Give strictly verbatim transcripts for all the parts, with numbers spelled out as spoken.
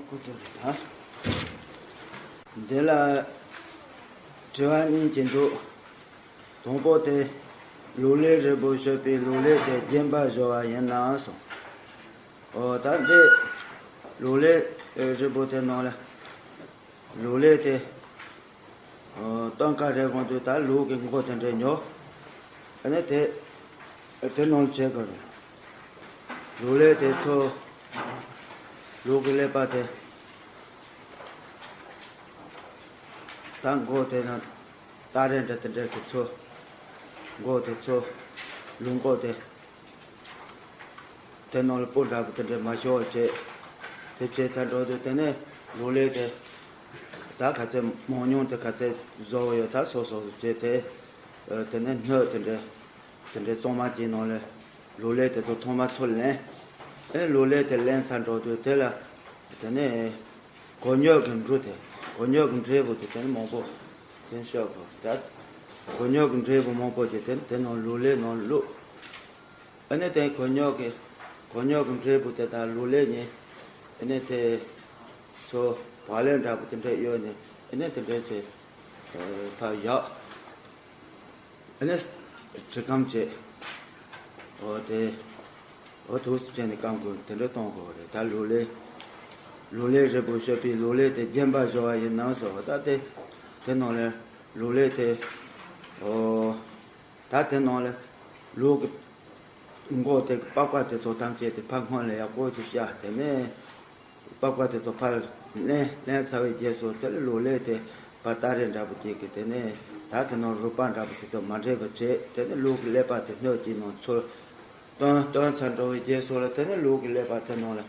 ཁོ་ཚོ་རེད་ད། འདི་ལ་དྲི་བ་གཉིས་ཅིག་འདུག་དང་པོ་དེ། ལོ་ལེགས་རིལ་བུ་བཤད་པའི་ལོ་ལེགས་དེ་རྒྱན་པ་བཞོ་བ་ཡིན་ནམ་གསུངས། ཨོ་ད་འདི་ལོ་ལེགས་རིལ་བུ་དེ་ནང་ལ་ལོ་ལེགས་དེ། ཨོ་སྟོན་ཀ་རེ་གོང་དུ་ད་ལུག་གི་མགོ་དེ་འདྲས་ཉོ། ཨ་ནི་དེ་དེ་ནང་བྱེད་དགོས་རེད། ལུག་ལེགས་དེ་ཚོ་ལུག་གི་ཀླད་པ་དེ་ད་མགོ་དེ་ན་སྟ་རེ་འདྲ་དེ་འདྲས་དེ་ཚོ་མགོ་དེ་ཚོ་ལུག་མགོ་དེ། དེ་ནང་ལ་སྤུ་འདྲ་པོ་དེ་འདྲས་མ་ཤོར་བ་བྱས། དེ་བྱས་ཚར་འགྲོ་དུས་དེ་ནས་ལོ་ལེགས་དེ་ད་ག་ཚད་མང་ཉུང་དེ་ག་ཚད་བཟོ་ཡོད་ད་སོ་སོ་བྱས་དེ། དེ་ནས་སྣོད་དེ་འདྲས་དེ་འདྲས་གཙང་མ་ཅིག་ནང་ལ་ལོ་ལེགས་དེ་ཚོ་ཚང་མ་ཚུར་ལེན། ཨེ་ལོ་ལེགས་དེ་ལེན་ཚར་འགྲོ་དུས་དེ་ལ་དེ་ནས་གོ་སྙོད་ཀྱི་འབྲུ་དེ་གོ་སྙོད་ཀྱི་འབྲས་བུ་དེ་དེ་ནས་མང་པོ་དེ་ཤོག་གོ་ད། གོ་སྙོད་ཀྱི་འབྲས་བུ་མང་པོ་ཅིག་དེ་དེ་ནང་ལོ་ལེགས་ནང་བླུགས། ཨ་ནི་དེ་གོ་སྙོད་ཀྱི་གོ་སྙོད་ཀྱི་འབྲས་བུ་དེ་དང་ལོ་ལེགས་གཉིས། ཨ་ནི་དེ་ཚོ་བག་ལེབ་འདྲ་པོ་དེ་འདྲས་གཡོགས་ནས་ཨ་ནི་དེ་འདྲས་ཚེ་ཕར་བཞག་ཨ་ནི་དྲི་སྐམ་བྱས། འོ་དེ་འོ་དུས་སུ་བྱས་ནས་སྐམ་དགོས་དེ་འདྲས་གཏོང་དགོས་རེད་ད་ལོ་ལེགས། ལོ་ལེགས་རིལ་བུ་བཤད་པའི་ལོ་ལེགས་དེ་རྒྱན་པ་བཞོ་བ་ཡིན་ནམ་ཟེར་བ་ད་དེ་དེ་ནང་ལས་ལོ་ལེགས་དེ་འོ། ད་དེ་ནང་ལ་ལུག་གི་མགོ་དེ་པགས་པ་དེ་ཚོ་ཐམས་ཅད་དེ་ཕར་སྔོན་ལ་ཡག་པོ་ཅིག་བཤལ། དེ་ནས་པགས་པ་དེ་ཚོ་ཕར་ལེན་ལེན་ཚར་བའི་རྗེས་སུ་དེ་ལ་ལོ་ལེགས་དེ་ཕར་སྟ་རེ་འདྲ་པོ་ཅིག་གིས་དེ་ནས་ད་དེ་ནང་རུས་པ་འདྲ་པོ་དེ་ཚོ་མ་འདྲེས་པ་བྱས། དེ་ནས་ལུག་གི་ཀླད་པ་དེ་སྣོད་ཀྱི་ནང་ཚུར་བཏོན་བཏོན་ཚར་འགྲོ་བའི་རྗེས་སུ་ལ་དེ་ནས་ལུག་གི་ཀླད་པ་དེ་ནང་ལ་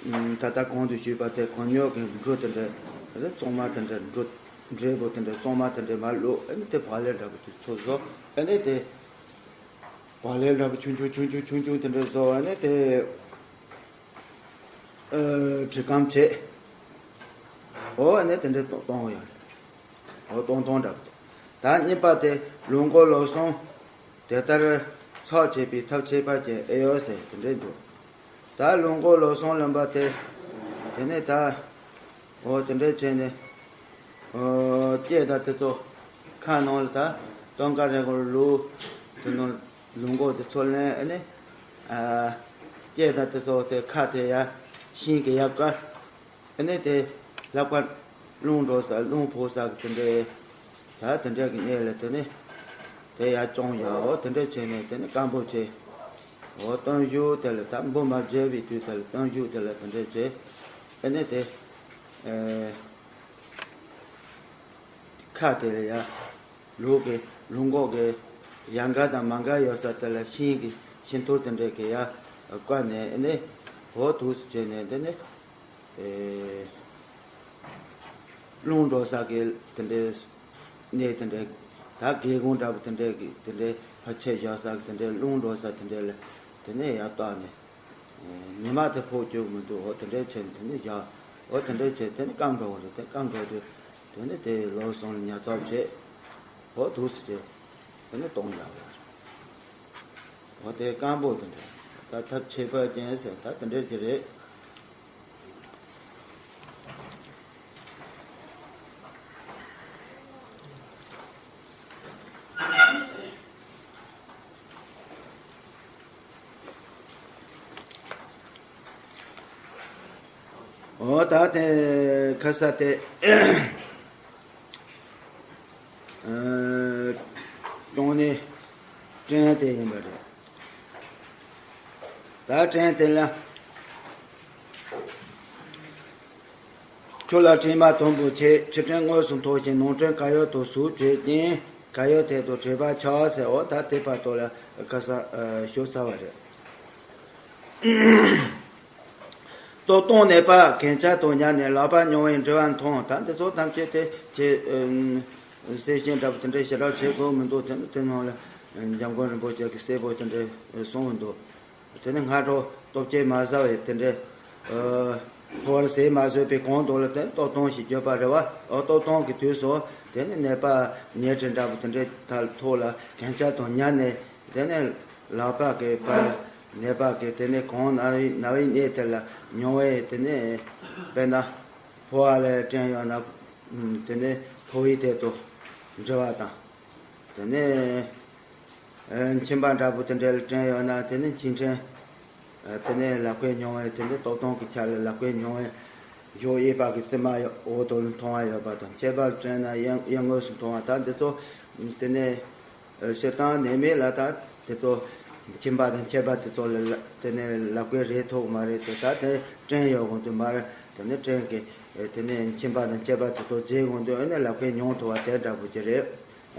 ད་ལྟ་གོང་དུ་ཞུས་པ་དེ་གོ་སྙོད་ཀྱི་འབྲུ་དེ་འདྲ་དེ་གཙང་མ་དེ་འདྲ་འབྲུ། འབྲས་བུ་དེ་འདྲ་གཙང་མ་དེ་འདྲ་མར་བླུགས། ཨ་ནི་དེ་བག་ལེབ་འདྲ་པོ་དེ་ཚོ་བཟོ། ཨ་ནི་དེ་བག་ལེབ་འདྲ་པོ་ཆུང་ཆུང་ཆུང་ཆུང་ཆུང་ཆུང་དེ་འདྲ་བཟོ། ཨ་ནི་དེ་ཨ་དྲི་སྐམ་བྱས། འོ་ཨ་ནི་དེ་འདྲ་གཏོང་གཏོང་ཡོད་རེད། འོ་གཏོང་གཏོང་འདྲ་པོ་དེ། ད་གཉིས་པ་དེ་ལུག་མགོ་ལོ་ཟུངས། དེ་ལྟར་ཚོགས་བྱེད་པའི་ཐབས་ཁྱད་པར་ཅན་ཨེ་ཡོད་ཟེར་དེ་འདྲས་འདུག་ད་ལུག་མགོ་ལོ་ཟུངས་ལེན་པ་དེ། དེ་ནས་ད་འོ་དེ་འདྲས་བྱས་ནས་འོ་ལྕེ་དང་དེ་ཚོ་ཁ་ནང་ལ་ད་སྟོན་ཀ་རེ་གོར་ལུག་དེ་ནང་ལུག་མགོ་དེ་ཚོ་ལེན། ཨ་ནི་ཨ་ལྕེ་དང་དེ་ཚོ་དེ་ཁ་དེ་ཡ་ཤིང་གི་ཡ་དཀར། ཨ་ནི་དེ་ལག་པ་རླུང་འགྲོ་ས་རླུང་ཕོག་ས་གི་དེ་འདྲའི་ད་དེ་འདྲའི་གི་གནས་ལ་དེ་ནི་དེ་ཡར་བཅོམ་ཡ། འོ་དེ་འདྲ་བྱས་ནས་དེ་ནི་སྐམ་པོ་བྱས། འོ་བཏོན་བཞུགས་དེ་ལ་ད་འབུ་མ་བརྒྱབ་པའི་དུས་དེ་ལ་བཏོན་བཞུགས་དེ་ལ་དེ་འདྲ་བྱས། ཨ་ནི་དེ་ཨེ་ཁ་དེ་ལ་ཡ་ལུག་གི་ལུག་མགོ་གི་ཡ་འགའ་དང་མ་འགའ་ཡོད་ས་དེ་ལ་ཤིང་གི་ཤིང་ཐུར་དེ་འདྲའི་གི་ཡ་བཀབ་ནས་ཨ་ནི་འོ་དུས་སུ་བྱས་ནས་དེ་ནི། ཨེ། རླུང་འགྲོ་ས་གི་དེ་འདྲའི་གནས་དེ་འདྲའི་ད་སྒེའུ་ཁུང་འདྲ་པོ་དེ་འདྲའི་གི་དེ་འདྲའི་ཕར་ཆེར་བཞག་ས་གི་དེ་འདྲའི་རླུང་འགྲོ་ས་དེ་འདྲའི་ལ་དེ་ནས་ཡར་བཏང་ནས། ཨེ། ཉི་མ་དེ་ཕོག་རྒྱུ་མི་འདུག་འོ་དེ་འདྲའི་བྱས་ནས་དེ་ནས་བཞག་འོ་དེ་འདྲའི་བྱས་དེ་ནས་སྐམ་འགྲོ་བ་རེད། དེ་སྐམ་འགྲོ་དུས་དེ་ནས་དེ་ལོ་སོང་ལ་ཉར་ཚགས་བྱས། འོ་དུས་སུ་བྱས་དེ་ནས་གཏོང་བཞག་པ་རེད། འོ་དེ་སྐམ་པོ་དེ་འདྲ་ད་ཐབས་ཁྱད་པར་ཅན་ཟེར་ད་དེ་འདྲ་ཅིག་རེད། འོ་ད་དེ་ཁ་ས་དེ་ཨ་གཏོང་ནི་སྐྲན་དེ་ཡིན་པ་རེད། ད་སྐྲན་དེ་ལ། ཆུ་ལ་དྲི་མ་དུམ་བུ་ཆད། ཕྱི་སྐྲན་དངོས་སུ་མཐོ་ཞིང་ནང་སྐྲན་ག་ཡོད་དུ་ཟུག་བྱེད་ཅིང་ག་ཡོད་ཐད་དུ་དྲི་བ་ཆགས་ཟེར། འོ་ད་དེ་བར་དུ་ལ་ཁ་སང་ཞུ་ཚར་བ་རེད། ལྟོ་སྟོང་ནད་པ་གན་རྐྱལ་དང་ཉལ་ནས་ལག་པ་རྙིང་བའི་འབྲི་བ་མཐོང་། ད་འདི་ཚོ་ཐམས་ཅད་དེ་ཆེ་གསལ་ཤིང་འདྲ་པོ་དེ་འདྲའི་ཞེ་དྲག་བྱེད་དགོས་མི་འདུག་དེ་ནི་དེ་ནང་ལ་འཇམ་མགོན་རིན་པོ་ཆེ་གི་གསལ་པོ་དེ་འདྲའི་གསུངས་འདུག་དེ་ནི་སྔ་དྲོ་ལྟོ་ཆས་མ་ཟ་བའི་དེ་འདྲའི་ཕོ་བར་ཟས་མ་ཟོས་པའི་གོང་དུ་ལ་དེ་ལྟོ་སྟོང་ཞིག་བརྗོད་པ་རེད་བ། ཨོ་ལྟོ་སྟོང་གི་དུས་སུ་དེ་ནི་ནད་པ་ཉལ་ཁྲི་འདྲ་པོ་དེ་འདྲའི་ཐོག་ལ་གན་རྐྱལ་དང་ཉལ་ནས་དེ་ནི་ལག་པ་གི་བར་ནད་པ་གི་དེ་ནི་གང་ན་བའི་ན་བའི་གནས་དེ་ལ་མྱོང་བའི་དེ་ནི་ དཔེར་ན་ཕོ་བ་ལ་སྐྲན་ཡོད་ན་དེ་ནས་ཕོ་བའི་ཐད་དུ་འབྲི་བ་དང་། དེ་ནས་མཆིན་པ་འདྲ་པོ་དེ་འདྲ་ལ་སྐྲན་ཡོད་ན་དེ་ནས་མཆིན་སྐྲན། དེ་ནས་ལག་པའི་མྱོང་བའི་དེ་འདྲ་ལྟོ་སྟོང་གི་ཆ་ལ་ལག་པའི་མྱོང་བའི་གཞོགས་གཡས་པ་གི་རྩེ་མོ་འོག་ཏུ་མཐོང་བ་ཡོད་པ་དང་། མཆེར་པ་སྐྲན་ན་གཡས་གཡས་ངོས་སུ་མཐོང་བ་དང་། འདི་ཚོ་དེ་ནས་སྤྱིར་བཏང་ནད་མེད་ལ་ད་དེ་ཚོ་མཆིན་པ་དང་མཆེར་པ་དེ་ཚོ་ལ་ལ་དེ་ནས་ལག་པས་རེག་ཐུབ་མ་རེད་དེ། ད་དེ་སྐྲན་ཡོད་དགོས་དུས་མ་རེད། དེ་ནས་སྐྲན་གྱི་དེ་ནས་མཆིན་པ་དང་མཆེར་པ་དེ་ཚོ་བརྗེ་དགོས་དུས་ཨ་ནི་ལག་པས་མྱོང་ཐུབ་པ་དེ་འདྲ་པོ་ཅིག་རེད།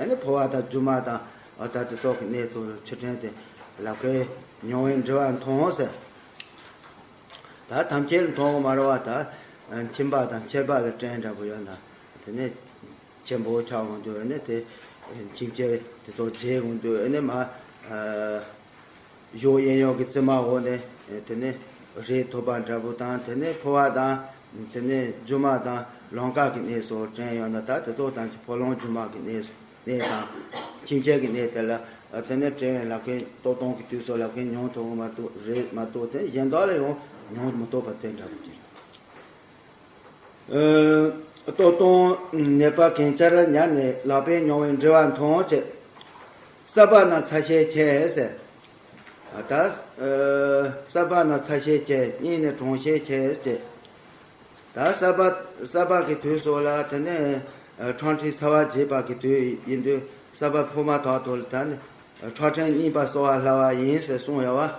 ཨ་ནི་ཕོ་བ་དང་རྫུས་མ་དང་ཨ་ད་དེ་ཚོ་གི་གནས་ཚུལ་ཆུ་སྐྲན་དེ་ལག་པས་མྱོང་བའི་འབྲི་བ་མཐོང་ཟེར། ད་ཐམས་ཅད་ལ་མཐོང་བ་མ་རེད་བ། ད་མཆིན་པ་དང་མཆེར་པ་ལ་སྐྲན་འདྲ་པོ་ཡོད་ན་དེ་ནས་ཆེན་པོ་ཆགས་འོང་དུས་ཨ་ནི་དེ་མཆིན་མཆེར་དེ་ཚོ་བརྗེ་འོང་དུས་ཨ་ནི་མ་གཞོགས་གཡས་གཡོན་གྱི་རྩེ་མོ་འོག་ནས་དེ་ནས་རེག་ཐུབ་པ་འདྲ་པོ་དང་། དེ་ནས་ཕོ་བ་དང་དེ་ནས་རྫུས་མ་དང་ལོང་ཀ་གི་གནས་སུ་སྐྲན་ཡོད་ན་ད་དེ་ཚོ་ཐམས་ཅད་ཕོ་ལོང་རྫུས་མ་གི་གནས་སུ། གནས་དང་། མཆིན་མཆེར་གྱི་གནས་དེ་ལ་དེ་ནས་སྐྲན་ལག་པས་ལྟོ་སྟོང་གི་དུས་སུ་ལག་པས་མྱོང་ཐུབ་མ་གཏོགས་རེད་མ་གཏོགས་དེ་གཞན་དག་ལ་ཡང་མྱོང་མི་ཐུབ་པ་དེ་འདྲ་པོ་ཅིག་ལྟོ་སྟོང་ནད་པ་གན་ཆ་ར་ཉར་ནས་ལག་པས་མྱོང་བའི་འབྲི་བ་མཐོང་བྱས། ས་པ་ན་ཚ་ཤས་ཆེ་ཟེར། ད་ས་པ་ན་ཚ་ཤས་ཆེ། གཉིས་ནས་གྲང་ཤས་ཆེ་ཟེར། ད་ས་པ་ས་པ་གི་དུས་སུ་ལ་དེ་ནས་ཁྲག་ཁྲིག་ཚ་བ་རྒྱས་པ་གི་དུས་ཡིན་དུས་ས་པ་ཕོ་མ་ཐག་ཏུ་ལ་ད་ནི་ཁྲག་ཕྲན་གཉིས་པ་གསོ་བ་སླ་བ་ཡིན་ཟེར་གསུངས་ཡོད་བ།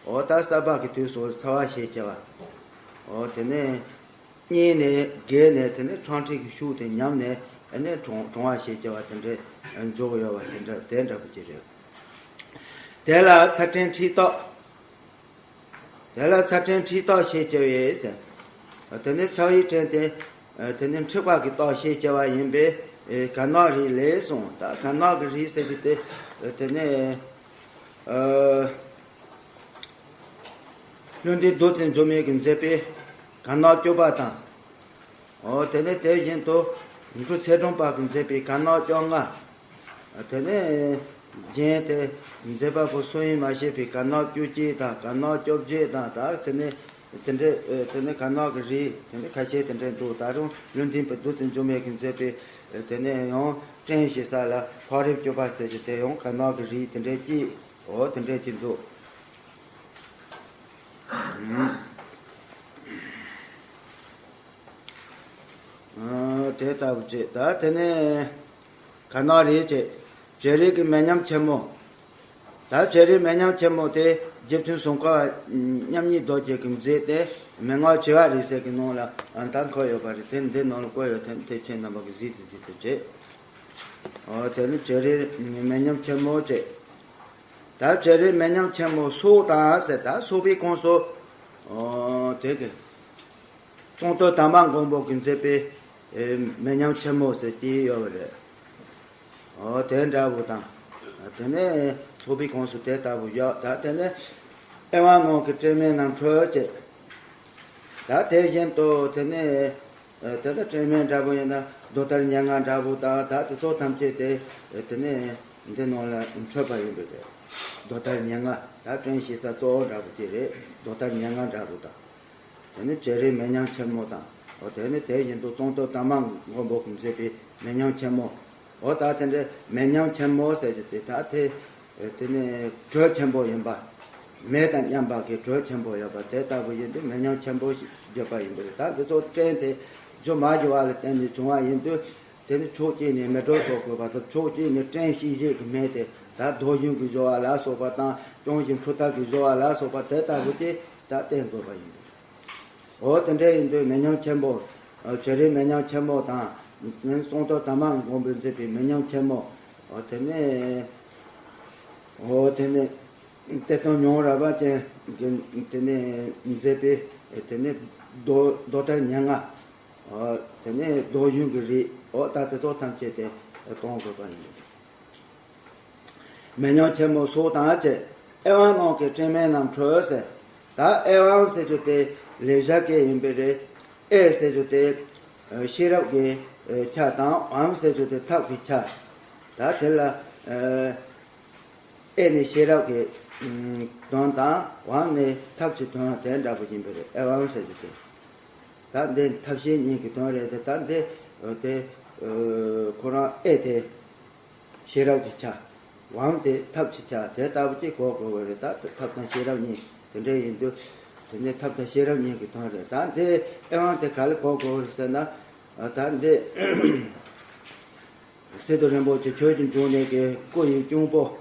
འོ་ད་ས་པ་གི་དུས་སུ་ཚ་བ་ཞེས་བྱ་བ། འོ་དེ་ནས་གཉིས་ནས་བརྒྱད་ནས་དེ་ནས་ཁྲག་ཁྲིག་གི་ཤུགས་དེ་ཉམས་ནས་ཨ་ནི་གྲང་གྲང་བ་ཞེས་བྱ་བ་དེ་འདྲས་འཇོག་ཡོད་བ་དེ་འདྲ་དེ་འདྲ་པོ་ཅིག་རེད། དེ་ལ་ཚ་སྐྲན་མཁྲིས་ལྟོགས། དེ་ལ་ཚ་སྐྲན་མཁྲིས་ལྟོགས་ཞེས་བྱ་བའི་ཟེར། དེ་ནས་ཚ་བའི་སྐྲན་དེ་དེ་ནས་མཁྲིས་པ་གི་ལྟོགས་ཞེས་བྱ་བ་ཡིན་པས་དཀར་ནག་རིགས་ལས་གསུངས། ད་དཀར་ནག་གི་རིགས་ཟེར་གྱི་དེ་དེ་ནས་ལུས་འདི་བདུད་རྩི་འཇོམས་མི་གིས་མཛད་པའི་དཀར་ནག་བཅུ་པ་དང་། འོ་དེ་ནས་དེ་བཞིན་དུ་འབྲུ་ཚེ་སྒྲོན་པ་གིས་མཛད་པའི་དཀར་ནག་བཅོ་ལྔ། དེ་ནས་རྒྱན་དེ་མཛད་པ་པོ་སུ་ཡིན་མ་ཤེས་པའི་དཀར་ནག་བཅུ་གཅིག་དང་དཀར་ནག་བཅོ་བརྒྱད་དང་། ད་དེ་ནས་དེ་འདྲའི་དེ་ནས་དཀར་ནག་གི་རིགས་དེ་ནས་ཁ་ཤས་དེ་འདྲའི་འདུག། ད་རུང་ལུས་འདི་བདུད་རྩི་འཇོམས་མི་གིས་མཛད་པའི་དེ་ནས་ཡང་སྐྲན་ཞེས་ས་ལ་ཕག་རིགས་བཅུ་པ་ཟེར་གྱི་དེ་ཡང་དཀར་ནག་གི་རིགས་དེ་འདྲའི་གཅིག། འོ་དེ་འདྲའི་གཅིག་འདུག། དེ་ལྟ་བུ་བྱས། ད་དེ་ནས་དཀར་ནག་རིགས་བྱས། བྱེ་རིགས་ཀྱི་མེ་མཉམ་ཆེན་མོ། ད་བྱེ་རིགས་མེ་མཉམ་ཆེན་མོ་དེ་རྗེ་བཙུན་སྲུང་འཁོར་མཉམ་ཉིད་རྡོ་རྗེ་གིས་མཛད་དེ་མན་ངག་བྱེ་བ་རིགས་གསལ་གྱི་ནང་ལ་ད་འཁོད་ཡོད་པ་རེད། དེ་འདི་ནང་ལ་བཀོད་ཡོད་དེ་དེ་ཁྱེད་རྣམ་པ་གིས་གཟིགས་ཏེ་གཟིགས་ཏེ་བྱས། འོ་དེ་ནི་བྱེ་རིགས་མེ་མཉམ་ཆེན་མོ་བྱས། ད་བྱེ་རིགས་མེ་མཉམ་ཆེན་མོ་སོགས་དང་ཟེར། ད་སོགས་པའི་ཁོངས་སུ་འོ་དེ་གི་གཙུག་ཏོར་དར་མ་མགོན་པོ་གིས་མཛད་པའི་མེ་མཉམ་ཆེན་མོ་ཟེར་གྱི་ཡོད་པ་རེད། འོ་དེ་འདྲ་བོ་དང་། དེ་ནས་སོགས་པའི་ཁོངས་སུ་དེ་ལྟ་བུ་ཡོད། ད་དེ་ནས་ཨེ་ཝཾ་ནང་གི་སྐྲན་མེད་རྣམ་འཕྲུལ་བྱས། ད་དེ་བཞིན་དུ་དེ་ནས་དེ་ལྟར་སྐྲན་མེད་འདྲ་པོ་ཡིན་ན་རྡོ་ལྟར་མྱ་ངན་འདྲ་པོ་དང་། ད་དེ་ཚོ་ཐམས་ཅད་དེ་དེ་ནས་འདི་ནང་ལ་འཕྲོད་པ་ཡིན་པས་རེད། རྡོ་ལྟར་མྱ་ངན། ད་སྐྲན་ཞེས་ས་གཙོ་བོ་འདྲ་པོ་དེ་རེད། རྡོ་ལྟར་མྱ་ངན་འདྲ་པོ་དང་། དེ་ནས་བྱེ་རིགས་མེ་མཉམ་ཆེན་མོ་དང་། འོ་དེ་ནས་དེ་བཞིན་དུ་གཙུག་ཏོར་དར་མ་མགོན་པོ་གིས་མཛད་པའི་མེ་མཉམ་ཆེན་མོ། འོ་ད་དེ་འདྲའི་མེ་མཉམ་ཆེན་མོ་ཟེར་གྱི་དེ་ད་དེ་དེ་ནས་དྲོད་ཆེན་པོ་ཡིན་པ། མེ་དང་མཉམ་པ་གི་དྲོད་ཆེན་པོ་ཡོད་པ་དེ་ལྟ་བུ་ཡིན་དུས་མེ་མཉམ་ཆེན་པོ་ཞེས་བརྗོད་པ་ཡིན་པ་རེད། ད་འདི་ཚོ་སྐྲན་དེ་རྒྱུ་མ་བྱུང་བ་ལ་བརྟེན་ནས་བྱུང་བ་ཡིན་དུས། དེ་ནི་ཕྱོགས་གཅིག་ནས་མེ་དྲོད་གསོག་དགོས་པ་དང་། ཕྱོགས་གཅིག་ནས་སྐྲན་ཞིག་ཞིག་གི་མེ་དེ་ད་རྡོ་གཞུང་གི་སྦྱོར་བ་ལ་སོགས་པ་དང་། ཅོང་ཞིང་འཕྲུལ་ཐབས་ཀྱི་སྦྱོར་བ་ལ་སོགས་པ་དེ་ལྟ་བུ་དེ་ད་བསྟེན་དགོས་པ་ཡིན། འོ་དེ་འདྲ་ཡིན་དུས་མེ་མཉམ་ཆེན་པོ། བྱེ་རིགས་མེ་མཉམ་ཆེན་མོ་དང་། གཙུག་ཏོར་དར་མ་མགོན་པོས་མཛད་པའི་མེ་མཉམ་ཆེན་མོ། འོ་དེ་ནས་འོ་དེ་ནས་གཏེར་སྟོན་མྱོང་རབ་པ་ཅན་གྱིས་དེ་ནས་མཛད་པའི་དེ་ནས་རྡོ་རྡོ་ལྟར་མྱ་ངན། འོ་དེ་ནས་རྡོ་གཞུང་གི་རིགས། འོ་ད་དེ་ཚོ་ཐམས་ཅད་དེ་གཏོང་དགོས་པ་ཡིན། མེ་མཉམ་ཆེན་མོ་སོགས་དང་བཅས། ཨེ་ཝཾ་ནང་གི་སྐྲན་མེད་རྣམ་འཕྲུལ་ཟེར། ད་ཨེ་ཝཾ་ཟེར་རྒྱུ་དེ་ལེགས་སྦྱར་སྐད་ཡིན་པས་རེད། ཨེ་ཟེར་རྒྱུ་དེ་ཤེས་རབ་ཀྱི་ཆ་དང་། ཝཾ་ཟེར་རྒྱུ་དེ་ཐབས་ཀྱི་ཆ། ད་དེ་ལ་ཨེ་ནི་ཤེས་རབ་ཀྱི་དོན་དང་། ཝཾ་ནི་ཐབས་ཀྱི་དོན་དེ་འདྲ་པོ་ཡིན་པས་རེད། ཨེ་ཝཾ་ཟེར་རྒྱུ་དེ། ད་འདི་ཐབས་ཤེས་གཉིས་ཀྱི་དོན་རེད་དེ། ད་འདི་དེ་ཁོ་རང་ཨེ་དེ་ཤེས་རབ་ཀྱི་ཆ། བའང་དེ་ཐབས་ཀྱི་ཆ་དེ་ལྟ་བུ་ཅིག་གོ་དགོས་པ་རེད། ད་ཐབས་དང་ཤེས་རབ་གཉིས་དེ་འདྲ་ཡིན་དུས། དེ་ནས་ཐབས་དང་ཤེས་རབ་གཉིས་ཀྱི་དོན་རེད། ད་འདི་ཨེ་ཝང་དེ་ག་ལ་གོ་དགོས་པ་རེད་ཟེར་ན། ད་འདི་སི་ཏུ་རིན་པོ་ཆེ་ཆོས་ཀྱི་འབྱུང་གནས་ཀྱི་སྐུ་ཡི་གཅུང་པོ་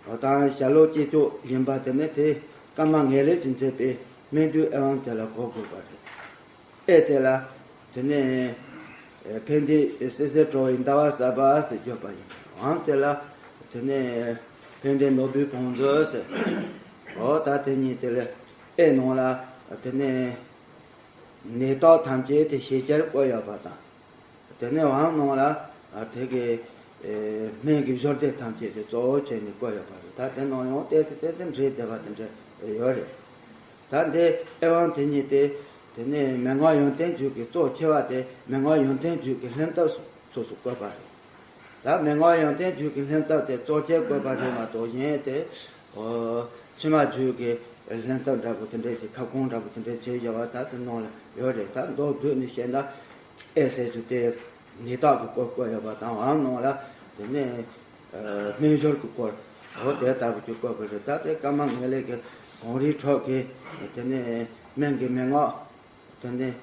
དང་ཞྭ་ལོ་སྐྱེས་མཆོག་ཡིན་པ་དེ་ནི་དེ་ཀརྨ་ངེས་ལེགས་ཀྱིས་མཛད་པའི་སྨན་བསྡུས་ཨེ་ཝང་དེ་ལ་གོ་དགོས་པ་རེད། ཨེ་དེ་ལ་དེ་ནས་ཕན་བདེ་བསིལ་ཟེར་བྲོ་བའི་ཟླ་བ་གསར་པ་ཟེར་བརྗོད་པ་ཡིན། བའང་དེ་ལ་དེ་ནས་ཕན་བདེ་ནོར་བུའི་བང་མཛོད་ཟེར། འོ་ད་དེ་གཉིས་དེ་ལ་ཨེ་ནང་ལ་དེ་ནས་ནད་རྟགས་ཐམས་ཅད་དེ་ཞལ་བྱར་བཀོད་ཡོད་པ་དང་། དེ་ནས་བའང་ནང་ལ་དེ་གའི་སྨན་གྱི་བཞུརས་ཏེ་ཐམས་ཅད་དེ་གཙོ་བོ་བྱས་ནས་བཀོད་ཡོད་པ་རེད། ད་དེ་ནང་ཡང་ཏོག་ཙམ་ཏོག་ཙམ་འདྲེས་བསྡད་པ་དེ་འདྲ་ཡོད་རེད། ད་འདི་ཨེ་ཝང་དེ་གཉིས་དེ་དེ་ནས་མན་ངག་ཡོན་ཏན་རྒྱུད་ཀྱི་གཙོ་ཆེ་བ་དེ་མན་ངག་ཡོན་ཏན་རྒྱུད་ཀྱི་ལྷན་ཐབས་སོ་སོ་བཀོད་པ་རེད། ད་མན་ངག་ཡོན་ཏན་རྒྱུད་ཀྱི་ལྷན་ཐབས་དེ་གཙོ་ཆེར་བཀོད་པ་རེད་མ་གཏོགས། གཞན་དེ་ཨོ་ཕྱི་མ་རྒྱུད་ཀྱི་ལྷན་ཐབས་འདྲ་པོ་དེ་འདྲས་ཀྱི་ཁ་སྐོང་འདྲ་པོ་དེ་འདྲས་བྱས་ཡོད་པ་ད་དེ་ནང་ལ་ཡོད་རེད། ད་མདོར་བསྡུས་ནས་བཤད་ན་ཨེ་ཟེར་རྒྱུ་དེ་ནད་རྟགས་ཀྱི་སྐོར་བཀོད་ཡོད་པ་དང་། བའང་ནང་ལ་དེ་ནས་སྨན་སྦྱོར་གྱི་སྐོར་འོ་དེ་ལྟ་བུ་ཅིག་བཀོད་པ་རེད། ད་དེ་ཀརྨ་ངེས་ལེགས་ཀྱི་གངས་རིའི་ཁྲོད་ཀྱི་དེ་ནས་སྨན་གྱི་མན་ངག་དེ་ནས་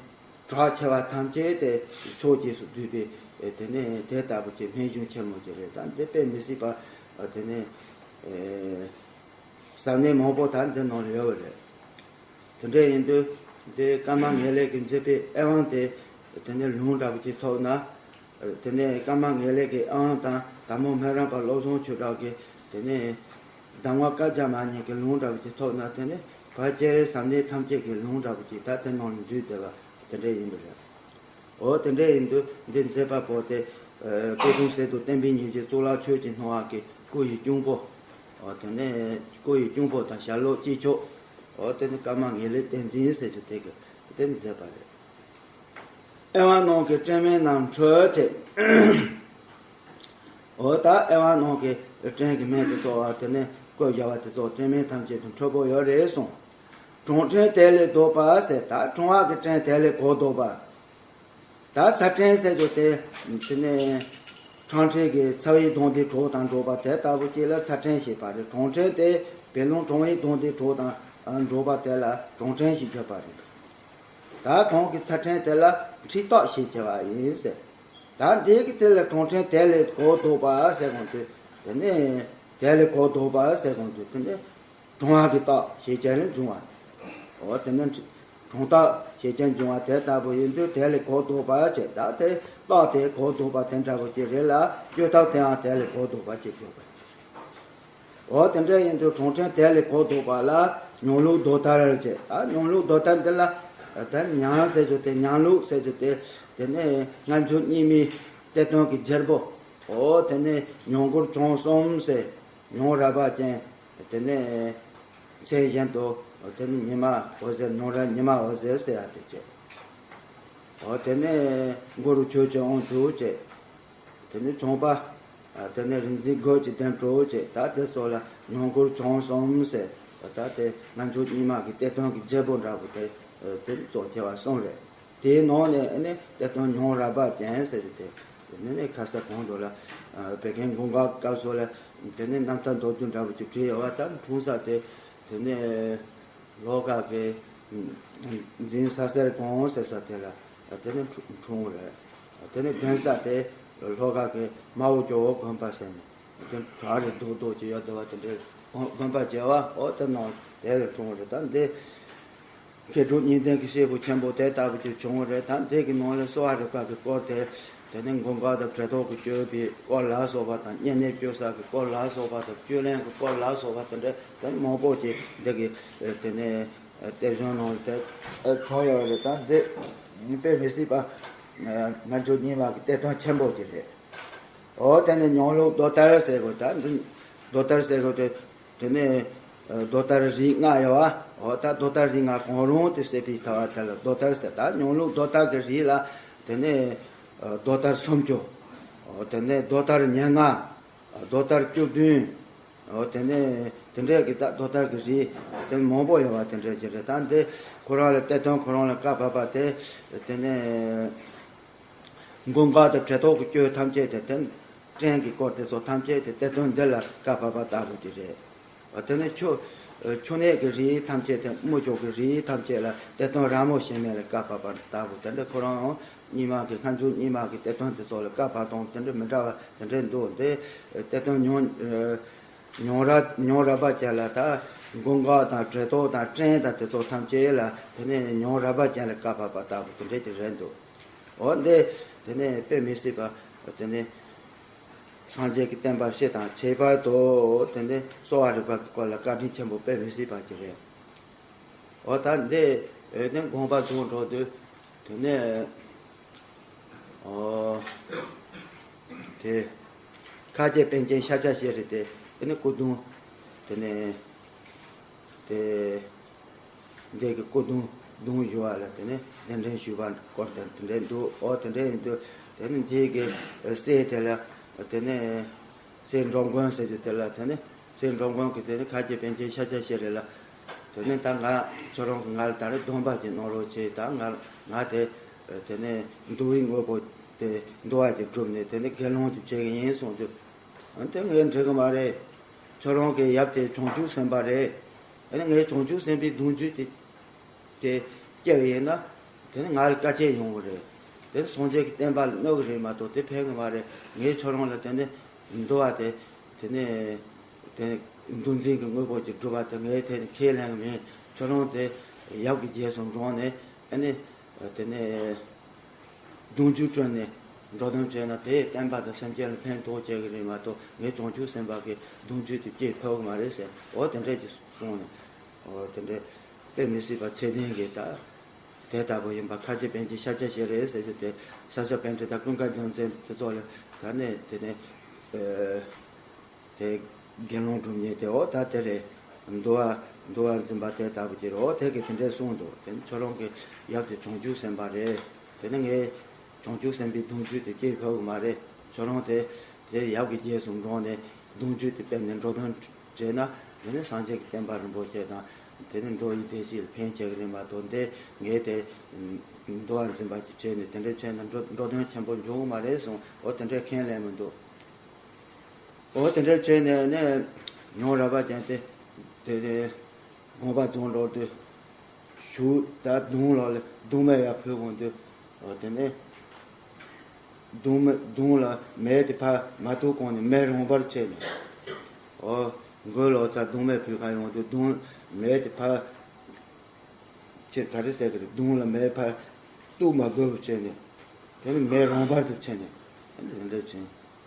གྲགས་ཆེ་བ་ཐམས་ཅད་དེ་ཕྱོགས་རྗེས་སུ་བསྡུས་པའི་དེ་ནས་དེ་ལྟ་བུ་ཅིག་སྨན་གཞུང་ཆེན་མོ་ཅིག་རེད། ད་འདི་དཔེ་མི་སྲིད་པ་དེ་ནས་ཟབ་གནད་མང་པོ་ད་འདི་ནང་ལ་ཡོད་པ་རེད། དེ་འདྲ་ཡིན་དུས་འདི་ཀརྨ་ངེས་ལེགས་ཀྱིས་མཛད་པའི་ཨེ་ཝང་དེ་དེ་ནས་ལུང་འདྲ་པོ་ཅིག་ཐོབ་ན། དེ་ནས་ཀརྨ་ངེས་ལེགས་ཀྱི་ཨེ་ཝང་དང་དར་མོ་སྨན་རམས་པ་བློ་བཟང་ཆོས་གྲགས་ཀྱི་དེ་ནས་གདམས་ངག་བཀའ་རྒྱ་མ་གཉིས་ཀྱི་ལུང་འདྲ་པོ་ཅིག་ཐོབ་ན། དེ་ནས་བར་སྐྱེ་རིགས་ཟབ་གནད་ཐམས་ཅད་ཀྱི་ལུང་འདྲ་པོ་ཅིག་ད་དེ་ནང་ལ་འདུས་བསྡད་པ་དེ་འདྲ་ཡིན་པ་རེད། འོ་དེ་འདྲ་ཡིན་དུས་འདི་མཛད་པ་པོ་དེ་ཨ་སྐུ་གདུང་སྲས་དང་བསྟན་པའི་ཉིན་བྱེད་གཙུག་ལག་ཆོས་ཀྱི་སྣང་བ་གི་སྐུ་ཡི་གཅུང་པོ། འོ་དེ་ནས་སྐུ་ཡི་གཅུང་པོ་དང་ཞྭ་ལོ་སྐྱེས་མཆོག་འོ་དེ་ནི་ཀརྨ་ངེས་ལེགས་བསྟན་འཛིན་ཟེར་རྒྱུ་དེ་གི་དེ་མཛད་པ་རེད། ཨེ་ཝང་ནང་གི་སྤྲིན་མེད་རྣམ་འཕྲུལ་ཅེས། འོ་ད་ཨེ་ཝང་ནང་གི་སྤྲིན་གྱི་མེ་དེ་ཚོ་དེ་ནས་བཀོད་བཞག་པ་དེ་ཚོ་སྤྲིན་མེད་ཐམས་ཅད་དུ་འཕྲོད་པོ་ཡོད་རེད་གསུངས། གྲོང་སྤྲིན་དལ་ལས་ལྡོག་པ་ཟེར། ད་གྲོང་བ་གི་སྤྲིན་དལ་ལས་གོ་ལྡོག་པ། ད་ཚ་སྤྲིན་ཟེར་རྒྱུ་དེ་དེ་ནས་ཕྲེང་སྤྲིན་གྱི་ཚ་བའི་གདོན་དེ་གྲོགས་དང་འགྲོགས་པ་དེ་ལྟ་བུ་ཅིག་ལ་ཚ་སྤྲིན་ཞེས་པ་རེད། གྲོང་སྤྲིན་དེ་བད་ལུང་གྲང་བའི་གདོན་དེ་གྲོགས་དང་འགྲོགས་པ་དེ་ལ་གྲོང་སྤྲིན་ཞེས་བརྗོད་པ་རེད། ད་གོང་གི་ཚ་སྤྲིན་དེ་ལ་འཁྲུལ་རྟོག་ཞེས་བྱ་བ་ཡིན་ཟེར། ད་འདི་གི་དེ་ལ་གྲོང་སྤྲིན་དལ་ལས་གོ་ལྡོག་པ་ཟེར་གོང་དུ་དེ་ནས་དལ་ལས་གོ་ལྡོག་པ་ཟེར་གོང་དུ་དེ་ནས་གྲང་བ་གི་རྟགས་ཞེས་བྱ་ལས་འབྱུང་བ། འོ་དེ་ནས་གྲང་རྟགས་ཞེས་བྱ་འབྱུང་བ་དེ་ལྟ་བུ་ཡིན་དུས་དལ་ལས་གོ་ལྡོག་པ་བྱས། ད་དེ་རྟགས་དེ་གོ་ལྡོག་པ་དེ་འདྲ་བོ་ཅིག་རེད་ལ། བཅོས་ཐབས་དེའང་དལ་ལས་གོ་ལྡོག་པ་ཅིག་དགོས་པ། འོ་དེ་འདྲ་ཡིན་དུས་གྲོང་སྤྲིན་དལ་ལས་གོ་ལྡོག་པ་ལ་མྱོང་ལུགས་ཟློས་གཏེར་ཅེས། ད་མྱོང་ལུགས་ཟློས་གཏེར་འདི་ལ་ད་མྱང་ཟེར་རྒྱུ་དེ་མྱང་ལུགས་ཟེར་རྒྱུ་དེ་དེ་ནས་སྔ་འགྱུར་རྙིང་མའི་གཏེར་སྟོན་གྱི་རྒྱལ་པོ། འོ་དེ་ནས་མྱང་མགུར་བྱང་གསུམ་ཟེར། མྱང་རལ་པ་ཅན། དེ་ནས་མཚན་གཞན་དུ་དེ་ནས་ཉི་མ་འོད་ཟེར། མྱང་རལ་ཉི་མ་འོད་ཟེར་ཟེར་ཡ་དེ་བྱས། འོ་དེ་ནས་མགུར་ཆོས་ཀྱི་དབང་ཕྱུག་ཅེས། དེ་ནས་བྱང་པ། ཨ་དེ་ནས་རིག་འཛིན་རྒོད་ཀྱི་བདེ་འགྲོ་ཅེས། ད་དེ་ཚོ་ལ་མྱང་མགུར་བྱང་གསུམ་ཟེར། ད་དེ་སྔ་འགྱུར་རྙིང་མ་གི་གཏེར་སྟོན་གྱི་རྒྱལ་པོ་འདྲ་པོ་དེ་ཨ་དེ་གཙོ་ཆེ་བ་གསུམ་རེད། དེའི་ནང་ནས་ཨ་ནི་གཏེར་སྟོན་མྱང་རལ་པ་ཅན་ཟེར་རྒྱུ་དེ། དེ་ནས་ནི་ཁ་ས་གོང་དུ་ལ་ཨ་བད་ཀན་མགོན་ཁང་གི་སྐབས་སུ་ལ་དེ་ནས་རྣམ་ཐར་མདོར་བསྡུས་འདྲ་པོ་ཅིག་བྲིས་ཡོད་པ། ད་འཁྲུངས་ས་དེ་དེ་ནས་ལྷོ་ཁ་གི་འཛིན་ས་གསེར་སྒང་ཟེར་ས་དེ་ལ་དེ་ནས་འཁྲུངས་འཁྲུངས་རེད། དེ་ནས་གདན་ས་དེ་ལྷོ་ཁ་གི་མ་འོག་ཇོ་བོ་དགོན་པ་ཟེར་ནས་དེ་བྲག་རི་རྡོག་རྡོག་ཅིག་ཡོད་འདུག་པ། དེ་འདྲའི་དགོན་དགོན་པ་མཇལ་བ། འོ་དེ་ནང་དེ་ལ་འཁྲུངས་རེད། ད་འདི་མཁས་གྲུབ་གཉིས་ལྡན་གྱི་སྐྱེས་བུ་ཆེན་པོ་དེ་ལྟ་བུ་ཅིག་བྱུང་བ་རེད། ད་འདི་གི་ནང་ལ་གསོ་བ་རིག་པ་གི་སྐོར་དེ། དེ་ནས་མགོན་པོ་དང་བྲེ་ཐོག་གི་སྤྱོད་པའི་སྐོར་ལ་སོགས་པ་དང་། བསྙེན་གནས་སྤྱོད་ས་གི་སྐོར་ལ་སོགས་པ་དང་། སྤྱོད་ལེན་གྱི་སྐོར་ལ་སོགས་པ་དེ་འདྲ་དེ་མང་པོ་ཅིག་འདི་གི་དེ་ནས་གཏེར་གཞུང་ནང་དེ་བྱུང་ཡོད་རེད། ད་འདི་དཔེ་མི་སྲིད་པ་སྔ་འགྱུར་རྙིང་མ་གི་གཏེར་སྟོན་ཆེན་པོ་ཅིག་རེད། འོ་དེ་ནས་མྱང་ལུགས་ཟློས་གཏེར་ཟེར་དགོས། ད་འདི་ཟློས་གཏེར་ཟེར་དགོས་དེ། དེ་ནས་ཨ་ཟློས་གཏེར་རིགས་ལྔ་ཡོད་པ། འོ་ད་ཟློས་གཏེར་རིགས་ལྔ་གང་རུང་དེ་བསྲེས་པའི་ཐ་བ་དེ་ལ་ཟློས་གཏེར་ཟེར། ད་མྱང་ལུགས་ཟློས་གཏེར་གྱི་རིགས་ལ་དེ་ནས་ཨ་ཟློས་གཏེར་སུམ་ཅུ། འོ་དེ་ནས་ཟློས་གཏེར་ཉེར་ལྔ། ཨ་ཟློས་གཏེར་བཅུ་བདུན། འོ་དེ་ནས་དེ་འདྲའི་གི་ད་ཟློས་གཏེར་གྱི་རིགས་དེ་མང་པོ་ཡོད་པ་དེ་འདྲ་ཅིག་རེད། ད་འདི་ ཁོ་རང་ལ་གཏེར་སྟོན་ཁོ་རང་ལ་བཀའ་ཕབ་པ་དེ། དེ་ནས་མགོན་པོ་དང་བྲེ་ཐོག་གི་གྱོད་ཐམས་ཅད་དེ་དེ་བྲན་གྱི་སྐོར་དེ་ཚོ་ཐམས་ཅད་དེ་གཏེར་སྟོན་འདི་ལ་བཀའ་ཕབ་པ་ལྟ་བུ་དེ་རེད། དེ་ནས་ཆུ་ཆུ་གནས་ཀྱི་རིགས་ཐམས་ཅད་དེ་དམུ་ཆུ་གི་རིགས་ཐམས་ཅད་ལ་གཏེར་སྟོན་ར་མོ་ཤི་མེ་ལ་བཀའ་ཕབ་པ་ལྟ་བུ་དེ་འདྲ། ཁོ་རང་རྙིང་མ་གི་སྔ་འགྱུར་རྙིང་མ་གི་གཏེར་སྟོན་དེ་ཚོ་ལ་བཀའ་ཕབ་སྟངས་དེ་འདྲ་མི་འདྲ་བ་དེ་འདྲ་འདུག་འདི་གཏེར་སྟོན་ཉུང་ཉུང་ར་ཉུང་ར་པ་ཅན་ལ་ད་མགོན་པོ་དང་བྲེ་ཐོག་དང་བྲན་དང་དེ་ཚོ་ཐམས་ཅད་ལ་དེ་ནས་ཉུང་ར་པ་ཅན་ལ་བཀའ་ཕབ་པ་ལྟ་བུ་དེ་འདྲ་ཅིག་རེད་འདུག་འོ་འདི་དེ་ནས་དཔེ་མི་སྲིད་པ་དེ་ནས་སངས་རྒྱས་ཀྱི་བསྟན་པ་སྤྱི་དང་ཁྱད་པར་དུ་དེ་ནས་གསོ་བ་རིག་པ་གི་སྐོར་ལ་བཀའ་དྲིན་ཆེན་པོ་དཔེ་མི་སྲིད་པ་ཅིག་རེད། འོ་ད་འདི་འོ་དེ་དགོངས་པ་རྫོགས་འགྲོ་དུས་དེ་ནས། ཨོ། དེ། ཁ་རྗེ་པཎ་ཆེན་ཤཱཀྱ་ཤྲཱི་དེ་དེ་ནི་སྐུ་གདུང་། དེ་ནས། དེ། འདི་གི་སྐུ་གདུང་གདུང་བཞུགས་པ་ལ་དེ་ནས་གདན་འདྲེན་ཞུས་པ་སྐོར་དེ་དེ་འདྲ་འདུག་འོ་དེ་འདྲ་ཡིན་དུས་དེ་ནི་འདི་གི་སྲས་དེ་ལ་དེ་ནས། སྲས་འགྲོ་མགོན་ཟེར་རྒྱུ་དེ་ལ་དེ་ནི། སྲས་འགྲོ་མགོན་གྱིས་དེ་ནི་ཁ་རྗེ་པཎ་ཆེན་ཤཱཀྱ་ཤྲཱི་ལ། དེ་ནི་ད་ང་ཁྱོད་རང་གིས་ང་ལ་ད་རེས་སྡོམ་པ་ཅིག་གནང་རོགས་བྱེད་དང་། ང་ང་དེ་དེ་ནི་འདུལ་བའི་དངོས་པོ་དེ་འདུལ་བ་ཅིག་བསྒྲུབས་ནས་དེ་ནི་དགེ་སློང་ཅིག་བྱེད་ཀྱི་ཡིན་གསུངས་དུས། དེ་ངས་འགྲིག་གི་མ་རེད། ཁྱོད་རང་གི་ཡབ་དེ་བྱང་ཆུབ་སེམས་དཔའ་རེད། དེ་ནི་ངས་བྱང་ཆུབ་སེམས་དཔའི་གདུང་རྒྱུད་དེ། དེ་སྐྱེ་བ་ཡིན་ན། དེ་ནི་ང་ལ་དཀའ་སྤྱད་ཡོང་གི་རེད། དེ་ནི་སངས་རྒྱས་ཀྱི་བསྟན་པ་ལ་གནོད་གི་རེད་མ་གཏོགས་དེ་ཕན་གི་མ་རེད། ངས་ཁྱོད་རང་ལ་དེ་ནི་འདུལ་བ་དེ། དེ་ནི་དེ་ནི་འདུལ་འཛིན་གྱི་དངོས་པོ་ཅིག་སྒྲུབ་པ་དེ་ངས་དེ་ནི་ཁས་ལེན་གི་མིན། ཁྱོད་རང་དེ་ཡབ་ཀྱི་རྗེས་སུ་འབྲངས་ནས་ཨ་ནི་དེ་ནི། གདུང་རྒྱུད་བསྐྲུན་ནས་འགྲོ་དོན་བྱས་ན་དེས་བསྟན་པ་དང་སེམས་ཅན་ལ་ཕན་ཐོགས་བྱེད་ཀྱི་རེད་མ་གཏོགས་ངས་བྱང་ཆུབ་སེམས་དཔའ་གི་གདུང་རྒྱུད་དེ་སྐྱེ་ཐུབ་ཀྱི་མ་རེད་ཟེར། འོ་དེ་འདྲས་ཀྱི་གསུངས་ནས། འོ་དེ་འདྲས་དཔེ་མི་སྲིད་པ་ཚད་ལྡན་གྱི་ད་དེ་ལྟ་བུ་ཡིན་པ་ཁ་རྗེ་པཎ་ཆེན་ཤཱཀྱ་ཤྲཱི་རེད་ཟེར་རྒྱུ་དེ། ས་སྐྱ་པཎྜི་ཏ་ཀུན་དགའ་རྒྱལ་མཚན་དེ་ཚོ་ལ་ད་ནས་དེ་ནས། དེ་དགེ་སློང་སྒྲུབ་མཁན་དེ་འོ་ད་དེ་རེད། འདུལ་བ་འདུལ་བ་འཛིན་པ་དེ་ལྟ་བུ་ཅིག་རེད། འོ་དེ་གིས་དེ་འདྲས་གསུངས་འདུག་དེ་ནི་ཁྱོད་རང་གི་ཡབ་དེ་བྱང་ཆུབ་སེམས་དཔའ་རེད། དེ་ནི་ངས་བྱང་ཆུབ་སེམས་དཔའི་གདུང་རྒྱུད་དེ་སྐྱེ་ཐུབ་ཀྱི་མ་རེད། ཁྱོད་རང་དེ་དེ་ཡབ་ཀྱི་རྗེས་སུ་འབྲངས་ནས་གདུང་རྒྱུད་དེ་སྤེལ་ནས་འགྲོ་དོན་བྱས་ན་དེ་ནི་སངས་རྒྱས་ཀྱི་བསྟན་པ་རིན་པོ་ཆེ་དང་དེ་ནི་འགྲོ་བའི་བདེ་སྐྱིད་ལ་ཕན་བྱེད་ཀྱི་རེད་མ་གཏོགས་འདི་ངས་དེ་འདུལ་བ་འཛིན་པ་ཅིག་བྱས་ནས་དེ་འདྲས་བྱས་ན་འགྲོ་འགྲོ་དོན་ཆེན་པོ་འབྱུང་གི་མ་རེད་གསུངས། འོ་དེ་འདྲས་ཁས་ལེན་མི་འདུག་འོ་དེ་འདྲ་བྱས་ནས་ནས་ཉུང་ར་པ་ཅན་དེ་དེ་དེ་དགོངས་པ་རྫོགས་འགྲོ་དུས། ཞུ་ད་གདུང་ལ་ལ་གདུང་མེ་ཡར་ཕུལ་འོང་དུས། འོ་དེ་ནས་གདུང་མེ་གདུང་ལ་མེ་དེ་ཕར་མ་ཐུག་གོང་ནས་མེ་རང་འབར་བྱས་ནས། འོ་མགོ་ལོག་ཚ་གདུང་མེ་ཕུལ་ག་ཡོང་དུས་གདུང་མེ་དེ་ཕར། ཁྱེད་ག་རེ་ཟེར་གི་རེད། གདུང་ལ་མེ་ཕར་གཏུག་མ་དགོས་པ་བྱས་ནས། དེ་ནི་མེ་རང་འབར་དུ་བྱས་ནས། དེ་ནི་དེ་འདྲ་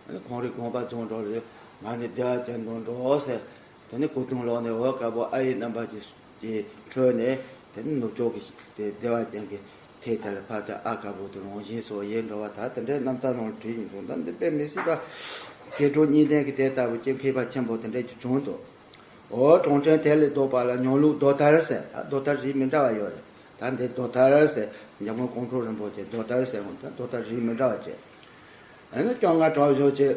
བྱས། ཁོང་རའི་དགོངས་པ་རྫོགས་འགྲོ་རེད། ང་ནི་བདེ་བ་ཅན་དུ་འགྲོ་ཟེར། དེ་ནི་སྐུ་གདུང་ལོག་ནས་འོད་དཀར་པོ་ཨ་ཡི་རྣམ་པ་ཅིག་ཅིག་འཕྲོས་ནས། དེ་ནི་ནུབ་ཕྱོགས་ཀྱི་དེ་བདེ་བ་ཅན་གྱི་ཐིག་དེ་ལ་ཕར་དེ་ཨ་དཀར་པོ་དེ་རང་བཞིན་སོགས་ཡལ་འགྲོ་བ་དག་དེ་འདྲའི་རྣམ་ཐར་ནང་བྲིས་ཡིན་འདུག་ད་འདི་དཔེ་མི་སྲིད་པ། སྐྱེ་འགྲོ་གཉིས་ལྡན་གྱི་དེ་ལྟ་བུ་ཅིག་མཁས་པ་ཆེན་པོ་དེ་འདྲ་ཅིག་བྱུང་འདུག་འོ་གྲོང་ཁྲན་དེ་ལས་ལྡོག་པ་ལ་ཉང་ལུགས་རྡོ་ཐར་ཟེར། ད་རྡོ་ཐར་རིགས་མི་འདྲ་བ་ཡོད་རེད། ད་འདི་རྡོ་ཐར་ཟེར། འཇམ་མགོན་ཀོང་སྤྲུལ་རིན་པོ་ཆེ་རྡོ་ཐར་ཟེར་འོང་། ད་རྡོ་ཐར་རིགས་མི་འདྲ་བ་བྱས། ཨ་ནི་སྐྱོ་ང་གྲགས་ཞོ་བྱས།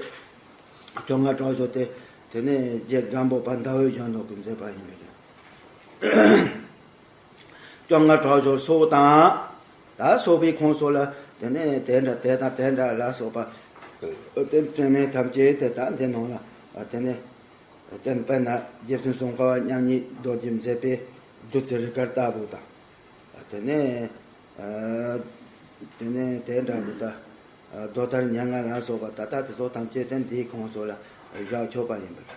སྐྱོ་ང་གྲགས་ཞོ་དེ་དེ་ནས་རྗེ་སྒམ་པོ་པ་ཟླ་འོད་གཞོན་ནུ་གིས་མཛད་པ་ཡིན་པས། སྐྱོ་ང་གྲགས་ཞོ་སོགས་དང་། ད་སོགས་པའི་ཁོངས་སོགས་ལ་དེ་ནས་དེ་འདྲ་དེ་དང་དེ་འདྲ་ལ་སོགས་པ། དེ་དྲན་མེད་ཐམས་ཅད་དེ་ད་འདི་ནང་ལ་དེ་ནས། དེ་དཔེར་ན་རྗེ་བཙུན་སུམ་མཁར་བ་མཉམ་ཉིད་རྡོ་རྗེས་མཛད་པའི་བདུད་རྩི་རིལ་དཀར་ལྟ་བུ་དང་། དེ་ནས་དེ་ནས་དེ་འདྲ་བུ་དང་རྡོ་ཐར་ཉེར་ལྔ་ལ་སོགས་པ་ད་ལྟ་དེ་ཚོ་ཐམས་ཅད་དེ་འདིའི་ཁོངས་སུ་ལ་བཞག་ཆོག་པ་ཡིན་པས།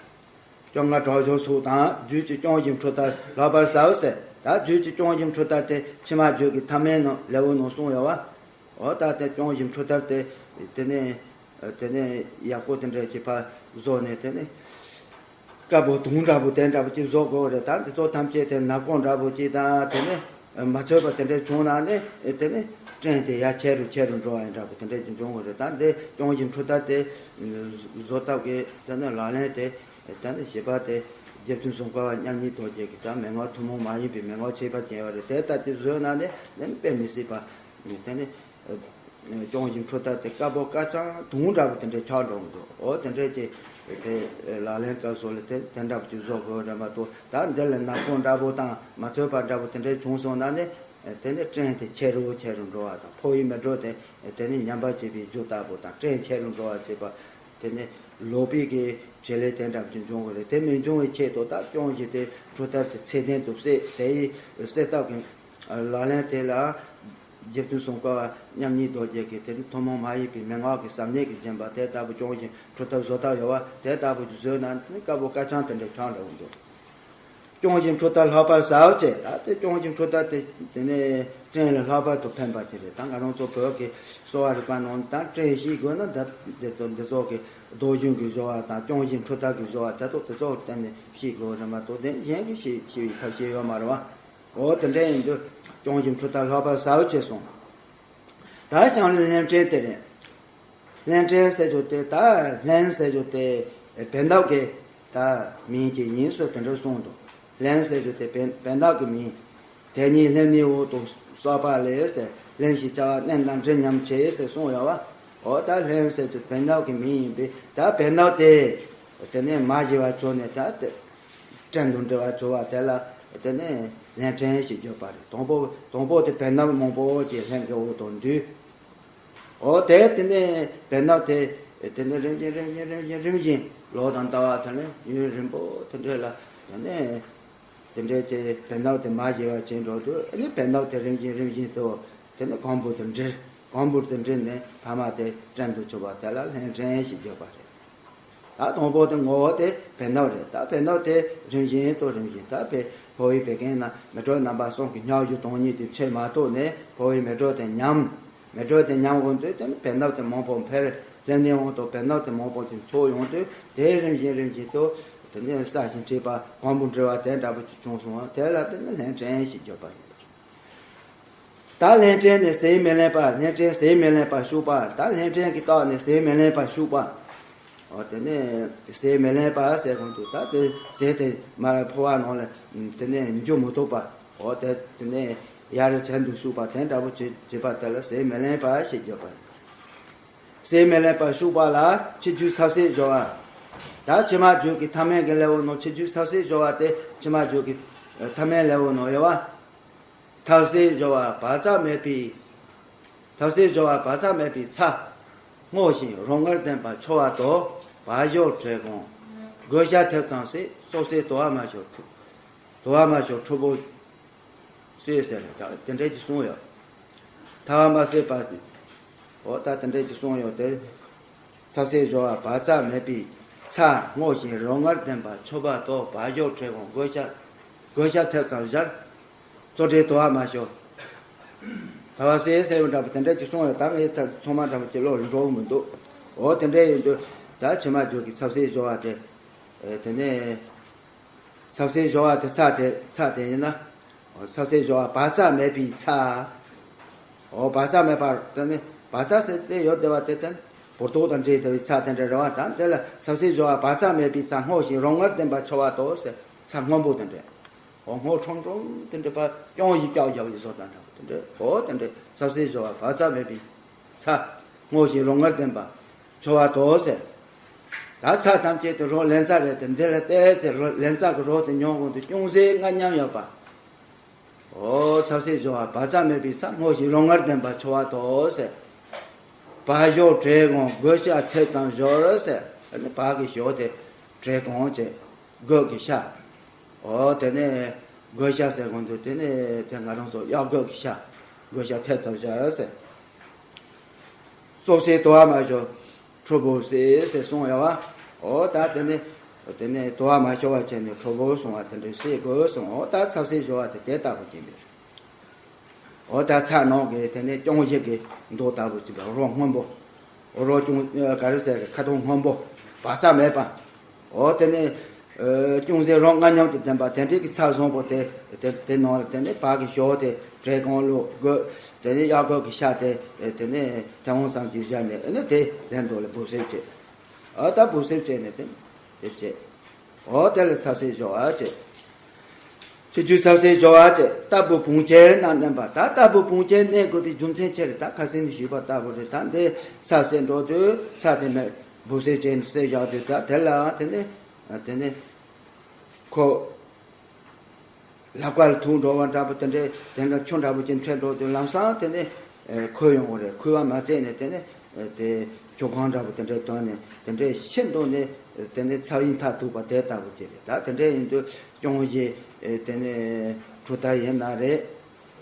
སྐྱོ་ང་གྲགས་ཞོ་སོགས་དང་རྒྱུད་ཀྱི་སྐྱོང་བཞིན་འཕྲོ་མཐར་ལྷག་པར་ཟབ་ཟེར། ད་རྒྱུད་ཀྱི་སྐྱོང་བཞིན་འཕྲོ་མཐར་དེ་ཕྱི་མ་རྒྱུད་ཀྱི་ཐ་མའི་ནང་ལེའུ་ནང་གསུངས་ཡོད་པ། འོ་ད་དེ་སྐྱོང་བཞིན་འཕྲོ་མཐར་དེ་དེ་ནས་དེ་ནས་ཡག་པོ་དེ་འདྲ་ཅིག་ཕར་བཟོ་ནས་དེ་ནས་དཀར་པོ་དུང་འདྲ་པོ་དེ་འདྲ་པོ་ཅིག་བཟོ་དགོས་རེད། ད་འདི་ཚོ་ཐམས་ཅད་དེ་ནག་པོ་འདྲ་པོ་ཅིག་དང་དེ་ནས་མ་ཚོས་པ་དེ་འདྲ་བྱུང་ན་ནི་དེ་ནས་བྲན་དེ་ཡར་ཆེ་རུ་ཆེ་རུ་འགྲོ་བ་ཡིན་འདྲ་པོ་དེ་འདྲ་ཅིག་འབྱུང་གི་རེད། ད་འདི་སྐྱོང་བཞིན་འཕྲོ་མཐར་དེ་བཟོ་ཐབས་ཀྱི་དེ་ནས་ལག་ལེན་དེ་དེ་ནས་བྱེད་པ་དེ་རྗེ་བཙུན་སུམ་མཁར་བ་མཉམ་ཉིད་རྡོ་རྗེ་གི་ད་མན་ངག་ཐུན་མོང་མ་ཡིན་པའི་མན་ངག་ཁྱད་པར་ཅན་ཡོད་རེད། དེ་ལྟ་དེ་བཟོས་ན་ནི་དེ་ནི་དཔེ་མི་སྲིད་པ་དེ་ནས། སྐྱོང་བཞིན་འཕྲོ་མཐར་དེ་དཀར་པོ་དཀར་ཆང་དུང་འདྲ་པོ་དེ་འདྲའི་ཆགས་འགྲོ་གི་འདུག་འོ་དེ་འདྲའི་ཅིག་ དེ་ལག་ལེན་སྐབས་སུ་ལ་དེ་དེ་འདྲ་པོ་ཅིག་བཟོ་དགོས་རེད་མ་གཏོགས། ད་འདི་ལ་ནག་པོ་འདྲ་པོ་དང་མ་འཚོས་པ་འདྲ་པོ་དེ་འདྲའི་བྱུང་སོང་ན་ནི། དེ་ནི་སྐྲན་དེ་ཆེ་རུ་ཆེ་རུ་འགྲོ་བ་དང་། ཕོ་བའི་མེ་དྲོད་དེ་དེ་ནི་ཉམས་པ་བྱེད་པའི་རྒྱུ་ལྟ་བུ་དང་། སྐྲན་ཆེ་རུ་འགྲོ་བ་བྱེད་པ། དེ་ནི་ལོག་པའི་གི་བྱེད་ལས་དེ་འདྲ་པོ་ཅིག་འབྱུང་གི་རེད། དེ་མི་འབྱུང་བའི་ཆེད་དུ་ད་སྐྱོང་བཞིན་དེ་འཕྲོ་ཐབས་དེ་ཚད་ལྡན་དུ་བསྲེ། དེ་ཡི་བསྲེ་ཐབས་ཀྱི་ལག་ལེན་དེ་ལ། རྗེ་བཙུན་སྲུང་འཁོར་བ་མཉམ་ཉིད་རྡོ་རྗེ་གིས་དེ་ནི་ཐུན་མོང་མ་ཡིན་པའི་མན་ངག་གི་ཟབ་གནད་ཀྱིས་བརྒྱན་པ་དེ་ལྟ་བུ་སྐྱོང་བཞིན་འཕྲོ་ཐབས་བཟོ་ཐབས་ཡོད་པ་དེ་ལྟ་བུ་བཟོས་ན་ནི་དཀར་པོ་དཀར་ཆང་དེ་འདྲ་ཆང་འདྲ་བོ་འདུག་སྐྱོང་བཞིན་འཕྲོ་ཐབས་ལྷག་པར་ཟབ་ཅེས། ད་དེ་སྐྱོང་བཞིན་འཕྲོ་ཐབས་དེ་དེ་ནས་སྐྲན་ལ་ལྷག་པར་དུ་ཕན་པ་ཅིག་རེད། ད་ང་རང་ཚོ་བོད་ཀྱི་གསོ་བ་རིག་པ་ནང་ད་སྐྲན་ཞིག་དགོས་ན་ད་དེ་ཚོ་འདི་ཚོ་གི་སྡོད་གཞུང་གི་སྦྱོར་བ་དང་སྐྱོང་བཞིན་འཕྲོ་ཐབས་ཀྱི་སྦྱོར་བ་དེ་ཚོ་དེ་ཚོ་གཏན་ནས་ཤེས་དགོས་རེད་མ་གཏོགས། དེ་གཞན་གྱི་ཤེས་ཤེས་པའི་ཐབས་ཤེས་ཡོད་མ་རེད་བ། འོ་དེ་འདྲ་ཡིན་དུས་སྐྱོང་བཞིན་འཕྲོ་ཐབས་ལྷག་པར་ཟབ་ཅེས་གསུངས། ད་ཞང་ལྷན་སྐྲན་དེ་རེད། ལྷན་སྐྲན་ཟེར་རྒྱུ་དེ། ད་ལྷན་ཟེར་རྒྱུ་དེ་བན་དག་གི་ད་མིང་ཅིག་ཡིན་ཟེར་དེ་འདྲ་གསུངས་འདུག་ལྷན་ཟེར་རྒྱུ་དེ་བན་བན་དག་གི་མིང་། དེ་ཉིད་ལྷན་ནེའུ་དང་སོགས་པ་ལས་ཟེར། ལྷན་ཞེས་བྱ་བ་མནན་དང་འདྲེན་སྙམ་བྱེད་ཟེར་གསུངས་ཡོད་བ། འོ་ད་ལྷན་ཟེར་རྒྱུ་བན་དག་གི་མིང་ཡིན་པས། ད་བན་དག་དེ་དེ་ནས་མ་ཞི་བར་གྱུར་ནས་ད་དེ་སྐྲན་དུ་འགྲོ་བར་གྱུར་བ་དེ་ལ་དེ་ནས་ལྷན་སྐྲན་ཞེས་བརྗོད་པ་རེད། དང་པོ་དང་པོ་དེ་བན་དག་མང་པོ་ཅིག་ལྷན་གྱི་འོག་ཏུ་འདུས། འོ་དེ་དེ་ནས་བན་དག་དེ་དེ་ནས་རིམ་བཞིན་རིམ་བཞིན་རིམ་བཞིན་རིམ་བཞིན་ལོ་དང་ཟླ་བ་དེ་ནས་ཡུན་རིང་པོ་དེ་འདྲ་ལ་དེ་ནས་དེ་འདྲའི་ཅིག་བན་དག་དེ་མ་ཞི་བར་བྱས་འགྲོ་དུས། ཨ་ནི་བན་དག་དེ་རིམ་བཞིན་རིམ་བཞིན་དུ་དེ་ནས་གོང་བུ་དང་འདྲེས། གོང་བུ་དང་འདྲེས་ནས་ཐ་མ་དེ་སྐྲན་དུ་གྱུར་པ་དེ་ལ་ལྷན་སྐྲན་ཞེས་བརྗོད་པ་རེད། ད་དང་པོ་དེ་ངོ་བོ་དེ་བན་དག་རེད། ད་བན་དག་དེ་རིམ་བཞིན་དུ་རིམ་བཞིན་ད་བོད་ཕོ་བའི་བད་ཀན་ན་མེ་དྲོད་རྣམ་པ་གསུམ་གྱི་མྱག་གཞུ་དོན་གཉིས་དེ་ཆད་མ་གཏོགས་ནས་ཕོ་བའི་མེ་དྲོད་དེ་ཉམས། མེ་དྲོད་དེ་ཉམས་འོང་དུས་དེ་ནི་བན་དག་དེ་མང་པོ་འཕེལ། ལྷན་ནེའུ་དང་བན་དག་དེ་མང་པོ་ཅིག་འཚོ་ཡོང་དུས། དེ་རིམ་བཞིན་རིམ་བཞིན་དུ་དེ་ནས་ས་ཞིང་འཁྲིགས་པ་གོང་བུ་འདྲེས་པ་དེ་འདྲ་པོ་ཅིག་བྱུང་སོང་བ་དེ་ལ་དེ་ནི་ལྷན་སྐྲན་ཞེས་བརྗོད་པ་ཡིན། ད་ལྷན་སྐྲན་ནི་ཟས་མི་ལེན་པ། ལྷན་སྐྲན་ཟས་མི་ལེན་པ་ཤུགས་པ། ད་ལྷན་སྐྲན་གྱི་རྟགས་ནི་ཟས་མི་ལེན་པ་ཤུགས་པ། འོ་དེ་ནས་ཟས་མི་ལེན་པ་ཟེར་གོང་དུ་ད་དེ་ཟས་དེ་མར་ཕོ་བ་ནང་ལ་དེ་ནས་འཇུ་མི་ཐུབ་པ། འོ་དེ་དེ་ནས་ཡར་བྱང་དུ་ཞུགས་པ་དེ་འདྲ་པོ་བྱེད་བྱེད་པ་དེ་ལ་ཟས་མི་ལེན་པ་ཞེས་བརྗོད་པ་རེད། ཟས་མི་ལེན་པ་ཤུགས་པ་ལ་ཕྱི་རྒྱུ་ཚབ་བྱེད་སྦྱོར་བ། ད་ཕྱི་མ་རྒྱུད་ཀྱི་ཐ་མལ་གྱི་ལེའུ་ནང་ཕྱི་རྒྱུ་ཚབ་བྱེད་སྦྱོར་བ་དེ་ཕྱི་མ་རྒྱུད་ཀྱི་ཐ་མལ་ལེའུ་ནང་ཡོད་བ། ཚབ་བྱེད་སྦྱོར་བ་བག་ཚ་མེད་པའི། ཚབ་བྱེད་སྦྱོར་བ་བག་ཚ་མེད་པའི་ཚ། སྔོ་ཞིང་རོ་མངར་ལྡན་པ་མཆོ་བ་དོ། བག་གཞོ་བྲེ་གང་། སྒོས་ཤ་ཐེབས་ཙམ་ཟད། བཙོག་ཟས་དུ་བ་མ་ཞོ་ཁྲུ། དུ་བ་མ་ཞོ་ཁྲུ་བོ་ཟད་ཟེར་ནས་ད་དེ་འདྲ་ཅིག་གསུངས་ཡོད། ཐ་བ་མ་ཟད་པ། འོ་ད་དེ་འདྲ་ཅིག་གསུངས་ཡོད་དེ། ཚབ་བྱེད་སྦྱོར་བ་བག་ཚ་མེད་པའི་ཚ། སྔོ་ཞིང་རོ་མངར་ལྡན་པ་མཆོ་བ་དོ། བག་གཞོ་བྲེ་གང་། སྒོས་ཤ། སྒོས་ཤ་ཐེབས་ཙམ་བཞར། བཙོག་ཟས་དུ་བ་མ་ཞོ། ད་བ་ཟད་ཟེར་བ་འདྲ་པོ་དེ་འདྲ་ཅིག་གསུངས་ཡོད། ད་ངས་ད་ཚང་མ་འདྲ་པོ་ཅིག་ཀློག་འགྲོ་གི་མི་འདུག་འོ་དེ་འདྲ་ཡིན་དུས་ད་ཕྱི་མ་རྒྱུད་ཀྱི་ཚབ་བྱེད་སྦྱོར་བ་དེ། དེ་ནས་ཚབ་བྱེད་སྦྱོར་བ་དེ་ཚ་དེ་ཚ་དེ་ཡིན་ན། འོ་ཚབ་བྱེད་སྦྱོར་བ་བག་ཚ་མེད་པའི་ཚ། འོ་བག་ཚ་མེད་པ་དེ་ནི་བག་ཚ་ཟེར་དེ་ཡོད་བསྡད་པ་དེ་དེ་ནི་བུར་ཏོག་དང་འདྲེས་བསྡད་པའི་ཚ་དེ་འདྲ་རེད་བ། ད་དེ་ལ་ཚབ་བྱེད་སྦྱོར་བ་བག་ཚ་མེད་པའི་ཚ། སྔོ་ཞིང་རོ་མངར་ལྡན་པ་མཆོ་བ་དོ་ཟེར། ཚ་སྔོན་པོ་དེ་འདྲ། འོ་སྔོ་ཁྲོམ་ཁྲོམ་དེ་འདྲ་པ་ཅུང་ཞིག་སྐྱག་རྒྱག་ཡོད་བཟོ་དང་འདྲ་པོ་དེ་འདྲ། འོ་དེ་འདྲ་ཚབ་བྱེད་སྦྱོར་བ་བག་ཚ་མེད་པའི་ཚ། སྔོ་ཞིང་རོ་མངར་ལྡན་པ་མཆོ་བ་དོ་ཟེར། ད་ཚ་ཐམས་ཅད་དུ་རོ་ལན་ཚྭ་རེད་དེ། འདི་ལ་བལྟས་ཚེ་རོ་ལན་ཚྭ་གི་རོ་དེ་མྱོང་གོང་དུ་ཅུང་ཟད་མངར་ཉམས་ཡོད་པ། འོ་ཚབ་བྱེད་སྦྱོར་བ་བག་ཚ་མེད་པའི་ཚ། སྔོ་ཞིང་རོ་མངར་ལྡན་པ་མཆོ་བ་དོ་ཟེར། བག་གཞོ་བྲེ་གང་། སྒོས་ཤ་ཐེབས་ཙམ་བཞར་ཟེར། ཨ་ནི་བག་གི་གཞོ་དེ་བྲེ་གང་བྱས། སྒོས་ཀྱི་ཤ། འོ་དེ་ནས་སྒོས་ཤ་ཟེར་གོང་དུ་དེ་ནས་དེ་ང་རང་ཚོ་གཡག་སྒོས་ཀྱི་ཤ། སྒོས་ཤ་ཐེབས་ཙམ་བཞར་ཟེར། བཙོག་ཟས་དུ་བ་མ་ཞོ་ཁྲོ་བོ་ཟས་ཟེར་གསུངས་ཡོད་བ། འོ་ད་དེ་ནས་དེ་ནས་དུ་བ་མ་ཞོ་བ་བྱས་ནས་ཁྲོ་བོ་གསུང་བ་དེ་འདྲ་ཟས་དགོས་གསུངས། འོ་ད་ཚབ་བྱེད་སྦྱོར་བ་དེ་དེ་ལྟ་བུ་ཅིག་རེད། འོ་ད་ཚྭ་ནང་གི་དེ་ནས་ཅུང་ཞིག་གི་མདོག་ལྟ་བུ་ཅིག་པ། རོ་སྔོན་པོ། རོ་ཅུང་ག་རེ་ཟེར་གི་ཁ་དོག་སྔོན་པོ། བག་ཚ་མེད་པ། འོ་དེ་ནས་ཅུང་ཟད་རོ་མངར་ཉམས་དང་ལྡན་པ་དེ་འདྲའི་གི་ཚྭ་བཟང་པོ་དེ་དེ་དེ་ནང་ལ་དེ་ནས་བག་གི་ཞོ་དེ་བྲེ་གང་བླུགས། སྒོས་དེ་ནས་གཡག་སྒོས་ཀྱི་ཤ་དེ་དེ་ནས་ཐལ་མོ་ཙམ་གྱིས་བཞག་ནས། ཨ་ནི་དེ་དེ་མདོག་ལ་འབུ་སྲེག་བྱས། འོ་ད་འབུ་སྲེག་བྱས་ནས་དེ་དེ་བྱས། འོ་དེ་ལ་ཚབ་བྱེད་སྦྱོར་བ་བྱས། ཕྱི་རྒྱུ་ཚབ་བྱེད་སྦྱོར་བ་བྱས། ལྟ་བུ་བུང་སྐྱེར་རྣམས་བསྣན་པ། ད་ལྟ་བུ་བུང་སྐྱེར་གནས་དགོས་པའི་རྒྱུ་མཚན་ཅི་རེད། ད་ཁ་སང་ནས་ཞུས་པ་ལྟ་བུ་རེད། ད་འདི་ཚྭ་ཟས་འགྲོ་དུས་ཚྭ་དེ་མེད། འབུ་སྲེག་བྱས་ནས་བསྲེགས་བཞག་དུས། ད་དེ་ལ་དེ་ནས་དེ་ནས་ཁོ་ལག་པ་ལ་ཐུག་འགྲོ་བ་འདྲ་པོ་དེ་འདྲའི། དེ་འདྲ་ཆུ་འདྲ་པོ་ཅིག་འཕྲད་འགྲོ་དུས་ལམ་སང་དེ་ནས་ཁོལ་ཡོང་གི་རེད། ཁོལ་བ་མ་ཚད་ནས་དེ་ནས་དེ་ཆུ་སྒང་འདྲ་པོ་དེ་འདྲའི་དོན་ནས་དེ་འདྲའི་ཤིན་ཏུ་ནས་དེ་ནས་ཚ་བའི་མཐར་ཐུག་པ་དེ་ལྟ་བུ་ཅིག་རེད། ད་དེ་འདྲའི་ཡིན་དུས་ཅུང་ཞིག་དེ་ནས་གྲུ་ཐག་ཡིན་ན་རེད།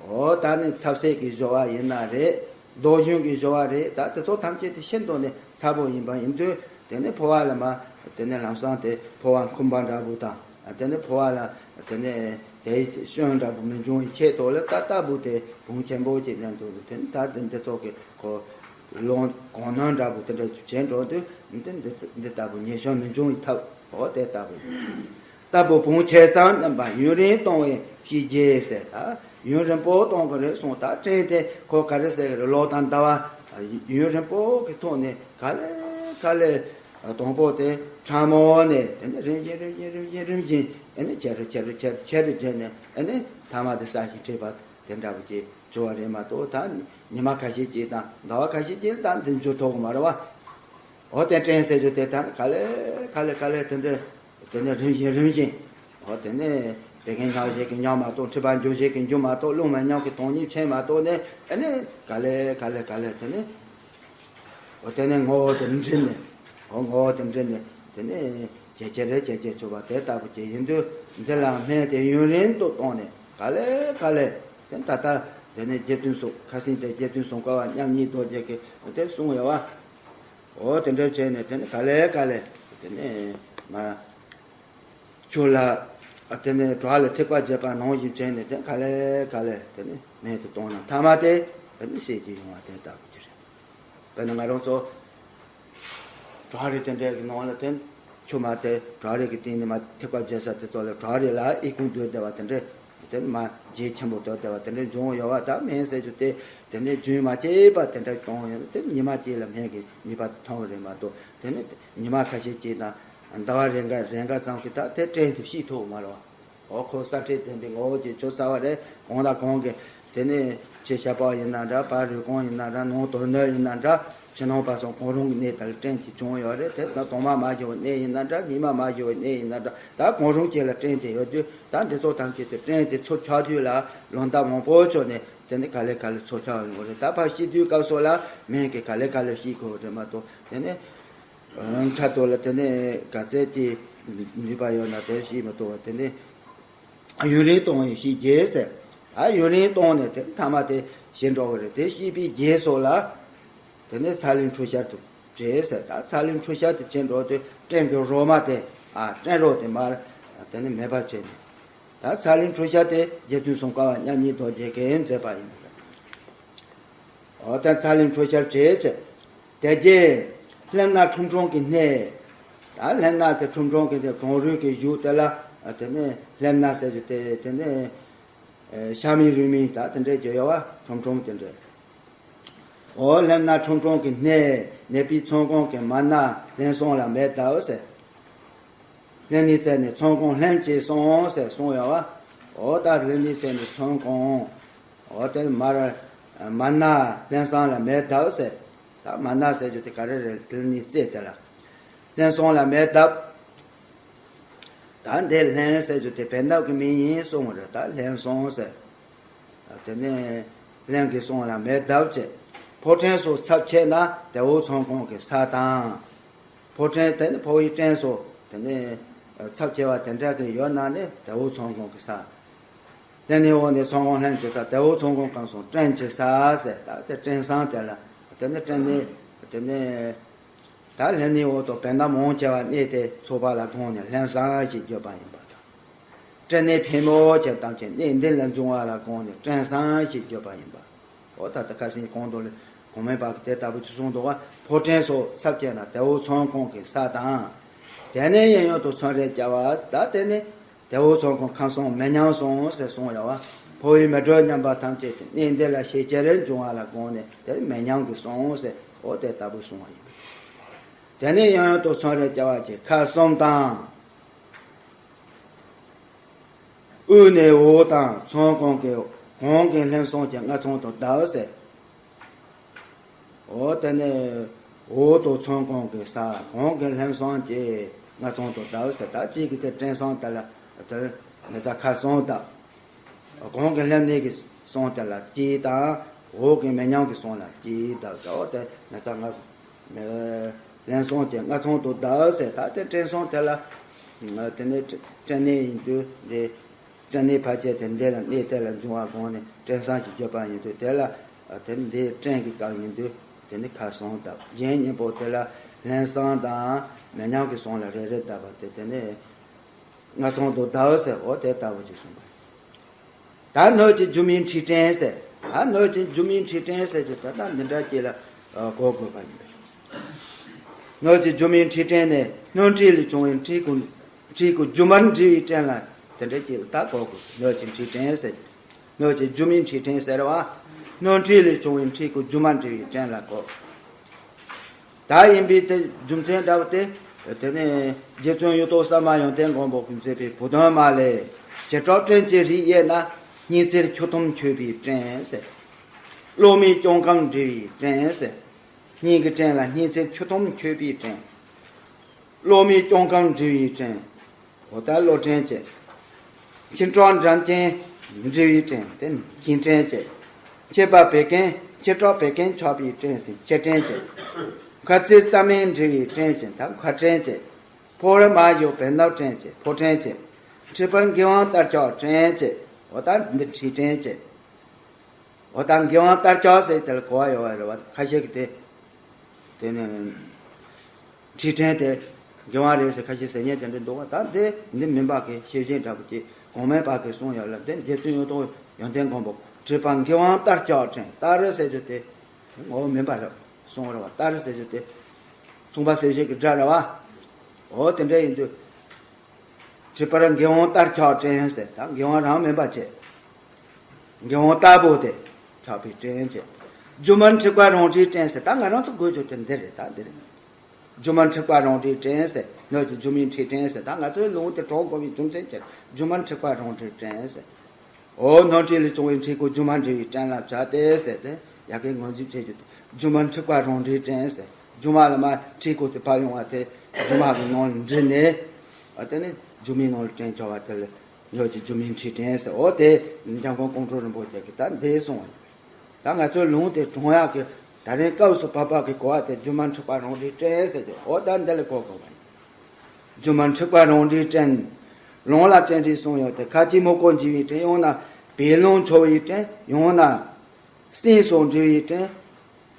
འོ་ད་ནི་ཚབ་སེ་གི་བཞོ་བ་ཡིན་ན་རེད། རྡོ་གཞུང་གི་བཞོ་བ་རེད། ད་དེ་ཚོ་ཐམས་ཅད་དེ་ཤིན་ཏུ་ནས་ཚ་པོ་ཡིན་པ་ཡིན་དུས། དེ་ནས་ཕོ་བ་ལ་མ་དེ་ནས་ལམ་སང་དེ་ཕོ་བ་འཁུམས་པ་འདྲ་པོ་དང་། དེ་ནས་ཕོ་བ་ལ་དེ་ནས་དེའི་སྐྱོན་འདྲ་པོ་མི་འབྱུང་བའི་ཆེད་དུ་ལ། ད་ལྟ་བུ་དེ་བོང་ཆེན་པོ་ཅིག་ལེན་དུས། དེ་ནས་ད་དེ་འདི་ཚོ་གི་ཁོ་ལོང་གོང་ན་འདྲ་པོ་དེ་འདྲ་བྱེད་འགྲོ་དུས། འདི་འདི་འདི་ལྟ་བུ་ཉེས་སྐྱོན་མི་འབྱུང་བའི་ཐབས། འོ་དེ་ལྟ་བུ་ཡིན། ལྟ་བུ་བོང་ཆེ་ཙམ་རྣམ་པ་ཡུན་རིང་གཏོང་བའི་ཤེས་རྒྱས་ཟེར། ད་ཡུན་རིང་པོ་གཏོང་གི་རེད་གསུངས། ད་སྐྲན་དེ་ཁོ་ག་རེ་ཟེར་གི་རེད། ལོ་དང་ཟླ་བ་ཡུན་རིང་པོ་གི་ཐོག་ནས་ག་ལེ་ག་ལེ་དང་པོ་དེ་ཕྲ་མོ་ནས་དེ་ནས་རིམ་བཞིན་རིམ་བཞིན་རིམ་བཞིན་རིམ་བཞིན་ཨེ་ནས་ཆེ་རུ་ཆེ་རུ་ཆེ་རུ་ཆེ་རུ་བྱས་ནས། ཨེ་ནས་ཐ་མ་དེ་ས་ཞིང་ཁྲིད་པ་དེ་འདྲ་བོ་ཅིག་བྱུང་བ་རེད་མ་གཏོགས། ད་ཉི་མ་ཁ་ཤས་ཅིག་དང་ཟླ་བ་ཁ་ཤས་ཅིག་ད་འདི་འཇུ་ཐུབ་གི་མ་རེད་བ། འོ་དེ་སྐྲན་ཟེར་རྒྱུ་དེ་ད་ག་ལེ་ག་ལེ་ག་ལེ་དེ་འདྲ་དེ་ནས་རིམ་བཞིན་རིམ་བཞིན། འོ་དེ་ནས་བད་ཀན་ཉམས་བྱེད་ཀྱི་ཉམས་མ་གཏོགས། མཁྲིས་པ་འགྱུར་བྱེད་ཀྱི་འགྱུར་མ་གཏོགས། རླུང་མ་ཉམས་ཀྱི་དོན་སྙིང་ཆེན་མ་གཏོགས་ནས། ཨེ་ནས་ག་ལེ་ག་ལེ་ག་ལེ་དེ་ནས། འོ་དེ་ནས་ངོ་བོ་དེ་འདྲེས་ནས། འོ་ངོ་བོ་དེ་འདྲེས་ནས་དེ་ནས་ཇེ་ཆེར་རེ་ཇེ་ཆེར་ཚུད་པ་དེ་ལྟ་བུ་ཅིག་ཡིན་དུས། འདི་ལ་སྨན་དེ་ཡུན་རིང་དུ་བཏང་ནས་ག་ལེ་ག་ལེ་དེ་ད་ལྟ་དེ་ནས་རྗེ་བཙུན་སུ་ཁ་སང་དེ་རྗེ་བཙུན་སུམ་མཁའ་པ་མཉམ་ཉིད་རྡོ་རྗེ་གིས་དེ་གསུངས་ཡོད་བ། འོ་དེ་འདྲ་བྱས་ནས་དེ་ནས་ག་ལེ་ག་ལེ་དེ་ནས་ང་ཆུ་ལ་དེ་ནས་བྲག་ལ་ཐིགས་པ་བརྒྱབ་པ་ནང་བཞིན་བྱས་ནས་དེ་ག་ལེ་ག་ལེ་དེ་ནས་སྨན་དེ་བཏང་ན་ཐ་མ་དེ་དེ་ནས་སད་ཀྱི་ཡོང་བ་དེ་ལྟ་བུ་ཅིག་རེད། དཔེར་ན་ང་རང་ཚོ་བྲག་རི་དེ་འདྲའི་གི་ནང་ལ་དེ་ཆུ་མ་དེ་བྲག་རི་གི་སྟེང་ནས་མར་ཐིགས་པ་བརྒྱབ་ས་དེ་ཚོ་ལ་བྲག་རི་ལ་ཨི་ཁུང་རྡོལ་བསྡད་པ་དེ་འདྲ། དེ་མར་རྗེས་ཆེན་པོ་རྡོལ་བསྡད་པ་དེ་འདྲ་འབྱུང་ཡོད་བ། ད་སྨན་ཟེར་རྒྱུ་དེ་དེ་ནས་རྒྱུན་མ་ཆད་པ་དེ་འདྲ་གཏོང་ཡོད་ན། དེ་ཉི་མ་གཅིག་ལ་སྨན་གྱི་ནུས་པ་ཐོན་གི་རེད་མ་གཏོགས། དེ་ནས་ཉི་མ་ཁ་ཤས་ཅིག་དང་ཟླ་བ་རེ་འགའ་རེ་འགའ་ཙམ་གྱིས་ད་དེ་སྐྲན་དེ་ཞི་ཐུབ་མ་རེད་བ། འོ་ཁོ་སྲ་མཁྲེགས་ལྡན་པའི་ངོ་བོ་གྱི་ཆུ་ཚ་བ་རེད། གང་དང་གང་གི་དེ་ནས་ཕྱི་ཤ་པགས་ཡིན་ན་འདྲ། བར་རུས་རྐང་ཡིན་ན་འདྲ། ནང་དོན་སྣོད་ཡིན་ན་འདྲ། ཕྱི་ནང་བར་གསུམ་གང་རུང་གི་གནས་དེ་ལ་སྐྲན་དེ་བྱུང་ཡོད་རེད། དེ་ད་དྭངས་མ་མ་ཞུ་བའི་གནས་ཡིན་ན་འདྲ། སྙིགས་མ་མ་ཞུ་བའི་གནས་ཡིན་ན་འདྲ། ད་གང་རུང་ཅིག་ལ་སྐྲན་དེ་ཡོད་དུས། ད་འདི་ཚོ་ཐམས་ཅད་དེ་སྐྲན་དེ་ཚུར་ཆགས་དུས་ལ་ལོ་ཟླ་མང་པོ་ཆོད་ནས་དེ་ནས་ག་ལེ་ག་ལེ་ཚུར་ཆགས་ཡོང་གི་རེད། ད་ཕར་ཞི་དུས་སྐབས་སུ་ལ་སྨན་གྱིས་ག་ལེ་ག་ལེ་ཞི་དགོས་རེད་མ་གཏོགས། དེ་ནས་འཕྲལ་དུ་ལ་དེ་ནས་ག་ཚད་ཀྱི་ནུས་པ་ཡོད་ན་དེ་ཞི་མི་ཐུབ་པ། དེ་ནས་ཡུན་རིང་གཏོང་བའི་ཤེས་རྒྱས་ཟེར། ཨ་ཡུན་རིང་གཏོང་ནས་དེ་ཐ་མ་དེ་ཞི་འགྲོ་གི་རེད། དེ་ཞི་བའི་རྗེས་སུ་ལ་དེ་ནས་ཚ་ལན་འཁྲུ་བྱར་དུ་བྱེད་ཟེར། ད་ཚ་ལན་འཁྲུ་བྱར་དུ་བྱེད་འགྲོ་དུས་སྐྲན་གྱི་རོ་མ་དེ། ཨ་སྐྲན་རོ་དེ་མར་དེ་ནས་མེད་པར་བྱས་ནས། ད་ཚ་ལན་འཁྲུ་བྱ་དེ་རྗེ་བཙུན་སུམ་མཁའ་པ་མཉམ་ཉིད་རྡོ་རྗེ་གིས་མཛད་པ་ཡིན་པ་རེད། འོ་ད་ཚ་ལན་འཁྲུ་བྱར་བྱེད་ཟེར། དེ་རྗེས་ལྷེམ་སྣ་ཁྲུམ་ཁྲུམ་གྱི་སྣེ། ད་ལྷེམ་སྣ་དེ་ཁྲུམ་ཁྲུམ་གྱི་སྣེ། གྲང་རུས་ཀྱི་གཞུག་དེ་ལ་དེ་ནས་ལྷེམ་སྣ་ཟེར་རྒྱུ་དེ། དེ་ནས་ཤ་མིན་རུས་མིན་ད་དེ་འདྲའི་རྒྱུ་ཡོད་བ། ཁྲུམ་ཁྲུམ་དེ་འདྲའི། འོ་ལྷེམ་སྣ་ཁྲུམ་ཁྲུམ་གྱི་སྣེ། ནད་པའི་ཚོང་ཁང་གི་མར་སྣ་ལྷེམ་སོང་ལ་མེ་བརྡབས་ཟེར། ལྷེམ་སྣའི་རྩེ་ནས་ཚོང་ཁང་ལྷེམ་གྱིས་སོང་ཟེར་གསུངས་ཡོད་བ། འོ་ད་ལྷེམ་སྣའི་རྩེ་ནས་ཚོང་ཁང་། འོ་དེ་མར་མར་སྣ་ལྷེམ་སོང་ལ་མེ་བརྡབས་ཟེར། ད་མར་སྣ་ཟེར་རྒྱུ་དེ་ག་རེ་རེད། ལྷེམ་སྣའི་རྩེ་དེ་ལ་ལྷེམ་སོང་ལ་མེ་བརྡབས། ད་འདི་ལྷེམ་ཟེར་རྒྱུ་དེ་བན་དབ་ཀྱི་མིང་ཡིན་གསུངས་པ་རེད། ད་ལྷེམ་སོང་ཟེར། དེ་ནས་ལྷེམ་གྱིས་སོང་ལ་མེ་བརྡབས་བྱས། ཕོ་སྐྲན་སོགས་ཚབས་ཆེ་ན་དལ་བུ་ཚོང་ཁང་གི་ས་དང་། ཕོ་སྐྲན་དེ་ནི་ཕོ་བའི་སྐྲན་སོགས་དེ་ནི་ཚབས་ཆེ་བ་དེ་འདྲ་གི་ཡོད་ན་ནི་དལ་བུ་ཚོང་ཁང་གི་ས། དེ་ནི་འོག་ནས་ཚོང་ཁང་ལྷེམ་གྱི་ས། དལ་བུ་ཚོང་ཁང་ཁམས་གསུམ་སྐྲན་གྱི་ས་ཟེར། ད་དེ་སྐྲན་སོང་དེ་ལ་དེ་ནི་སྐྲན་ནི་དེ་ནི། ད་ལྷེམ་སྣའི་འོག་ཏུ་བན་དྷ་མང་ཆེ་བ་གནས་ཏེ་ཚོགས་པ་ལ་དགོངས་ནས་ལྷེམ་སོང་ཞེས་བརྗོད་པ་ཡིན་པ་དང་། སྐྲན་ནད་ཕལ་མོ་ཆེ་ཐམས་ཅད་གནས་འདི་ལ་འབྱུང་བ་ལ་དགོངས་ནས་སྐྲན་སོང་ཞེས་བརྗོད་པ་ཡིན་པ། འོ་ད་ལྟ་ཁ་སང་གོང་དུ་ལ་གོང་མའི་བར་གྱི་དེ་ལྟ་བུ་ཅིག་གསུངས་འདུག་བ། ཕོ་སྐྲན་སོགས་ཚབས་ཆེ་ན་དལ་བུ་ཚོང་ཁང་གི་ས་དང་། དེ་ནས་གཡས་གཡོན་དུ་མཚོན་རེ་བྱ་བ། ད་དེ་ནི་དལ་བུ་ཚོང་ཁང་ཁམས་གསུམ་མེ་མྱང་སོང་ཟེར་གསུངས་ཡོད་བ། ཕོ་བའི་མེ་དྲོད་ཉམས་པ་ཐམས་ཅད་དེ་གནས་འདི་ལ་ཞེ་ཆེར་འབྱུང་བ་ལ་དགོངས་ནས་དེ་མེ་མྱང་གི་སོང་ཟེར། འོ་དེ་ལྟ་བུ་གསུངས་པ་ཡིན། དེ་ནས་གཡས་གཡོན་དུ་མཚོན་རེ་བྱ་བ་གྱི་ཁ་གསུམ་དང་། དབུས་ནས་འོག་དང་ཚོང་ཁང་གི་གོང་གི་ལྷེམ་སོང་གྱི་རྔ་ཚང་དུ་བརྡབས་ཟེར། འོ་དེ་ནས་ འོག་ཏུ་ཚོན་གང་གི་ས། གང་གི་ལྷུན་གསུམ་གྱི། རྔ་ཚང་དུ་བརྡབ་ཟེར། ད་གཅིག་གི་དེ་སྤྲིན་གསུམ་དེ་ལ་དེ་ནི་ས་ཁ་གསུམ་བརྡབ། གང་གི་ལྷུན་གནས་ཀྱི་གསུམ་དེ་ལ་གཅིག་དང་། འོག་གི་མེ་མཉམ་གྱི་གསུམ་ལ་གཅིག་བརྡབ། ད་འོ་དེ་ནི་ས་རྔ་ལྷུན་གསུམ་གྱི་རྔ་ཚང་དུ་བརྡབ་ཟེར། ད་དེ་སྤྲིན་གསུམ་དེ་ལ་དེ་ནི་སྤྲིན་གནས་ཡིན་དུས་འདི། སྤྲིན་ནི་ཕལ་ཆེར་དེ་འདི་ལ་གནས་དེ་ལ་འབྱུང་བ་གོང་ནས་སྤྲིན་གསུམ་གྱི་བརྗོད་པ་ཡིན་དུས། དེ་ལ་དེ་འདི་སྤྲིན་གྱི་སྐབས་ཡིན་དུས་དེ་ནི་ཁ་གསུམ་བརྡབ། གཞན་གཉིས་པོ་དེ་ལ་ལྷུན་གསུམ་དང་མེ་མཉམ་གྱི་གསུམ་ལ་རེ་རེ་བརྡབ་པ་དེ་དེ་ནི་རྔ་ཚང་དུ་བརྡབ་ཟེར། འོ་དེ་ལྟ་བུ་ཅིག་གསུངས་པ་ཡིན། ད་སྣོད་ཀྱི་སྒྱུ་མའི་འཁྲིས་སྤྲིན་ཟེར། ད་སྣོད་ཀྱི་སྒྱུ་མའི་འཁྲིས་སྤྲིན་ཟེར་གྱི་ད་ལྟ་འདི་འདྲ་ཅིག་ལ་གོ་དགོས་པ་ཡིན་པས། སྣོད་ཀྱི་སྒྱུ་མའི་འཁྲིས་སྤྲིན་ནི། སྣོད་འཁྲིས་ལས་བྱུང་བའི་འཁྲིས་ཀྱི། འཁྲིས་ཀྱི་སྒྱུ་མར་འབྲེལ་བའི་སྤྲིན་ལ་དེ་འདྲ་ཅིག་ད་གོ་དགོས། སྣོད་ཀྱི་འཁྲིས་སྤྲིན་ཟེར། སྣོད་ཀྱི་སྒྱུ་མའི་འཁྲིས་སྤྲིན་ཟེར་བ། སྣོད་འཁྲིས་ལས་བྱུང་བའི་འཁྲིས་ཀྱི་སྒྱུ་མར་འབྲེལ་བའི་སྤྲིན་ལ་གོ། ད་ཡིན་པའི་དེ་རྒྱུ་མཚན་འདྲ་བ་དེ། དེ་ནས་རྗེ་བཙུན་གཡུ་ཐོག་གསར་མ་ཡོན་ཏན་མགོན་པོ་གིས་མཛད་པའི་བུ་སྟོན་མ་ལས། བྱེ་བྲག་སྤྲིན་གྱི་རིགས་དབྱེ་ན། སྙིང་ཚེར་ཆུ་ཐུམ་མཆོད་པའི་སྤྲིན་ཟེར། གློག་མེ་ཅུང་ཀམ་འབྲེལ་བའི་སྤྲིན་ཟེར། སྙིང་གི་སྤྲིན་ལ་སྙིང་ཚེར་ཆུ་ཐུམ་མཆོད་པའི་སྤྲིན། གློག་མེ་ཅུང་ཀམ་འབྲེལ་བའི་སྤྲིན། འོ་ད་གློག་སྤྲིན་བྱས། མཆིན་ཁྲག་འགྲམ་ཅན་འབྲེལ་བའི་སྤྲིན་དེ་མཆིན་སྤྲིན་བྱས། མཆེད་པ་བད་ཀན་མཆེད་ཁྲག་བད་ཀན་ཆགས་པའི་སྤྲིན་ཟེར་མཆེད་སྤྲིན་བྱས། མཁར་རྩེ་རྩྭ་སྨན་འབྲེལ་བའི་སྤྲིན་ཟེར་ད་མཁར་སྤྲིན་བྱས། ཕོ་བར་མ་བཞུགས་བེམ་ནག་སྤྲིན་བྱས་ཕོ་སྤྲིན་བྱས། མཁྲིས་པར་མགི་དབང་རྟ་ལྕག་སྤྲིན་བྱས། འོ་ད་འདི་མཁྲིས་སྤྲིན་བྱས། འོ་ད་མགི་དབང་རྟ་ལྕག་ཟེར་དེ་ལ་གོ་བ་ཡོད་པ་རེད་བ། ཁ་ཤས་ཀྱིས་དེ། དེ་ནས་འཁྲིས་སྤྲིན་དེ་མགི་དབང་རེད་ཟེར་ཁ་ཤས་ཟེར་མཁན་དེ་འདྲ་འདུག་བ། ད་འདི་འདི་མིན་པ་གི་ཤེས་བཞིན་འདྲ་པོ་ཅིག་གོང་མའི་བར་གྱི་གསུང་ཡོད་ལ། འདི་རྗེ་བཙུན་གཡུ་ཐོག་ཡོན་ཏན་མགོན་པོ་མཁྲིས་པ་མགི་དབང་རྟ་ལྕག་སྤྲིན། རྟ་རི་ཟེར་རྒྱུ་དེ་ངོ་བོ་མིན་པ་རེད། གསུང་རེད་བ། རྟ་རི་ཟེར་རྒྱུ་དེ་མཚུངས་པ་གསལ་བྱེད་ཀྱི་སྒྲ་རེད་བ། འོ་དེ་འདྲ་ཡིན་དུས། མཁྲིས་པར་མགི་དབང་རྟ་ལྕག་སྤྲིན་ཟེར། ད་མགི་དབང་རང་མིན་པ་བྱས། མགི་དབང་རྟ་བོ་དེ་ཆགས་པའི་སྤྲིན་བྱས། སྒྱུ་མར་འཁྲིག་པ་རང་འཁྲིས་སྤྲིན་ཟེར། ད་ང་རང་ཚོ་དགོས་རྒྱུ་དེ་འདི་རེད། ད་འདི་རེད། སྒྱུ་མར་འཁྲིག་པ་རང་འཁྲིས་སྤྲིན་ཟེར། སྣོད་ཀྱི་སྒྱུ་མའི་འཁྲིས་སྤྲིན་ཟེར། ད་ང་ཚོའི་ལུང་དེ་གྲོགས་དགོས་པའི་རྒྱུ་མཚན་ཆེད། སྒྱུ་མར་འཁྲིག་པ་རང་འཁྲིས་སྤྲིན་ཟེར། འོ་སྣོད་འཁྲིས་ལས་བྱུང་བའི་འཁྲིས་ཀྱི་སྒྱུ་མར་འབྲེལ་བའི་སྤྲིན་ལ་བྱ་སྟེ་ཟེར་ཏེ་ཡ་གི་ངོས་འཛིན་བྱེད་རྒྱུ་དེ། སྒྱུ་མར་འཁྲིག་པ་རང་འཁྲིས་སྤྲིན་ཟེར། སྒྱུ་མ་ལ་མར་འཁྲིས་སྐོར་དེ་ཕབ་ཡོང་བ་དེ་སྒྱུ་མ་གི་ནང་ལ་འདྲིལ་ནས། ཨ་དེ་ནི་སྒྱུ་མའི་ནང་ལ་སྤྲིན་འཁྱོག་པ་དེ་ལ་སྣོད་ཀྱི་སྒྱུ་མའི་འཁྲིས་སྤྲིན་ཟེར། འོ་དེ་འཇམ་མགོན་ཀོང་སྤྲུལ་རིན་པོ་ཆེ་གིས་ད་འདི་གསུངས་པ་ཡིན། ད་ང་ཚོའི་ལུང་དེ་དྲངས་ཡག་གི་ད་རིང་སྐབས་སུ་བབ་པ་གི་གོ་བ་དེ་སྒྱུ་མར་འཁྲིག་པ་རང་འཁྲིས་སྤྲིན་ཟེར་གྱི། འོ་ད་འདི་ལ་གོ་དགོས་པ་ཡིན། སྒྱུ་མར་འཁྲིག་པ་རང་འཁྲིས་སྤྲིན། ལུང་ལ་སྤྲིན་རེ་གསུངས་ཡོད་དེ། ཁ་ཅིག་མོ་ཀོ་འཇིབ་པའི་སྤྲིན། ཡང་ན་བད་རླུང་འཕྱོ་བའི་སྤྲིན། ཡང་ན་སྲིན་སོགས་འདྲེ་བའི་སྤྲིན།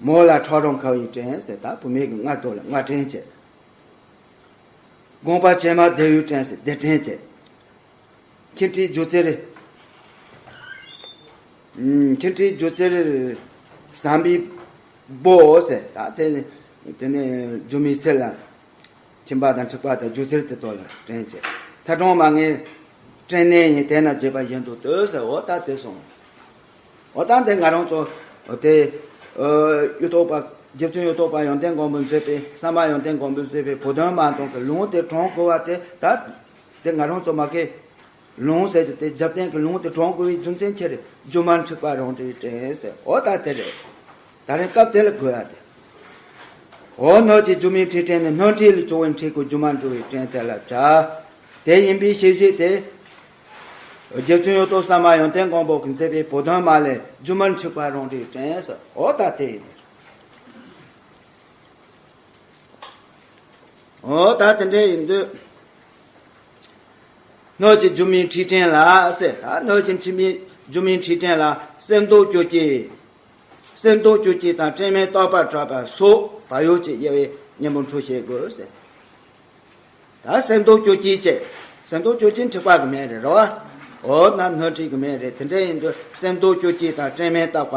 མོ་ལ་ཁྲག་རོང་ཁ་བའི་སྤྲིན་ཟེར། ད་བུད་མེད་ཀྱི་རྔ་དོ་ལ་རྔ་སྤྲིན་བྱས། དགོངས་པ་ཇེ་མང་བདེ་བའི་སྤྲིན་ཟེར་བདེ་སྤྲིན་བྱས། མཆིན་མཁྲིས་སྒྱུ་རྩལ། མཆིན་མཁྲིས་སྒྱུ་རྩལ་ཟམ་པའི་སྦོ་ཟེར། ད་དེ་དེ་ནས་སྒྱུ་མའི་ཚུལ་ལ་མཆིན་པ་དང་མཁྲིས་པ་དང་སྒྱུ་རྩལ་དེ་ཚོ་ལ་སྤྲིན་བྱས། ཚ་གྲང་མ་ངེས་སྤྲིན་གནས་ཡིན། དེ་ན་བྱེད་པ་གཞན་དུ་ལྟོས་ཟེར། འོ་ད་དེ་སོང་། འོ་ད་འདི་ང་རང་ཚོ་དེ་གཡུ་ཐོག་པ། རྗེ་བཙུན་གཡུ་ཐོག་པ་ཡོན་ཏན་མགོན་པོས་མཛད་པའི། གསར་མ་ཡོན་ཏན་མགོན་པོས་མཛད་པའི་བུ་སྟོན་མ་དང་གི་ལུང་དེ་དྲངས་དགོས་པ་དེ། ད་དེ་ང་རང་ཚོ་མ་གི་ལུང་ཟེར་གྱི་དེ་རྒྱབ་རྟེན་གྱི་ལུང་དེ་དྲངས་དགོས་པའི་རྒྱུ་མཚན་ཆེ་རེད། སྒྱུ་མར་འཁྲིག་པ་རང་འཁྲིས་སྤྲིན་ཟེར། འོ་ད་དེ་རེད། ད་རེས་སྐབས་དེ་ལ་དགོས་ཡ་དེ། འོ་སྣོད་ཀྱི་སྒྱུ་མའི་འཁྲིས་སྤྲིན་ནི། སྣོད་འཁྲིས་ལས་བྱུང་བའི་འཁྲིས་ཀྱི་སྒྱུ་མར་འབྲེལ་བའི་སྤྲིན་དེ་ལ་བྱ། དེ་ཡིན་པའི་ཤེས་བྱེད་དེ། རྗེ་བཙུན་གཡུ་ཐོག་གསར་མ་ཡོན་ཏན་མགོན་པོ་གིས་མཛད་པའི་བུ་སྟོན་མ་ལས་སྒྱུ་མར་འཁྲིག་པ་རང་འཁྲིས་སྤྲིན་ཟེར། འོ་ད་དེ་ཡིན། འོ་ད་དེ་འདྲ་ཡིན་དུས། སྣོད་ཀྱི་སྒྱུ་མའི་འཁྲིས་སྤྲིན་ལ་ཟེར། ད་སྣོད་ཀྱི་འཁྲིས་མའི་སྒྱུ་མའི་འཁྲིས་སྤྲིན་ལ་གསེར་མདོག་བཅུ་གཅིག། གསེར་མདོག་བཅུ་གཅིག་དང་སྤྲིན་མེད་རྟག་པར་གྲགས་པ་སོགས་བག་ཡོད་ཀྱི་དབྱེ་བས་གཉེན་པོ་འཕྲོ་བྱེད་དགོས་ཟེར། ད་གསེར་མདོག་བཅུ་གཅིག་བྱས། གསེར་མདོག་བཅུ་གཅིག་འཁྲིག་པ་གི་མིང་རེད། རེད་བ། འོ་ན་སྣོད་འཁྲིས་ཀྱི་མིང་རེད། དེ་འདྲ་ཡིན་དུས་གསེར་མདོག་བཅུ་གཅིག་དང་སྤྲིན་མེད་རྟག་པ།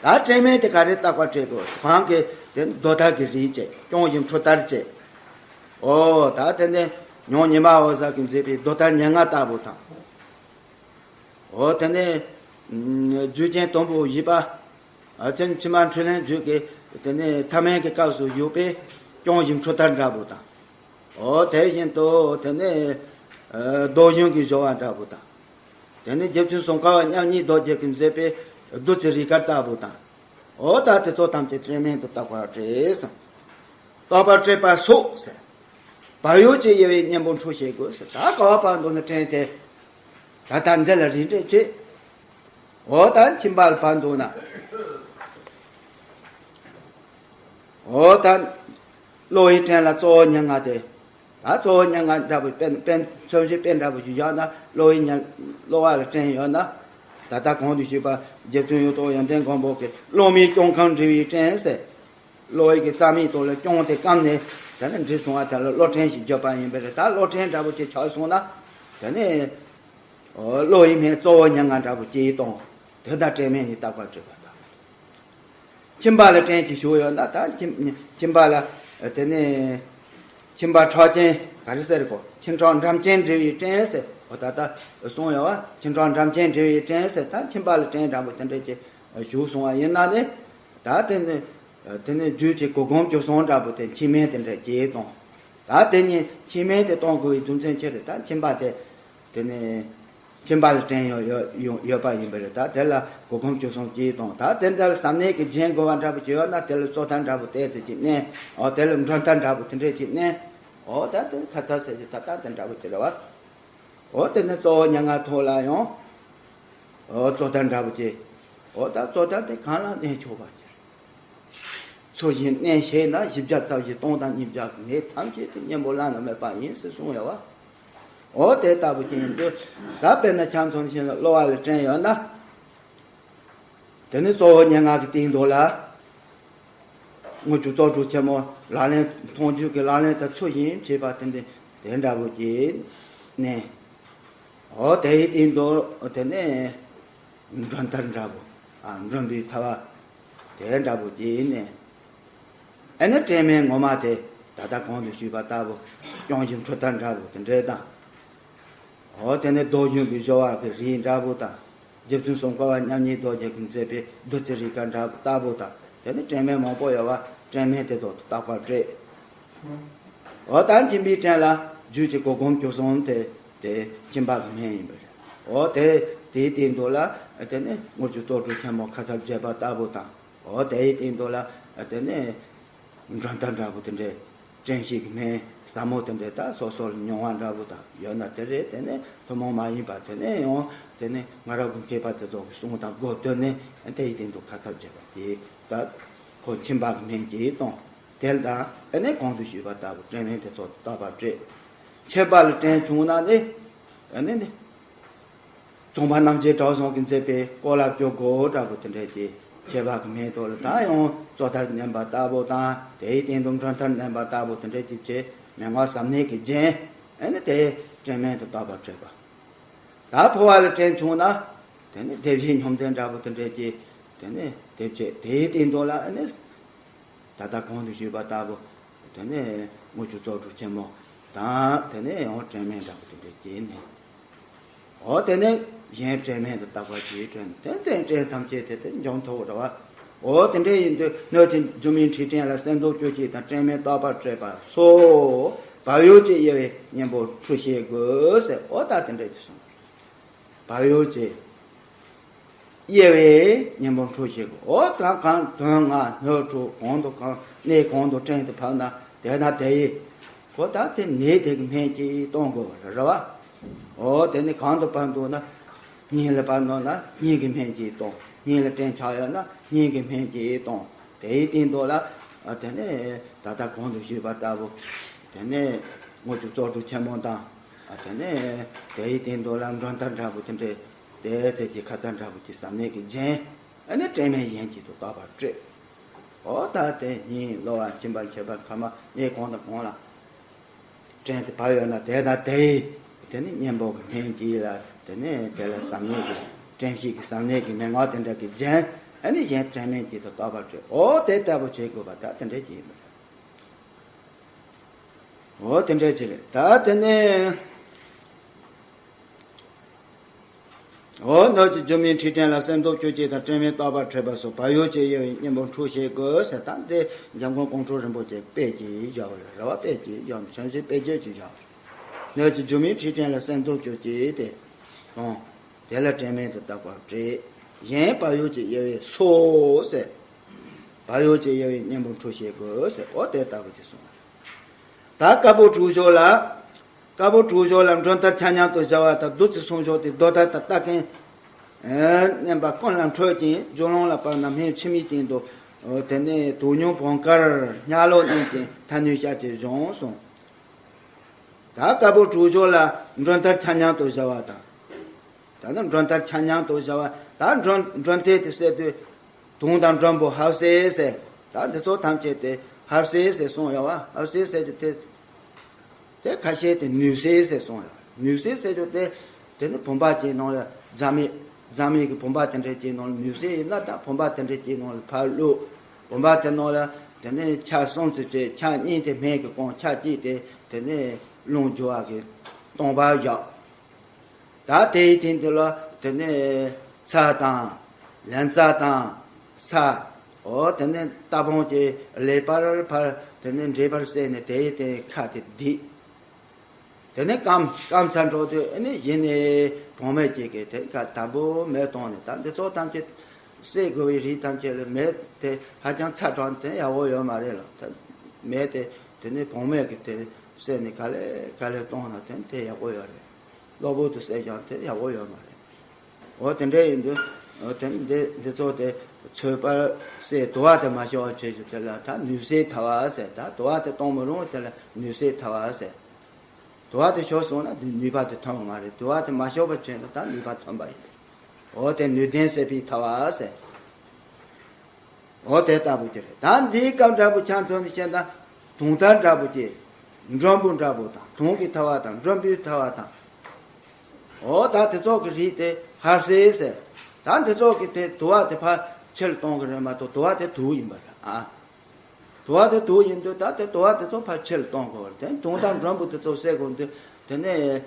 ད་སྤྲིན་མེད་དེ་ག་རེ་རྟག་པར་བྱེད་དགོས། གང་གི་དེ་རྡོ་དར་གྱི་རིགས་བྱས། རྐྱང་ཞིང་འཕྲོ་དར་བྱས། འོ་ད་དེ་ནས་ཉང་ཉི་མ་འོད་ཟེར་གྱིས་མཛད་པའི་རྡོ་དར་ཉེར་ལྔ་ལྟ་བུ་དང་། འོ་དེ་ནས་རྒྱུ་རྐྱེན་དང་པོ་བཞི་པ། ཨ་དེ་ནས་ཕྱི་མ་འཕྲོས་ལྷན་འཇུག་གི་དེ་ནས་ཐ་མལ་གྱི་སྐབས་སུ་བཞུགས་པའི་རྐྱང་ཞིང་འཕྲོ་དར་འདྲ་པོ་དང་། འོ་དེ་བཞིན་དུ་དེ་ནས་རྡོ་གཞུང་གི་སྦྱོར་བ་འདྲ་པོ་དང་། དེ་ནས་རྗེ་བཙུན་སུམ་མཁའ་བ་མཉམ་ཉིད་རྡོ་རྗེ་གིས་མཛད་པའི་བདུད་རྩི་རིལ་དཀར་ལྟ་བུ་དང་། འོ་ད་དེ་ཚོ་ཐམས་ཅད་སྤྲིན་མེད་དུ་རྟག་པར་བྲིས་སོ། རྟག་པར་སྤྲད་པ་སོགས་ཟེར། བག་ཡོད་ཀྱི་དབྱེ་བའི་གཉེན་པོ་འཕྲོག་བྱེད་དགོས་ཟེར། ད་ག་བ་བར་འདུག་ན་བྲན་དེ། ད་ལྟ་འདི་ལ་རིགས་འགྲེ་བྱེད། འོ་ད་ཁྱིམ་པ་ལ་བར་འདུག་ན། འོ་ད་གློ་བའི་བྲན་ལ་གཙོ་བོ་མྱ་ངན་དེ། ད་གཙོ་བོ་མྱ་ངན་འདྲ་པོ་དཔེ་དཔེ་མཚོན་བྱེད་དཔེ་འདྲ་པོ་ཞིག་ཡོད་ན། གློ་བའི་ཉ་གློ་བ་ལ་བྲན་ཡོད་ན། ད་ལྟ་གོང་དུ་ཞུས་པ་རྗེ་བཙུན་གཡུ་ཐོག་ཡོན་ཏན་མགོན་པོ་གིས་གློ་མའི་སྐྱོང་ཁང་འབྲི་བའི་བྲན་ཟེར། གློ་བའི་གི་རྩ་མིག་ཐོག་ལ་སྐྱོང་དེ་བསྐམས་ནས། དེ་ནས་འབྲི་སོང་བ་དེ་ལ་གློ་བྲན་ཞེས་བརྗོད་པ་ཡིན་པས། ད་གློ་བྲན་འདྲ་པོ་ཅིག་ཆགས་སོང་ན། དེ་ནས་གློ་བའི་སྨན་གཙོ་བོ་མྱ་ངན་འདྲ་པོ་ཅིག་གཏོང་། དེ་ལྟར་བྲན་སྨན་ནི་རྟག་པར་སྤྲད་པ་དང་། ཁྱིམ་པ་ལ་བྲན་ཅིག་ཞུགས་ཡོད་ན། ད་ཁྱིམ་ཁྱིམ་པ་ལ་དེ་ནས་ཁྱིམ་པ་ཁྲག་ཅན་ག་རེ་ཟེར་གོ། ཁྱིམ་ཁྲག་འགྲམ་ཅན་འབྲི་བའི་བྲན་ཟེར། འོ་ད་ལྟ་གསུངས་ཡོད་བ། ཁྱིམ་ཁྲག་འགྲམ་ཅན་འབྲི་བའི་བྲན་ཟེར། ད་ཁྱིམ་པ་ལ་བྲན་འདྲ་པོ་དེ་འདྲ་ཅིག་ཞུགས་སོང་བ་ཡིན་ན་ནི། ད་དེ་ནི་དེ་ནི་རྒྱུད་ཀྱི་གོ་སྒོམ་བཅུ་གསུམ་འདྲ་པོ་དེ་ཁྱིམ་སྨན་དེ་འདྲ་ཅིག་གཏོང་། ད་དེ་ནི་ཁྱིམ་སྨན་དེ་གཏོང་དགོས་པའི་རྒྱུ་མཚན་ཆེ་རེད། ད་ཁྱིམ་པ་དེ་དེ་ནི་ཁྱིམ་པ་ལ་བྲན་ཡོད་ཡོད་ཡོད་ཡོད་པ་ཡིན་པ་རེད། ད་དེ་ལ་གོ་སྒོམ་བཅུ་གསུམ་ཅིག་གཏོང་། ད་དེ་འདྲ་ལ་བསམ་ནས་ཀྱི་རྒྱན་དགོས་པ་འདྲ་པོ་ཅིག་ཡོད་ན། དེ་ལ་གཙོ་དར་འདྲ་པོ་ཏོག་ཙམ་ཅིག་མནན། འོ་དེ་ལ་མགྲོན་དར་འདྲ་པོ་དེ་འདྲ་ཅིག་མནན། འོ་ད་དེ་ཁ་ཚ་ཟེར་གྱི་ད་ལྟ་དེ་འདྲ་པོ་ཅིག་རེད་བ། འོ་དེ་ནི་གཙོ་བོ་མྱ་ངན་ཐོག་ལ་ཡང་། འོ་གཙོ་དར་འདྲ་པོ་ཅིག་འོ་ད་གཙོ་དར་དེ་གང་ལ་མནན་ཆོག་པ་ཅིག་ཚུལ་བཞིན་མནན་ཤེས་ན། བཞི་བརྒྱ་རྩ་བཞི་སྟོང་དང་ཉིས་བརྒྱ་གི་ནད་ཐམས་ཅད་དེ་གཉེན་པོ་བླ་ན་མེད་པ་ཡིན་ཟེར་གསུངས་ཡོད་བ། འོ་དེ་ལྟ་བུ་ཅིག་ཡིན་དུས། ད་དཔེར་ན་ཁྱམས་ཚོང་ཞིང་ལ་གློ་བ་ལ་བྲན་ཡོད་ན། དེ་ནི་གཙོ་བོ་མྱ་ངན་གྱི་སྟེང་དུ་ལ། དངུལ་ཆུ་བཙོ་བཀྲུ་ཆེན་མོ་ལག་ལེན་མཐོང་ཆོས་ཀྱི་ལག་ལེན་དང་ཚུལ་བཞིན་བྱེད་པ་དེ་འདི་དེ་འདྲ་བོ་ཅིག་མནན། འོ་དེའི་སྟེང་དུ་དེ་ནས་མགྲོན་དར་འདྲ་བོ། ཨ་མགྲོན་པོའི་ཐལ་བ་དེ་འདྲ་བོ་ཅིག་མནན། ཨ་ནི་བྲན་སྨན་ངོ་མ་དེ་ད་ལྟ་གོང་དུ་ཞུས་པ་ལྟ་བུ་སྐྱོང་བཞིན་འཕྲོ་དར་འདྲ་བོ་དེ་འདྲ་དང་། འོ་དེ་ནས་རྡོ་གཞོན་པའི་སྦྱོར་བ་གི་རིགས་འདྲ་པོ་དང་། རྗེ་བཙུན་སུམ་མཁའ་བ་མཉམ་ཉིད་རྡོ་རྗེ་གིས་མཛད་པའི་བདུད་རྩི་རིགས་འདྲ་པོ་ལྟ་བུ་དང་། དེ་ནས་བྲན་སྨན་མང་པོ་ཡོད་པ། བྲན་སྨན་དེ་དག་ཏུ་རྟག་པར་སྤྲད། འོ་ད་ཁྱིམ་པའི་བྲན་ལ་རྒྱུད་ཀྱི་གོ་སྒོམ་བཅུ་གསུམ་དེ་དེ་ཁྱིམ་པ་གི་སྨན་ཡིན་པ་རེད། འོ་དེ་དེའི་སྟེང་དུ་ལ་དེ་ནས་དངུལ་ཆུ་བཙོ་བཀྲུ་ཆེན་མོ་ཁ་ཚར་བྱས་པ་ལྟ་བུ་དང་། འོ་དེའི་སྟེང་དུ་ལ་དེ་ནས་མགྲོན་དར་འདྲ་པོ་དེ་འདྲའི་བྲན་བཞི་གི་སྨན་ཟབ་མོ་དེ་འདྲའི་ད་སོ་སོ་ལ་མྱོང་བ་འདྲ་པོ་དང་ཡོད་ན་དེ་རེད། དེ་ནས་ཐུན་མོང་མ་ཡིན་པ་དེ་ནས་ཡང་དེ་ནས་སྔ་རབས་ཀྱི་མཁས་པ་དེ་ཚོ་གི་གསུང་དང་སྒོ་བསྟུན་ནས་དེའི་སྟེང་དུ་ཁ་ཚར་བྱེད་པ་དེ་ད་ཁོ་ཁྱིམ་པ་གི་སྨན་གྱིས་གཏོང་། དེ་ལ་དང་ཨ་ནས་གོང་དུ་ཞུས་པ་ལྟ་བུ་བྲན་སྨན་དེ་ཚོ་རྟག་པར་སྤྲད། ཁྱིམ་པ་ལ་བྲན་བྱུང་ན་ནི་ཨ་ནས་ནི། གཙང་པ་རྣམ་རྒྱལ་གྲྭ་ཚང་གིས་མཛད་པའི་གོ་ལ་བཅུ་དགུ་འདྲ་པོ་དེ་འདྲ་གྱི་ཁྱད་པར་གྱི་སྨན་ཐོག་ལ་ད་ཡང་གཙོ་དར་མནན་པ་ལྟ་བུ་དང་། དེའི་སྟེང་དུ་མགྲོན་དར་མནན་པ་ལྟ་བུ་དེ་འདྲ་གྱི་བྱས། མན་ངག་ཟབ་གནད་ཀྱི་རྒྱན། ཨ་ནི་དེ་བྲན་སྨན་དུ་རྟག་པར་སྤྲད་པ། ད་ཕོ་བ་ལ་བྲན་བྱུང་ན། དེ་ནི་སྡེ་བཞིའི་སྙོམས་ལྡན་འདྲ་པོ་དེ་འདྲ་གྱི། དེ་ནི་དེ་བྱས། དེའི་སྟེང་དུ་ལ་ཨ་ནི། ད་ལྟ་གོང་དུ་ཞུས་པ་ལྟ་བུ། དེ་ནས་དངུལ་ཆུ་བཙོ་བཀྲུ་ཆེན་མོ་དང་། དེ་ནས་ཡང་བྲན་སྨན་འདྲ་པོ་དེ་འདྲ་བྱས་ནས། འོ་དེ་ནས་གཞན་བྲན་སྨན་དུ་བཏགས་པ་ཞེས་བྲན། དེ་དེ་བྲན་ཐམས་ཅད་དེ་དེ་འཇོམས་ཐུབ་པ་རེད་བ། འོ་དེ་འདྲ་ཡིན་དུས་སྣོད་ཀྱི་རྒྱུ་མའི་མཁྲིས་བྲན་ལ་སེམས་སྡུག་བཅུ་གཅིག་དང་། བྲན་སྨན་རྟག་པར་སྤྲད་པ་སོགས། བག་ཡོད་ཀྱི་དབྱེ་བའི་གཉེན་པོ་འཕྲོག་བྱེད་དགོས་ཟེར། འོ་ད་དེ་འདྲ་ཞིག་གསུངས། བག་ཡོད་ཀྱི་དབྱེ་བའི་གཉེན་པོ་འཕྲོག་བྱེད་དགོས། འོ་ད་གང་དོན་ལྔ་སྣོད་དྲུག་གང་དུ་གང་གནས་གང་དུ་བྲན་དུ་ཕབ་ན་དེ་ན་དེ་ཡི། འོ་ད་དེ་ནད་དེ་གི་སྨན་གྱིས་གཏོང་དགོས་པ་རེད་བ། འོ་དེ་ནི་གང་དུ་ཕབ་འདུག་ན། སྙིང་ལ་ཕབ་འདུག་ན་སྙིང་གི་སྨན་གྱིས་གཏོང་། སྙིང་ལ་བྲན་ཆགས་ཡོད་ན་སྙིང་གི་སྨན་གྱིས་གཏོང་། དེའི་སྟེང་དུ་ལ་དེ་ནི་ད་ལྟ་གོང་དུ་ཞུས་པ་ལྟ་བུ། དེ་ནས་དངུལ་ཆུ་བཙོ་བཀྲུ་ཆེན་མོ་དང་། ཨ་དེ་ནས་དེའི་སྟེང་དུ་ལ་མགྲོན་དར་འདྲ་པོ་དེ་འདྲའི་དེ་ཚེ་གི་ཁ་ཚར་འདྲ་པོ་གི་ཟབ་གནད་ཀྱི་རྒྱན། ཨ་ནི་བྲན་སྨན་གཞན་གྱིས་དུ་རྟག་པར་སྤྲད། འོ་ད་དེ་སྙིང་གློ་བ་མཆིན་པ་མཁལ་པ་མཁལ་མ་གནས་གང་དང་གང་ལ་བྲན་དུ་ཕབ་ཡོད་ན་དེ་ན་དེ་ཡི། དེ་ནི་གཉེན་པོ་གི་སྨན་གྱིས་ལ། དེ་ནས་དེ་ལ་ཟབ་གནད་ཀྱི་བྲན་བཞི་གི་ཟབ་གནད་ཀྱི་མན་ངག་དེ་འདྲ་གི་རྒྱན། ཨ་ནི་གཞན་བྲན་སྨན་གྱིས་དུ་རྟག་པར་སྤྲད། འོ་དེ་ལྟ་བུ་བྱེད་དགོས་པ་ད་དེ་འདྲ་ཅིག་ཡིན་པ་རེད། འོ་དེ་འདྲ་ཅིག་རེད། ད་དེ་ནས། འོ་སྣོད་ཀྱི་རྒྱུ་མའི་མཁྲིས་བྲན་ལ་སེམས་སྡུག་བཅུ་གཅིག་དང་། བྲན་སྨན་རྟག་པར་སྤྲད་པ་སོགས། བག་ཡོད་ཀྱི་དབྱེ་བའི་གཉེན་པོ་འཕྲོག་བྱེད་དགོས་ཟེར། ད་འདི་འཇམ་མགོན་ཀོང་སྤྲུལ་རིན་པོ་ཆེས་དཔེ་གཅིག་བཞག་པ་རེད། རེད་བ། དཔེ་གཅིག་བཞག་མཚོན་བྱེད་དཔེ་བརྗོད་ཅིག་བཞག་སྣོད་ཀྱི་རྒྱུ་མའི་མཁྲིས་བྲན་ལ་སེམས་སྡུག་བཅུ་གཅིག་དེ་དང་། དེ་ལ་བྲན་སྨན་དུ་རྟག་པར་སྤྲད། གཞན་བག་ཡོད་ཀྱི་དབྱེ་བས་སོགས་ཟེར། བག་ཡོད་ཀྱི་དབྱེ་བའི་གཉེན་པོ་འཕྲོད་བྱེད་དགོས་ཟེར། འོ་དེ་ལྟ་བུ་ཅིག་གསུངས། ད་དཀར་པོ་དྲུག་སྦྱོར་ལ། དཀར་པོ་དྲུག་སྦྱོར་ལ་མགྲོན་བསྟར་ཆ་མཉམ་དུ་བྱ་བ་དང་། བདུད་རྩི་གསུམ་སྦྱོར་ཏེ་གདོལ་བསྟར་དང་ལྟ་མཁན། ཨེ། མནན་པ་ཀུན་ལ་འཕྲོད་ཅིང་། རྒྱུ་ལོང་ལ་བབས་ན་སྨིན་ཕྱི་མའི་སྟེང་དུ། དེ་ནས་དུག་སྨྱུག་བང་དཀར་གཉའ་ལོག་མནན་ཅིང་ཐལ་ནུས་ཤ་ཆེ་གཞོམ་གསུངས། ད་དཀར་པོ་དྲུག་སྦྱོར་ལ་མགྲོན་བསྟར་ཆ་མཉམ་དུ་བྱ་བ་དང་། ད་ནི་མགྲོན་བསྟར་ཆ་མཉམ་དུ་བྱ་བ། ད་མགྲོན་མགྲོན་བསྟར་དེ་ཟེར་དུས། དུང་དང་མགྲོན་པོ་ཧབ་སེ་ཟེར། ད་འདི་ཚོ་ཐམས་ཅད་དེ་ཧབ་སེ་ཟེར་གསུངས་ཡོད་བ། ཧབ་སེ་ཟེར་གྱི་དེ། དེ་ཁ་ཤས་དེ་ནུབ་སེ་ཟེར་གསུངས་ཡོད་བ། ནུབ་སེ་ཟེར་གྱི་དེ། དེ་ནི་བུམ་པ་ཅིག་ནང་ལ་རྫ་མའི་རྫ་མའི་གི་བུམ་པ་དེ་འདྲ་ཅིག་ནང་ལ་ནུབ་སེ་ཡིན་ན། ད་བུམ་པ་དེ་འདྲ་ཅིག་ནང་ལ་ཕར་བླུགས། བུམ་པ་དེ་ནང་ལ་དེ་ནི་ཆ་གསུམ་ཙམ་བྱས། ཆ་གཉིས་དེ་སྨན་གྱིས་སྐོང་། ཆ་གཅིག་དེ་དེ་ནི་རླུང་རྒྱུ་བ་གི་སྟོང་པར་བཞག། ད་དེའི་སྟེང་དུ་ལ་དེ་ནས་ཚྭ་དང་། ལན་ཚྭ་དང་། ས། འོ་དེ་ནས་རྟ་བོང་གི་ལུས་པར་ཕར་དེ་ནས་འདྲེས་པར་བསྲེས་ནས་དེའི་སྟེང་ཁ་དེ་བསྡིགས། དེ་ནས་སྐམ་སྐམ་ཚར་འགྲོ་དུས་ཨ་ནི་གཞི་ནས་བུང་མེད་ཅིག་གིས་དེ་ཁ་དམ་པོ་མེ་གཏོང་ནས། ད་འདི་ཚོ་ཐམས་ཅད་བསད་དགོས་པའི་རིགས་ཐམས་ཅད་ལ་མེ་དེ་ཧ་ཅང་ཚ་དྲགས་དེ་ཡག་པོ་ཡོད་མ་རེད་ལ། ད་མེ་དེ་དེ་ནས་བུང་མེད་ཀྱིས་དེ་བསད་ནས་ག་ལེ་ག་ལེ་གཏོང་ན་དེ་དེ་ཡག་པོ་ཡོད་རེད། གློ་བུར་དུ་བསད་ཀྱང་དེ་ཡག་པོ་ཡོད་མ་རེད། འོ་དེ་འདྲ་ཡིན་དུས། འོ་དེ་འདི་འདི་ཚོ་དེ་ཚོད་པར་བསད། དུ་བ་དེ་མ་ཤོར་བ་བྱེད་རྒྱུ་དེ་ལ་ད་ནུབ་སེ་ཐལ་བ་ཟེར། ད་དུ་བ་དེ་གཏོང་མི་རུང་བ་དེ་ལ་ནུབ་སེ་ཐལ་བ་ཟེར། དུ་བ་དེ་ཤོར་སོང་ན་དེ་ནུས་པ་དེ་ཐོན་པ་མ་རེད། དུ་བ་དེ་མ་ཤོར་བ་བྱས་ན་ད་ནུས་པ་ཐོན་པ་ཡིན། འོ་དེ་ནུས་ལྡན་བསད་པའི་ཐལ་བ་ཟེར། འོ་དེ་ལྟ་བུ་ཅིག་རེད། ད་འདིའི་སྐབས་འདྲ་པོ་ཆ་མཚོན་ནས་བཤད་ན། དུང་ལྟར་འདྲ་པོ་ཅིག། མགྲོན་པོ་འདྲ་པོ་དང་། དུང་གི་ཐལ་བ་དང་། མགྲོན་པོའི་ཐལ་བ་དང་། འོ་ད་དེ་ཚོགས་ཀྱི་རིགས་དེ་ཧབ་སེ་ཟེར། ད་དེ་ཚོགས་ཀྱི་དེ་དུ་བ་དེ་ཕར་ཕྱིར་གཏོང་གི་རེད་མ་གཏོགས། དུ་བ་དེ་དུག་ཡིན་པ་རེད་ཨ། དུ་བ་དེ་དུག་ཡིན་དུས་ད་དེ་དུ་བ་དེ་ཚོ་ཕར་ཕྱིར་གཏོང་དགོས་པ་རེད། དེ་དུང་དང་མགྲོན་པོ་དེ་ཚོ་བསད་དགོས་དུས་དེ་ནས།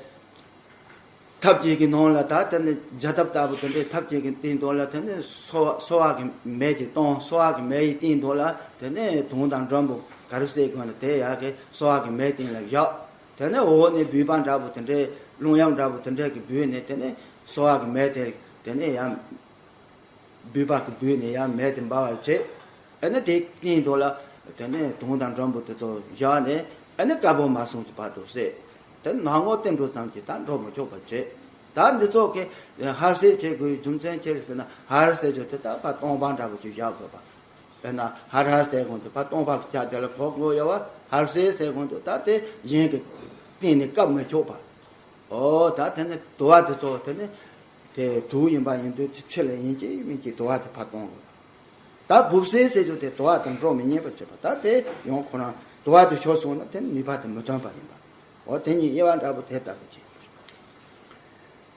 ཐབས་ཅིག་གི་ནང་ལ་ད་དེ་ནི་རྒྱ་ཐབ་ལྟ་བུ་དེ་འདྲའི་ཐབས་ཅིག་གི་སྟེང་དུ་ལ་དེ་ནི་སོ་སོ་བ་གི་མེ་ཅིག་གཏོང་། སོ་བ་གི་མེ་ཡི་སྟེང་དུ་ལ་དེ་ནི་དུང་དང་མགྲོན་པོ་ག་རེ་བསད་དགོས་ན་དེ་ཡག་གི་སོ་བ་གི་མེ་སྟེང་ལ་བཞག། དེ་ནི་འོག་ནས་སྦུལ་པ་འདྲ་པོ་དེ་འདྲའི་རླུང་གཡབ་འདྲ་པོ་དེ་འདྲ་གི་སྦུད་ནས་དེ་ནི་སོ་བ་གི་མེ་དེ་དེ་ནི་ཡང་། སྦུལ་པ་གི་སྦུད་ནས་ཡང་མེ་དེ་འབར་བར་བྱེད། ཨ་ནི་དེ་སྟེང་དུ་ལ་དེ་ནས་དུང་དང་མགྲོན་པོ་དེ་ཚོ་བཞག་ནས། ཨ་ནི་དཀར་པོ་མ་སོང་གི་བར་དུ་བསད། དེ་ནས་ནང་ངོ་ལྟེམ་འགྲོ་ཙམ་གྱིས་ད་འགྲོ་མི་ཆོག་པ་བྱེད། ད་འདི་ཚོགས་ཀྱི་ཧར་སེ་བྱེད་དགོས་རྒྱུ་མཚན་ཅི་རེད་ཟེར་ན། ཧར་ཟེར་རྒྱུ་དེ་ད་ཕར་སྟོང་པ་འདྲ་པོ་ཅིག་བཞག་དགོས་པ། དཔེར་ན་ཧར་ཧར་ཟེར་གོང་དུ་ཕར་སྟོང་པ་གི་ཆ་དེ་ལ་གོ་དགོས་ཡོད་བ། ཧར་སེ་ཟེར་གོང་དུ་ད་དེ་གཞན་གྱི་སྟེང་ནས་བཀབ་མི་ཆོག་པ། འོ་ད་དེ་ནི་དུ་བ་དེ་ཚོ་དེ་ནི་དེ་དུག་ཡིན་པ་ཡིན་དུས། དེ་ཕྱི་ལ་ཡིན་གཅིག་མིན་གཅིག་དུ་བ་དེ་ཕར་གཏོང་དགོས། ད་སྦུབ་སེ་ཟེར་རྒྱུ་དེ་དུ་བ་དེ་འགྲོ་མི་ཉན་པ་བྱེད་པ། ད་དེ་ཡང་ཁོ་རང་དུ་བ་དེ་ཤོར་སོང་ན་དེ་ནི་ནུས་པ་དེ་མི་ཐོན་པ་ཡིན་པ། འོ་དེ་གཉིས་དབྱེ་བ་འདྲ་པོ་དེ་ལྟ་བུ་བྱེད།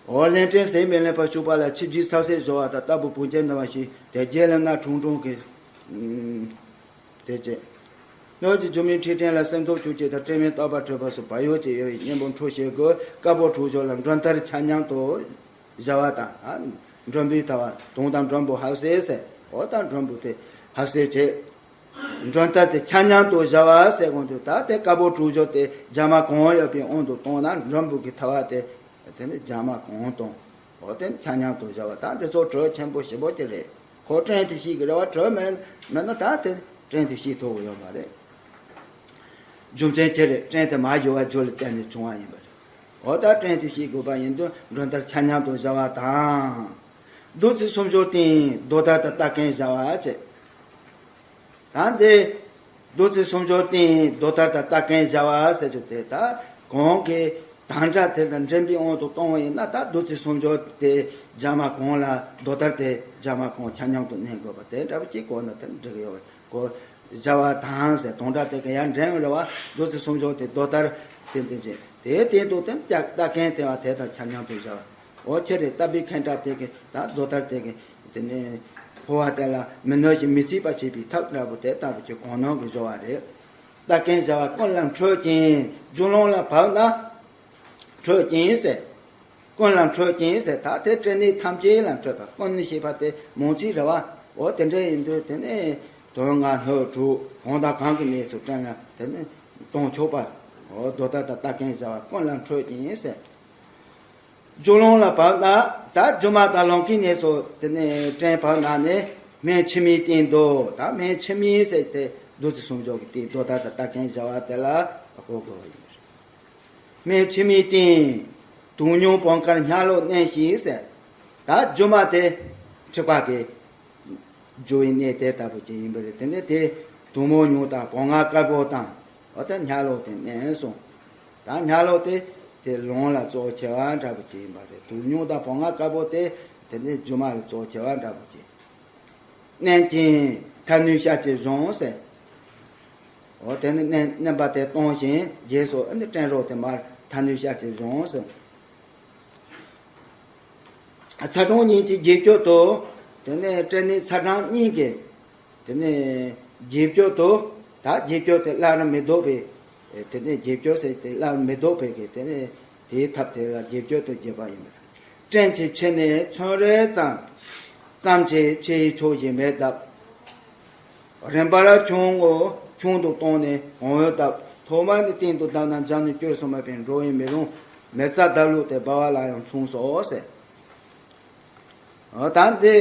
འོ་ལན་ཕྲན་ཟས་མི་ལེན་པར་ཞུགས་པ་ལ། ཆིབས་ཀྱི་ཚབ་སེ་བཟོ་བ་དང་། རྟ་བུ་བུང་ཅན་ནི་བ་ཞིག་དེ་རྗེས་ལེན་ན་ཁྲུང་ཁྲུང་གི། ཨུམ། དེ་བྱས། སྣོད་ཀྱི་སྒྱུ་མའི་འཁྲིས་ཕྲན་ལ་སེམས་ཐོག་བཅུག་ཅིང་དང་། སྤྲིན་མེད་རྟག་པར་འཕྲོད་པ་སོགས་བག་ཡོད་ཀྱི་དབྱེ་བའི་གཉེན་པོ་འཕྲོད་བྱེད་དགོས། དཀར་པོ་དྲུག་སྦྱོར་ལ་མགྲོན་བསྟར་ཆ་མཉམ་དུ་བྱ་བ་དང་། ཨ། མགྲོན་པོའི་ཐལ་བ། དུང་དང་མགྲོན་པོ་ཧབ་སེ་ཟེར། འོ་ད་མགྲོན་པོ་དེ་ཧབ་སེ་བྱེད། མགྲོན་བསྟར་དེ་ཆ་མཉམ་དུ་བྱ་བ་ཟེར་གོང་དུ། ད་དེ་དཀར་པོ་དྲུག་སྦྱོར་དེ་རྒྱ་མ་གང་ཡོད་པའི་དབང་དུ་བཏང་ན། མགྲོན་པོ་གི་ཐལ་བ་དེ་དེ་ནི་རྒྱ་མ་གང་གཏོང་། འོ་དེ་ཆ་མཉམ་དུ་བྱ་བ། ད་དེ་ཚོ་གྲོས་ཆེན་པོ་ཞེ་པོ་ཅིག་རེད། ཁོ་སྤྲིན་དེ་བཤིག་གི་རེད་བ། གྲོས་མེད་མེད་ན་ད་དེ་སྤྲིན་དེ་བཤིག་ཐུབ་ཀྱི་ཡོད་མ་རེད། རྒྱུ་མཚན་ཅི་རེད། སྤྲིན་དེ་མར་རྒྱུ་བ་རྒྱུ་ལ་བརྟེན་ནས་བྱུང་བ་ཡིན་པ་རེད། འོ་ད་སྤྲིན་དེ་བཤིག་དགོས་པ་ཡིན་དུས་མགྲོན་བསྟར་ཆ་མཉམ་དུ་བྱ་བ་དང་། བདུད་རྩི་གསུམ་སྦྱོར་སྟེང་གདོལ་བསྟར་དང་རྟ་གན་བྱ་བ་བྱེད། ད་འདི་བདུད་རྩི་གསུམ་སྦྱོར་སྟེང་གདོལ་བསྟར་དང་རྟ་གན་བྱ་བ་ཟེར་རྒྱུ་དེ། ད་གང་གི་དམ་དྲག་དེ་དང་འགྲན་པའི་དབང་དུ་གཏོང་བ་ཡིན་ན། ད་བདུད་རྩི་གསུམ་སྦྱོར་དེ་རྒྱ་མ་གང་ལ། གདོལ་བསྟར་དེ་རྒྱ་མ་གང་ཆ་མཉམ་དུ་གནས་དགོས་པ་དེ་འདྲ་པོ་ཅིག་གོ་ན་དེ་འགྲིག་གི་ཡོད་རེད། གོ། བྱ་བ་དང་ཟེར་དང་སྒྲ་དེ་ག་ཡང་འདྲེན་རེད་བ། བདུད་རྩི་གསུམ་སྦྱོར་དེ་གདོལ་བསྟར་དེ་དེ་བྱེད། དེའི་སྟེང་དུ་དེ་རྟ་རྟ་གན་དེ་བ་དེ་དང་ཆ་མཉམ་དུ་བྱ་བ། འོ་ཁྱེད་རེད། རྟ་བུའི་ཁེན་དྲ་དེ་གི་ད་གདོལ་བསྟར་དེ་གི་དེ་ནས་ཕོ་བ་དེ་ལ་མི་གནོད་ཅིང་མི་འཚིག་པ་བྱེད་པའི་ཐབས་འདྲ་པོ་དེ་ལྟ་བུ་ཅིག་གང་གནང་གི་བཟོ་བ་རེད། རྟ་གན་བྱ་བ་ཀུན་ལ་འཕྲོད་ཅིང་། རྒྱུ་ལོང་ལ་བབས་ན་འཕྲོད་ཅིང་ཟེར། ཀུན་ལ་འཕྲོད་ཅིང་ཟེར། ད་དེ་སྤྲིན་ནི་ཐམས་ཅད་ལ་འཕྲོད་པ། ཀུན་ནི་ཞེས་པ་དེ་མང་ཚིག་རེད་བ། འོ་དེ་འདྲ་ཡིན་དུས་དེ་ནས་དོན་ལྔ་སྣོད་དྲུག་གང་དང་གང་གི་གནས་སུ་སྤྲིན་ལ་དེ་ནས་གཏོང་ཆོག་པ། འོ་གདོལ་བསྟར་དང་རྟ་གན་བྱ་བ་ཀུན་ལ་འཕྲོད་ཅིང་ཟེར། རྒྱུ་ལོང་ལ་བབས་ན། ད་སྒྱུ་མ་དང་ལོང་གི་གནས་སུ་དེ་ནས་སྤྲིན་བབས་ན་ནི། སྨན་འཆི་མེད་སྟེང་དུ། ད་སྨན་འཆི་མེད་ཟེར་ཏེ་བདུད་རྩི་སུམ་ཅུ་གི་སྟེང་དུ་ད་ད་ལྟ་མཁན་བྱ་བ་དེ་ལ་གོ་དགོས་པ་ཡིན། སྨན་འཆི་མེད་སྟེང་། དུག་མྱོང་བང་དཀར་སྙ་ལོག་མནན་ཞིང་ཟེར། ད་རྒྱུ་མ་དེ་འཁྲིག་པ་གི་རྒྱུ་བའི་གནས་དེ་ལྟ་བུ་ཅིག་ཡིན་པ་རེད། དེ་ནས་དེ་དུག་མོ་ཉུང་དང་བོང་ང་དཀར་པོ་དང་། འོ་ད་སྙ་ལོག་དེ་མནན་སོང་། ད་སྙ་ལོག་དེ་དེ་རླུང་ལ་གཙོ་ཆེ་བ་འདྲ་པོ་ཅིག་ཡིན་པ་རེད། དུག་མྱོང་དང་བོང་ང་དཀར་པོ་དེ་དེ་ནས་རྒྱུ་མ་ལ་གཙོ་ཆེ་བ་འདྲ་པོ་ཅིག་མནན་ཅིང་ཐལ་ནུས་ཤ་གཅིག་བཟུང་ཟེར། འོ་དེ་ནི་མནན་མནན་པ་དེ་གཏོང་ཞིང་རྗེས་སུ་ཨ་ནི་སྐྲན་རོ་དེ་མར་ཐལ་ནུས་ཤ་གཅིག་བཟུང་ཟེར། ཚ་གྲང་གཉིས་ཀྱི་རྗེས་སྤྱོད་དུ། དེ་ནས་སྐྲན་ནི་ཚ་གྲང་གཉིས་ཀྱི། དེ་ནས་རྗེས་སྤྱོད་དུ། ད་རྗེས་སྤྱོད་དེ་སླར་མི་ལྡོག་པའི། དེ་ནས་རྗེས་སྤྱོད་ཟེར་དེ་སླར་མི་ལྡོག་པའི་གི་དེ་ནས་དེའི་ཐབས་དེ་ལ་རྗེས་སྤྱོད་དུ་བགྱིས་པ་ཡིན་པས། སྐྲན་གྱི་ཕྱེ་ནས་ཚོན་རེ་ཙམ། ཙམ་གྱིས་ཕྱེ་ཡི་ཕྱོགས་བཞི་མེ་བརྡབ། རིམ་པར་ཆུང་ངུ་ཆུང་དུ་བཏང་ནས་གང་འོས་བརྡབ། ཐོག་མར་ནི་སྟེང་དུ་བརྡབ་ན་འཇམ་ནི་བཅོས་སུ་མེད་པས་འགྲོ་བའི་མི་རུང་། མེ་བཙའ་བརྡབ་ལུགས་དེ་སྦ་བ་ལ་ཡང་མཚུངས་སོ་ཟེར། ཨ་ད་འདི་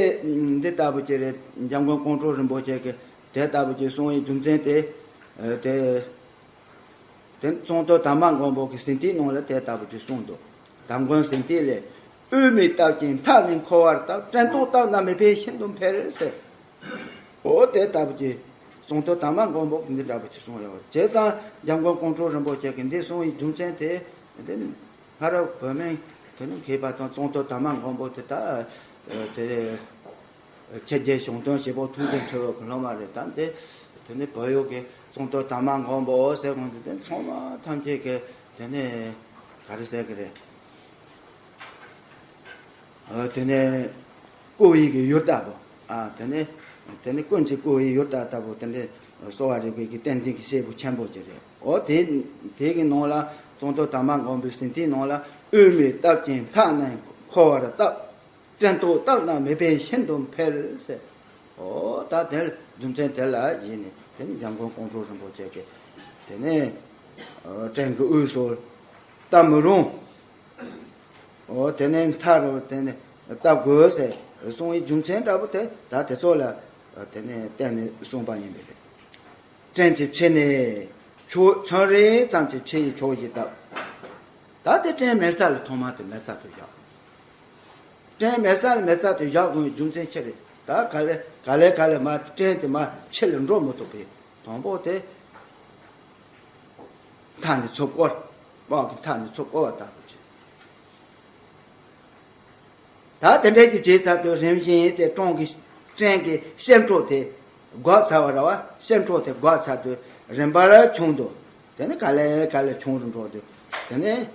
འདི་ལྟ་བུ་ཅིག་རེད། འཇམ་མགོན་ཀོང་སྤྲུལ་རིན་པོ་ཆེ་གིས་དེ་ལྟ་བུ་ཅིག་གསུང་བའི་རྒྱུ་མཚན་དེ། ཨ་དེ་དེ་ཙོང་ཏོ་དར་མ་མགོན་པོ་གི་ཟིན་ཏིག་ནང་ལ་དེ་ལྟ་བུ་ཅིག་གསུངས་འདུག་དར་མགོན་ཟིན་ཏིག་ལས། དབུས་མེ་བཏབ་ཅིང་མཐའ་ནི་འཁོར་བར་བཏབ། སྐྲན་ཐོག་བཏབ་ན་མེ་འཕེན་ཤིན་ཏུ་འཕེལ་ཟེར། འོ་དེ་ལྟ་བུ་ཅིག་ཙོང་ཏོ་དར་མ་མགོན་པོ་གིས་འདི་འདྲ་བུ་ཅིག་གསུངས་ཡོད་པ་རེད། བྱས་ཙང་འཇམ་མགོན་ཀོང་སྤྲུལ་རིན་པོ་ཆེ་གིས་འདི་གསུང་བའི་རྒྱུ་མཚན་དེ། དེ་ནི་སྔ་རབས་བོད་མི་དེ་ནི་མཁས་པ་དང་ཙོང་ཏོ་དར་མ་མགོན་པོ་དེ་ད་དེ་ཆོས་རྒྱལ་གཞུང་དོན་བྱེད་པོ་ཐུགས་རྗེ་ཁྲི་པ་གི་སློབ་མ་རེད། ད་དེ་དེ་ནི་བོད་ཡུལ་གྱི་ཙོང་ཏོ་དར་མ་མགོན་པོ་ཟེར་གོང་དེ་དེ་ཚང་མ་ཐམས་ཅད་ཀྱི་དེ་ནི་ག་རེ་ཟེར་གི་རེད། ཨ་དེ་ནས་བཀུར་བའི་གི་ཡུལ་ལྟ་བུ། ཨ་དེ་ནས་དེ་ནས་ཀུན་གྱིས་བཀུར་བའི་ཡུལ་ལྟ་ལྟ་བུ། དེ་འདྲའི་གསོ་བ་རིག་པའི་གི་བསྟན་འཛིན་གྱི་སྐྱེས་བུ་ཆེན་པོ་ཅིག་རེད། འོ་དེ་དེ་གི་ནང་ལ་ཙོང་ཏོ་དར་མ་མགོན་པོའི་ཟིན་ཏིག་ནང་ལ། དབུས་མེ་བཏབ་ཅིང་མཐའ་ནི་འཁོར་བར་བཏབ། སྐྲན་ཐོག་བཏབ་ན་མེ་འཕེན་ཤིན་ཏུ་འཕེལ་ཟེར། འོ་ད་དེ་རྒྱུ་མཚན་དེ་ལ་གཞིགས་ནས་དེ་ནི་འཇམ་མགོན་ཀོང་སྤྲུལ་རིན་པོ་ཆེ་གིས་དེ་ནས་སྐྲན་གྱི་དབུས་སུ་བཏབ་མི་རུང་། འོ་དེ་ནས་མཐའ་རུ་དེ་ནས་བཏབ་དགོས་ཟེར་གསུང་བའི་རྒྱུ་མཚན་འདྲ་པོ་དེ་ད་དེ་ཚོ་ལ་དེ་ནས་བརྟེན་ནས་གསུངས་པ་ཡིན་པས་རེད། སྐྲན་གྱི་ཕྱེ་ནས་ཕྱོགས་ཚོན་རེ་ཙམ་གྱི་ཕྱེ་ཡི་ཕྱོགས་བཞི་བརྡབ། ད་དེ་སྐྲན་མེད་ས་ལ་ཐོག་མ་དེ་མེ་བཙའ་དེ་བཞག་སྐྲན་མེད་ས་ལ་མེ་བཙའ་དེ་བཞག་དགོས་པའི་རྒྱུ་མཚན་ཅི་རེད། ད་ག་ལེ་ག་ལེ་ག་ལེ་མར་སྐྲན་དེ་མར་ཕྱི་ལ་འགྲོ་མི་ཐུབ་པས། དང་པོ་དེ་མཐའ་ནས་ཚུར་བསྐོར། དཔག་གི་མཐའ་ནས་ཚུར་བསྐོར་བ་ལྟ་བུ་བྱས། ད་དེ་འདྲའི་གི་བྱས་ཚར་དུས་རིམ་བཞིན་དེ་སྐྲན་གྱི་སྐྲན་གྱི་ཤེམ་ཕྲུག་དེ་འགག་ཚར་བ་རེད་བ། ཤེམ་ཕྲུག་དེ་འགག་ཚར་དུས་རིམ་པར་ཆུང་དུ། དེ་ནས་ག་ལེ་ག་ལེ་ཆུང་རུ་འགྲོ་དུས། དེ་ནས་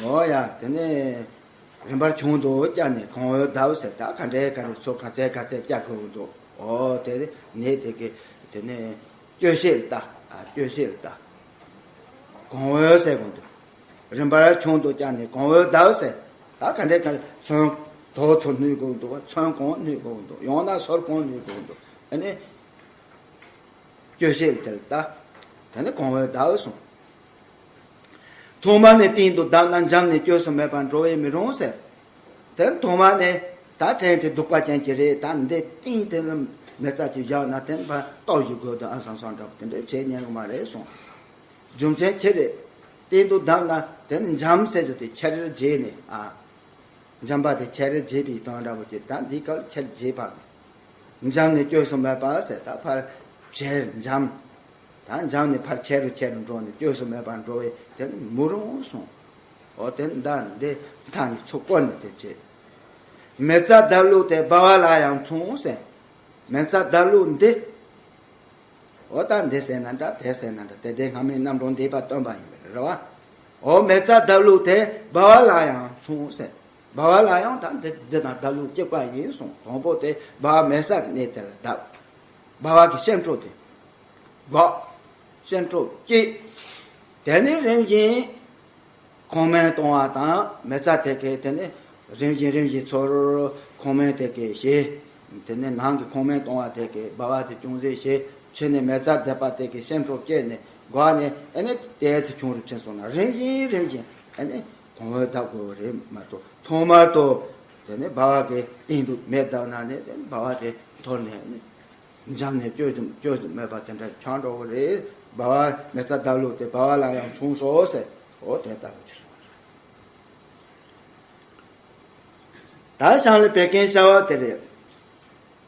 འོ་ཡ། དེ་ནས་རིམ་པར་ཆུང་དུ་བསྐྱལ་ནས་གང་འོས་བརྡབ་ཟེར། ད་ག་འདྲའི་ག་འདྲའི་ཚུར་ག་ཚད་ག་ཚད་བསྐྱལ་དགོས་འདུག་འོ་དེ་ནས་དེ་གི་དེ་ནས་སྐྱོ་ཤས་ལ་ལྟ། ཨ་སྐྱོ་ཤས་ལ་ལྟ། གང་འོས་ཟེར་གོང་དུ། རིམ་པར་ཆུང་དུ་བསྐྱལ་ནས་གང་འོས་བརྡབ་ཟེར། ད་ག་འདྲའི་ག་ཚོན་དོ་ཚོ་སྣུད་དགོས་འདུག་ཚོན་གང་སྣུད་དགོས་འདུག་ཡང་ན་སོར་གང་སྣུད་དགོས་འདུག་ཨ་ནི་སྐྱོ་ཤས་དེ་ལ་ལྟ། དེ་ནི་གང་འོས་བརྡབ་གསུངས། ཐོག་མར་ནི་སྟེང་དུ་བརྡབ་ན་འཇམ་ནི་བཅོས་སུ་མེད་པར་འགྲོ་བའི་མི་རུང་ཟེར། དེ་ཐོག་མར་ནི་ད་སྐྲན་དེ་གདུག་པ་ཅན་གྱི་རེད། ད་འདི་སྟེང་དེ་ལ་མེ་བཙའ་ཅིག་བཞག་ན་དེ་ཕར་གཏོར་ཞིག་དགོས་དུས་ཨ་སང་སང་འདྲ་པོ་དེ་འདྲ་བྱེད་ཉན་གི་མ་རེད་གསུངས། རྒྱུ་མཚན་ཅི་རེད། སྟེང་དུ་བརྡབ་ན་དེ་ནི་འཇམ་ཟེར་རྒྱུ་དེ་ཁྱེར་བྱས་ནས་ཨ། འཇམ་པ་དེ་ཁྱེར་བྱས་པའི་དོན་འདྲ་པོ་ཅིག་ད་འདི་སྐབས་ཁྱེར་བྱས་པ། འཇམ་ནི་བཅོས་སུ་མེད་པ་ཟེར། ད་ཕར་ཁྱེར་འཇམ། ད་འཇམ་ནི་ཕར་ཁྱེར་རུ་ཁྱེར་རུ་འགྲོ་ནས་བཅོས་སུ་མེད་པར་འགྲོ་བས་དེ་ནི་མི་རུང་གསུངས། འོ་དེ་ནི་ད་འདི་མཐའ་ནས་ཚུར་བསྐོར་ནས་དེ་བྱས། མེ་བཙའ་བརྡབ་ལུགས་དེ་སྦ་བ་ལ་ཡང་མཚུངས་ཟེར། མེ་བཙའ་བརྡབ་ལུགས་འདི། འོ་ད་འདི་ཟེར་ན་འདྲ་དེ་ཟེར་ན་འདྲ་དེ་དེ་སྔ་མའི་རྣམ་གྲངས་འདས་པ་སྟོན་པ་ཡིན་པ་རེད་བ། འོ་མེ་བཙའ་བརྡབ་ལུགས་དེ་སྦ་བ་ལ་ཡང་མཚུངས་ཟེར། སྦ་བ་ལ་ཡང་ད་འདི་འདི་དང་བརྡབ་ལུགས་གཅིག་པ་ཡིན་གསུངས། དང་པོ་དེ་སྦ་བ་མེད་ས་གི་གནས་དེ་ལ་བརྡབ། སྦ་བ་གི་ཤེམ་ཕྲུག་དེ་འགག་ཤེམ་ཕྲུག་སྐྱེས། དེ་ནས་རིམ་བཞིན་ཁོང་སྨན་གཏོང་བ་དང་མེ་བཙའ་དེ་གས་དེ་ནས་རིམ་བཞིན་རིམ་བཞིན་ཚུར་ཁོང་སྨན་དེ་གས་བྱས། དེ་ནས་ནང་གི་ཁོང་སྨན་གཏོང་བ་དེ་གས་སྦ་བ་དེ་ཅུང་ཟད་བྱས། ཕྱི་ནས་མེ་བཙའ་བརྡབ་པ་དེ་གས་ཤེམ་ཕྲུག་སྐྱེས་ནས་འགག་ནས་ཨ་ནི་དེ་ཚེ་ཆུང་རུ་ཕྱིན་སོང་ན་རིམ་བཞིན་རིམ་བཞིན་ཨ་ནི་གང་འོས་བརྡབ་དགོས་པ་རེད་མ་གཏོགས་ཐོག་མར་དུ་ དེ་ནས་སྦལ་པ་གི་སྟེང་དུ་མེ་བརྡབས་ན་ནི་དེ་ནི་སྦལ་པ་དེ་འཐོར་ནས་ནི་འཇམ་ནས་བཅོས་ཙམ་བཅོས་ཙམ་མེད་པ་དེ་འདྲ་ཆགས་འགྲོ་གི་རེད། སྦལ་པ་མེ་བཙའ་བརྡབས་ལུགས་དེ་སྦལ་པ་ལ་ཡང་མཚུངས་སོ་ཟེར། འོ་དེ་ལྟ་བུ་ཅིག་གསུངས་པ་རེད། ད་ཞང་ལས་བད་ཀན་གཤེར་བ་དེ་རེད།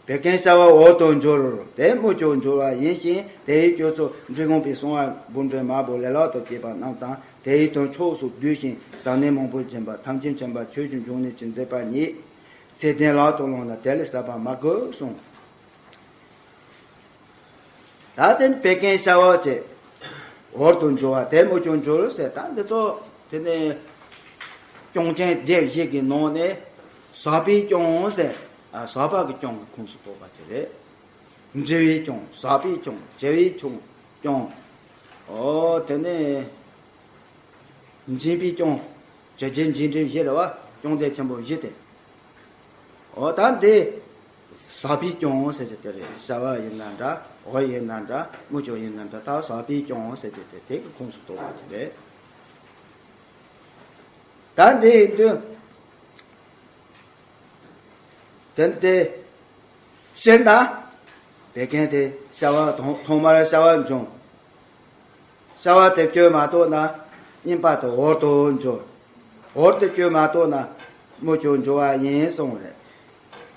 བད་ཀན་གཤེར་བ་འོར་དུ་འགྱུར། དེ་མུ་ཅོར་འགྱུར་བ་ཡིན་ཞིང་། དེའི་སྤྱོད་ཚུལ་འབྲི་གུང་པའི་གསུང་བ་འབུམ་ཕྲག་མང་པོ་ལེ་ལོ་ཏོ་བཅས་པ་རྣམས་དང་། དེའི་དོན་ཕྱོགས་སུ་བསྡུས་ཤིང་ཟབ་གནད་མང་པོ་བྱིན་པ་ཐམས་ཅད་མཁྱེན་པ་ཆོས་ཀྱི་འབྱུང་གནས་ཀྱི་མཛད་པ་ཉིད། ཚེ་བརྟན་ལག་ཏུ་བླངས་ན་དེ་ལས་ཟབ་པ་མ་དགོས་གསུངས། ད་དེ་ནི་བད་ཀན་གཤེར་བ་བཅས་འོར་དུ་འགྱུར་བ་དེ་མུ་ཅོར་འགྱུར་ཟེར། ད་འདི་ཚོ་དེ་ནི་སྐྱོང་ཅན་སྡེ་བཞི་གི་ནང་ནས་ཟག་པའི་སྐྱོང་ཟེར། ཨ། ཟག་པ་གི་སྐྱོང་གི་ཁོངས་སུ་གཏོགས་པ་དེ་རེད། འབྲི་བའི་སྐྱོང་། ཟག་པའི་སྐྱོང་། བྱེ་བའི་སྐྱོང་། སྐྱོང་། ཨོ་དེ་ནི་འབྱིན་པའི་སྐྱོང་། བྱེད་བྱེད་འབྱིན་འབྲིང་བཞི་རེད་བ། སྐྱོང་སྡེ་ཆེན་པོ་བཞི་སྟེ། འོ་ད་འདི་ཟག་པའི་སྐྱོང་ཟེར་གྱི་དེ་རེད། གཤེར་བ་ཡིན་ན་འདྲ། འོར་ཡིན་ན་འདྲ། མུ་ཅོར་ཡིན་ན་འདྲ། ད་ཟག་པའི་སྐྱོང་ཟེར་གྱི་དེ་དེ་གི་ཁོངས་སུ་གཏོགས་པ་དེ་རེད། ད་འདི་ཡིན་དུས། དེ་དེ་གཤེར་ན་བད་ཀན་དེ་གཤེར་བ་ཐོག་ཐོག་མར་གཤེར་བ་འབྱུང་། གཤེར་བ་དེ་བཅོས་མ་གཏོགས་ན་རྙིང་པ་དེ་འོར་དུ་འགྱུར། འོར་དེ་བཅོས་མ་གཏོགས་ན་མུ་ཅོར་འགྱུར་བ་ཡིན་གསུངས་རེད།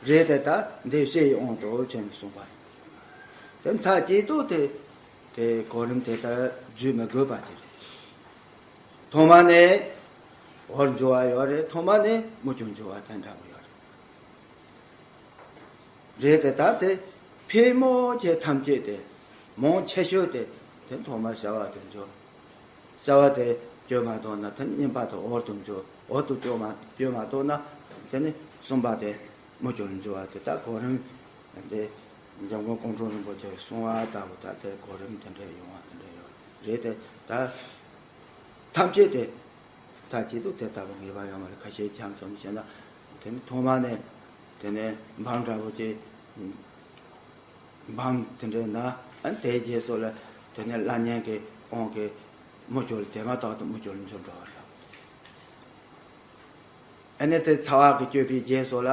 རེད་དེ་ད་འདི་བཤད་ཡི་དབང་དུ་བྱས་ནས་གསུངས་པ་རེད། དེ་མཐའ་གཅིག་ཏུ་དེ་དེ་གོ་རིམ་དེ་ལྟར་བརྒྱུད་མི་དགོས་པ་དེ་རེད། ཐོག་མ་ནས་འོར་འགྱུར་བ་ཡོད་རེད། ཐོག་མ་ནས་མུ་ཅོར་འགྱུར་བ་དེ་འདྲ་པོ་ཡོད་རེད། རེད་དེ་ད་དེ་ཕལ་མོ་ཆེ་ཐམས་ཅད་དེ་མང་ཆེ་ཤོས་དེ་དེ་ཐོག་མར་གཤེར་བ་དེ་འགྱུར། གཤེར་བ་དེ་བཅོས་མ་གཏོགས་ན་དེ་རྙིང་པ་དེ་འོར་དུ་འགྱུར། འོར་དུ་བཅོས་མ་བཅོས་མ་གཏོགས་ན་དེ་ནི་གསུམ་པ་དེ་མུ་ཅོར་འགྱུར་བ་དེ་ད་གོ་རིམ་དེ་འཇམ་མགོན་ཀོང་སྤྲུལ་རིན་པོ་ཆེས་གསུངས་པ་ལྟ་བུ་ད་དེ་གོ་རིམ་དེ་འདྲ་ཡོང་བ་དེ་འདྲ་ཡོད་རེད་དེ། ད་ཐམས་ཅད་དེ་མཐའ་གཅིག་ཏུ་དེ་ལྟ་བུ་ངེས་པ་ཡོད་མ་རེད། ཁ་ཤས་ཆ་ཙམ་བཤད་ན་དེ་ནི་ཐོག་མ་ནས་དེ་ནས་འབངས་འདྲ་བོ་ཅིག་འབངས་དེ་འདྲ་ན། ཨ་ནི་དེའི་རྗེས་སུ་ལ་དེ་ནས་བླ་གཉན་གྱི་དབང་གིས་མུ་ཅོར་དེ་མ་ཐག་ཏུ་མུ་ཅོར་འགྱུར་འགྲོ་བ་འདྲ་བོ། ཨ་ནི་དེ་ཚ་བ་གིས་བསྐྱོད་པའི་རྗེས་སུ་ལ་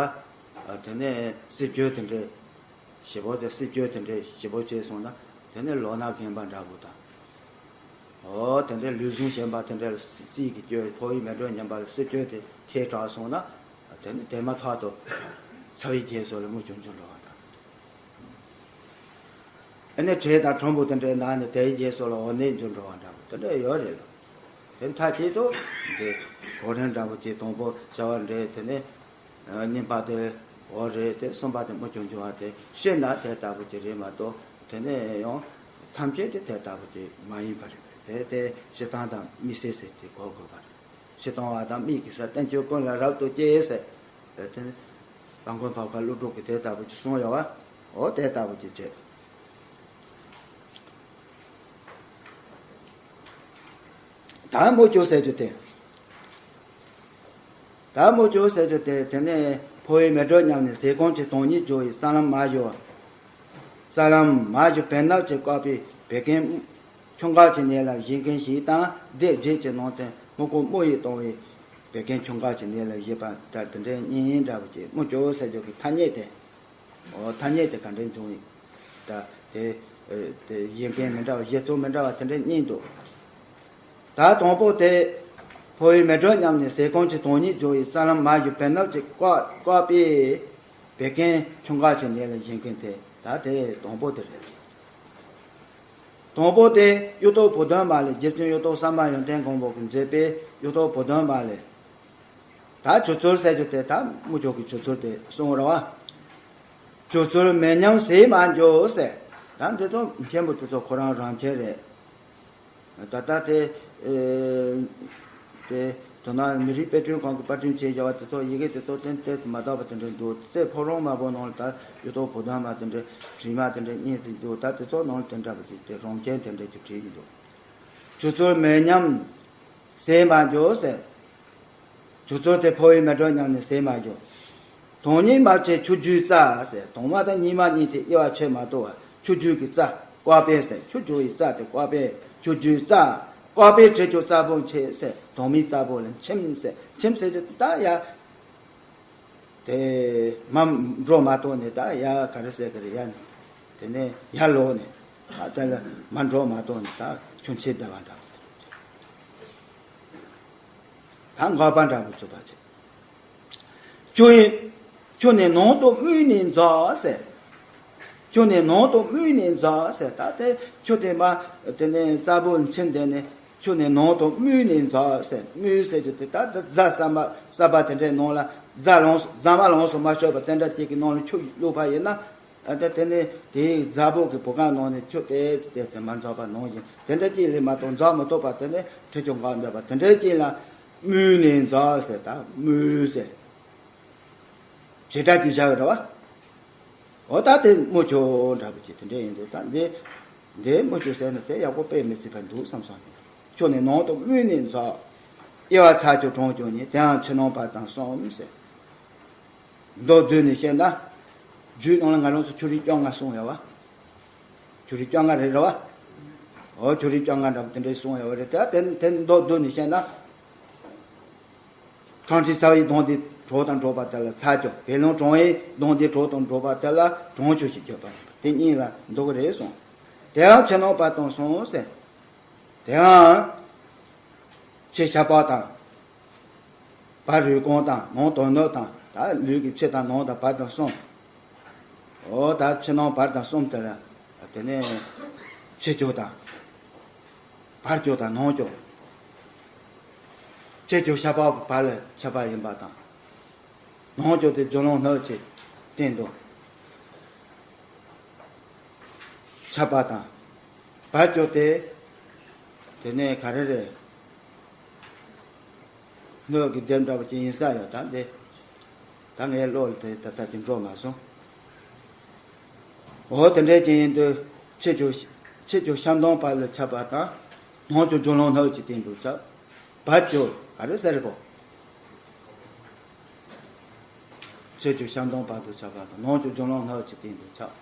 དེ་ནས་སྲིབ་བཅོས་དེ་འདྲ་ཞིབ་པོ་དེ་སྲིབ་བཅོས་དེ་འདྲ་ཞིབ་པོ་བྱས་སོང་ན་དེ་ནས་ལོ་ན་རྒན་པ་འདྲ་བོ་དང་། འོ་དེ་འདྲའི་ལུས་ཟུངས་ཞན་པ་དེ་འདྲ་ལ་སྲིད་ཀྱི་བཅོས། ཕོ་ཡི་མེ་སྒྲོན་ཉམས་པ་ལ་སྲིབ་བཅོས་དེ་ཐལ་དྲགས་སོང་ན། དེ་ནི་དེ་མ་ཐག་ཏུ་ཚ་བའི་རྗེས་སུ་ལ་མུ་ཅོར་འགྱུར་འགྲོ་བ་འདྲ། ཨ་ནི་བྲེ་དང་གྲུམ་བུ་དེ་འདྲའི་ནང་ནས་དེའི་རྗེས་སུ་ལ་འོ་ནད་འགྱུར་འགྲོ་བ་འདྲ་བོ་དེ་འདྲ་ཡོད་རེད་ལ། དེ་མཐའ་གཅིག་ཏུ་འདི་གོ་རིམ་འདྲ་བོ་ཅིག་དང་པོ་གཤེར་བ་འདྲ། དེ་ནས་རྙིང་པ་དེ་འོར་རེད། དེ་གསུམ་པ་དེ་མུ་ཅོར་འགྱུར་བ་དེ་བཤད་ན་དེ་ལྟ་བུ་ཅིག་རེད་མ་གཏོགས། དེ་ནས་ཡང་ཐམས་ཅད་དེ་དེ་ལྟ་བུ་ཅིག་མ་ཡིན་པ་རེད། དེ་དེ་སྤྱིར་བཏང་དང་དམིགས་བསལ་ཟེར་དེ་གོ་དགོས་པ་རེད། སྤྱིར་བཏང་བ་དང་དམིགས་ཀྱི་ས་བསྟན་བཅོས་ཀུན་ལ་རབ་ཏུ་སྐྱེ་ཟེར། དེ་ནི་དཔལ་མགོན་འཕགས་པ་ཀླུ་སྒྲུབ་ཀྱིས་དེ་ལྟ་བུ་ཅིག་གསུངས་ཡོད་པ། འོ་དེ་ལྟ་བུ་ཅིག་བྱེད། ད་མུ་ཅོར་ཟེར་རྒྱུ་དེ། ད་མུ་ཅོར་ཟེར་རྒྱུ་དེ། དེ་ནས་ཕོ་བའི་མེ་སྒྲོན་མཉམ་ནས་ཟས་སྐོམ་གྱི་དོན་སྙིང་བརྗོད་པའི་ས་ལམ་མ་ཞུ་བ། ས་ལམ་མ་ཞུ་བེམ་ནག་ཅེས་བཀག་པའི་བད་ཀན་ཆུང་ཁག་གི་ནད་ལ་གཞེས་མཁན་ཞིག་དང་། སྡེ་བརྒྱད་ཀྱི་ནང་ཚན་སྨུག་པོ་དམུ་ཡིས་གཏོང་བའི་བད་ཀན་ཆུང་ཁག་གི་ནད་ལ་གཞེས་པ་ལྟར་དེ་འདྲའི་གཉིས་འདྲ་བོ་ཅིག་མུ་ཅོར་ཟེར་རྒྱུ་གི་ཐ་སྙད་དེ། འོ་ཐ་སྙད་དེ་ག་འདྲ་འབྱུང་ཡིན། ད་དེ་དེ་གཞེས་མཁན་མི་འདྲ་བ། གཞེས་ཚུལ་མི་འདྲ་བ་དེ་འདྲ་གཉིས་འདུག་ད་དང་པོ་དེ། ཕོ་བའི་མེ་སྒྲོན་མཉམ་ནས་ཟས་སྐོམ་གྱི་དོན་སྙིང་བརྗོད་པའི་ས་ལམ་མ་ཞུ་བེམ་ནག་ཅེས་བཀག་བཀག་པའི་བད་ཀན་ཆུང་ཁག་གི་ནད་ལ་གཞེས་མཁན་དེ། ད་དེ་དང་པོ་དེ་རེད། དང་པོ་དེ་གཡུ་ཐོག་བུ་སྟོན་མ་ལས། རྗེ་བཙུན་གཡུ་ཐོག་བསམ་པ་ཡོན་ཏན་མགོན་པོ་གིས་མཛད་པའི་གཡུ་ཐོག་བུ་སྟོན་མ་ལས། ད་བྱུག་ཚུལ་ཟེར་རྒྱུ་དེ། ད་མུ་ཅོར་གྱི་བྱུག་ཚུལ་དེ་གསུང་རོགས། བྱུག་ཚུལ་མེ་མཉམ་ཟས་མ་འཇུ་ཟེར། ད་འདི་ཚོ་མཁན་པོ་དེ་ཚོ་ཁོ་རང་རང་མཁྱེན་རེད། ད་ལྟ་དེ་ཨེ་དེ་དོ་སྣང་མི་རིགས་དཔེ་སྐྲུན་ཁང་གིས་པར་སྐྲུན་བྱས་བཞག་པ་དེ་ཚོ། ཡི་གེ་དེ་ཚོ་ཏན་ཏན་དུ་མ་དག་པ་དེ་འདྲ་འདུག་གསེར་ཕོ་བྲང་དམར་པོ་ནང་ལ་ད་གཡུ་ཐོག་བུ་སྟོན་མ་དེ་འདྲ་བྲིས་མ་དེ་འདྲ་གཉིས་ཅིག་འདུག་ད་དེ་ཚོ་ནང་ལ་དེ་འདྲ་བ་ཅིག་དེ་རང་མཁྱེན་དེ་འདྲ་ཅིག་བྲིས་ཀྱི་འདུག་བྱུག་ཚུལ་མེ་མཉམ་ཟས་མ་འཇུ་ཟེར། བྱུག་ཚུལ་དེ་ཕོ་བའི་མེ་སྒྲོན་མཉམ་ནས་ཟས་མ་འཇུ། དོན་སྙིང་མ་བྱེད་ཆུ་རྒྱུས་བཙག་ཟེར། དང་པོ་དང་གཉིས་པ་གཉིས་དེ་དབྱེ་བ་ཕྱེ་མ་ཐུབ་པ། ཆུ་རྒྱུས་ཀྱི་བཙག་བཀག་པས་ཟེར། ཆུ་རྒྱུ་ཡི་བཙག་དེ་བཀག་པས། ཆུ་རྒྱུས་བཙག་བཀག་པའི་དྲི་ཆུ་བཙག་འབུམ་ཆེ་ཟེར། དོན་མིང་བཙག་འབུམ་ལ་མཆིམས་ཟེར། མཆིམས་ཟེར་རྒྱུ་ད་ཡ། དེ་མ་འགྲོ་མ་གཏོགས་ནས་ད་ཡ་ག་རེ་ཟེར་གི་རེད། ཡ་ནས་དེ་ནས་ཡར་ལོག་ནས་ད་དེ་ལ་མ་འགྲོ་མ་གཏོགས་ནས་ད་ཁྱོད་འཆི་བསྡད་པ་འདྲ་པོ། ད་འགག་པ་འདྲ་པོ་བྱུང་བ་བྱས། ཁྱོད་ཡིན། ཁྱོད་ནི་ནང་དུ་སྨྲུས་ནས་འཛག་ཟེར། ཁྱོད་ནི་ནང་དུ་སྨྲུས་ནས་འཛག་ཟེར། ད་དེ་ཁྱོད་དེ་མ་དེ་ནས་རྩ་བོ་འཆི་འདས་ནས་ཁྱོད་ནི་ནང་དུ་སྨྲུས་ནས་འཛག་ཟེར། སྨྲུས་ཟེར་རྒྱུ་དེ་ད་དེ་རྫ་ཟ་མ་ཟ་བ་དེ་འདྲའི་ནང་ལ་རྫ་ལོངས་རྫ་མ་ལོངས་སུ་མ་སྤྱོད་པ་དེ་འདྲ་ཅིག་གི་ནང་ལ་ཁྱོད་བླུགས་པ་ཡིན་ན། ཨ་ད་དེ་ནས་དེའི་རྫ་བོ་གི་བུ་ག་ནང་ནས་ཁྱོད་དེ་དེ་ཚེ་མ་འཛག་པ་ནང་བཞིན་དེ་འདྲ་ཅིག་ལས་མ་གཏོགས་འཛག་མི་ཐུབ་པ་དེ་ནས་ཁྲི་ཁྱོད་འགག་འདོད་པ་དེ་འདྲ་ཅིག་ལ་སྨྲུས་ནས་འཛག་ཟེར། ད་སྨྲུས་ཟེར། བྱེ་བྲག་གི་བྱ་བ་རེད་བ། འོ་ད་དེ་མུ་ཁྱུད་འདྲ་པོ་ཅིག་དེ་འདྲ་ཡིན་འདུག་ད་འདི་འདི་མུ་ཁྱུད་ཟེར་ན་དེ་ཡག་པོ་དཔེ་མི་སྲིད་པ་འདུག་བསམ་སོང་ནས། ཁྱོད་ནི་ནང་དུ་སྨྲུས་ནས་འཛག། དབྱེ་བ་ཚར་གཅོད་གྲོང་ཁྱུད་གཉིས། དེའང་ཕྱི་ནང་བར་དང་གསུམ་ཟེར། མདོ་བསྡུས་ནས་བཤད་ན། རྒྱུད་ནང་ལ་ང་རང་ཚོ་ཁྱུད་རིགས་བཅོ་ལྔ་གསུངས་ཡོད་བ། ཁྱུད་རིགས་བཅོ་ལྔ་རེད་རེད་བ། འོ་ཁྱུད་རིགས་བཅོ་ལྔ་འདྲ་པོ་དེ་འདྲ་གསུངས་ཡོད་བ་རེད། དེ་དེ་དེ་མདོ་བསྡུས་ནས་བཤད་ན། ཁྲང་ཁྲི་ཚ་བའི་གདུང་འདི་གྲོགས་དང་འགྲོགས་པ་དེ་ལ་ཚར་གཅོད། དགེ་སློང་གྲོང་བའི་གདུང་འདི་གྲོགས་དང་འགྲོགས་པ་དེ་ལ་གྲོང་ཁྱུད་ཅེས་བརྗོད་པ་དེ་གཉིས་ལ་འདུ་གི་རེད་གསུངས། དེའང་ཕྱི་ནང་བར་དང་གསུམ་ཟེར། དེའང་ཕྱི་ཤ་པགས་དང་། བར་རུས་རྐང་དང་ནང་དོན་སྣོད་དང་། ད་ལུས་ཀྱི་ཕྱི་དང་ནང་དང་བར་དང་གསུམ། འོ་ད་ཕྱི་ནང་བར་དང་གསུམ་དེ་ལ་དེ་ནས་ཕྱི་ཁྱུད་དང་། བར་ཁྱུད་དང་ནང་ཁྱུད། ཕྱི་ཁྱུད་ཤ་པགས་བར་ལ་ཁྱབ་པ་ཡིན་པ་དང་། ནང་ཁྱུད་དེ་རྒྱུ་ལོང་སྣོད་ཀྱི་སྟེང་དུ་ཁྱབ་པ་དང་། བར་ཁྱུད་དེ་དེ་ནས་ག་རེ་རེད། སྣོད་ཀྱི་ལྡེབས་འདྲ་པོ་ཅིག་ཡིན་ས་ཡོད། ད་འདི་ད་ངའི་བློ་ལ་དེ་ད་ལྟ་ཅིག་འགྲོ་མ་སོང་། འོ་དེ་འདྲའི་ཅིག་ཡིན་དུས་ཕྱི་ཁྱུད་ཕྱི་ཁྱུད་ཤ་མདོང་བར་ལ་ཁྱབ་པ་དང་། ནང་ཁྱུད་རྒྱུ་ལོང་སྣོད་ཀྱི་སྟེང་དུ་ཁྱབ། བར་ཁྱུད་ག་རེ་ཟེར་གོ། ཕྱི་ཁྱུད་ཤ་མདོང་བར་དུ་ཁྱབ་པ་དང་ནང་ཁྱུད་རྒྱུ་ལོང་སྣོད་ཀྱི་སྟེང་དུ་ཁྱབ།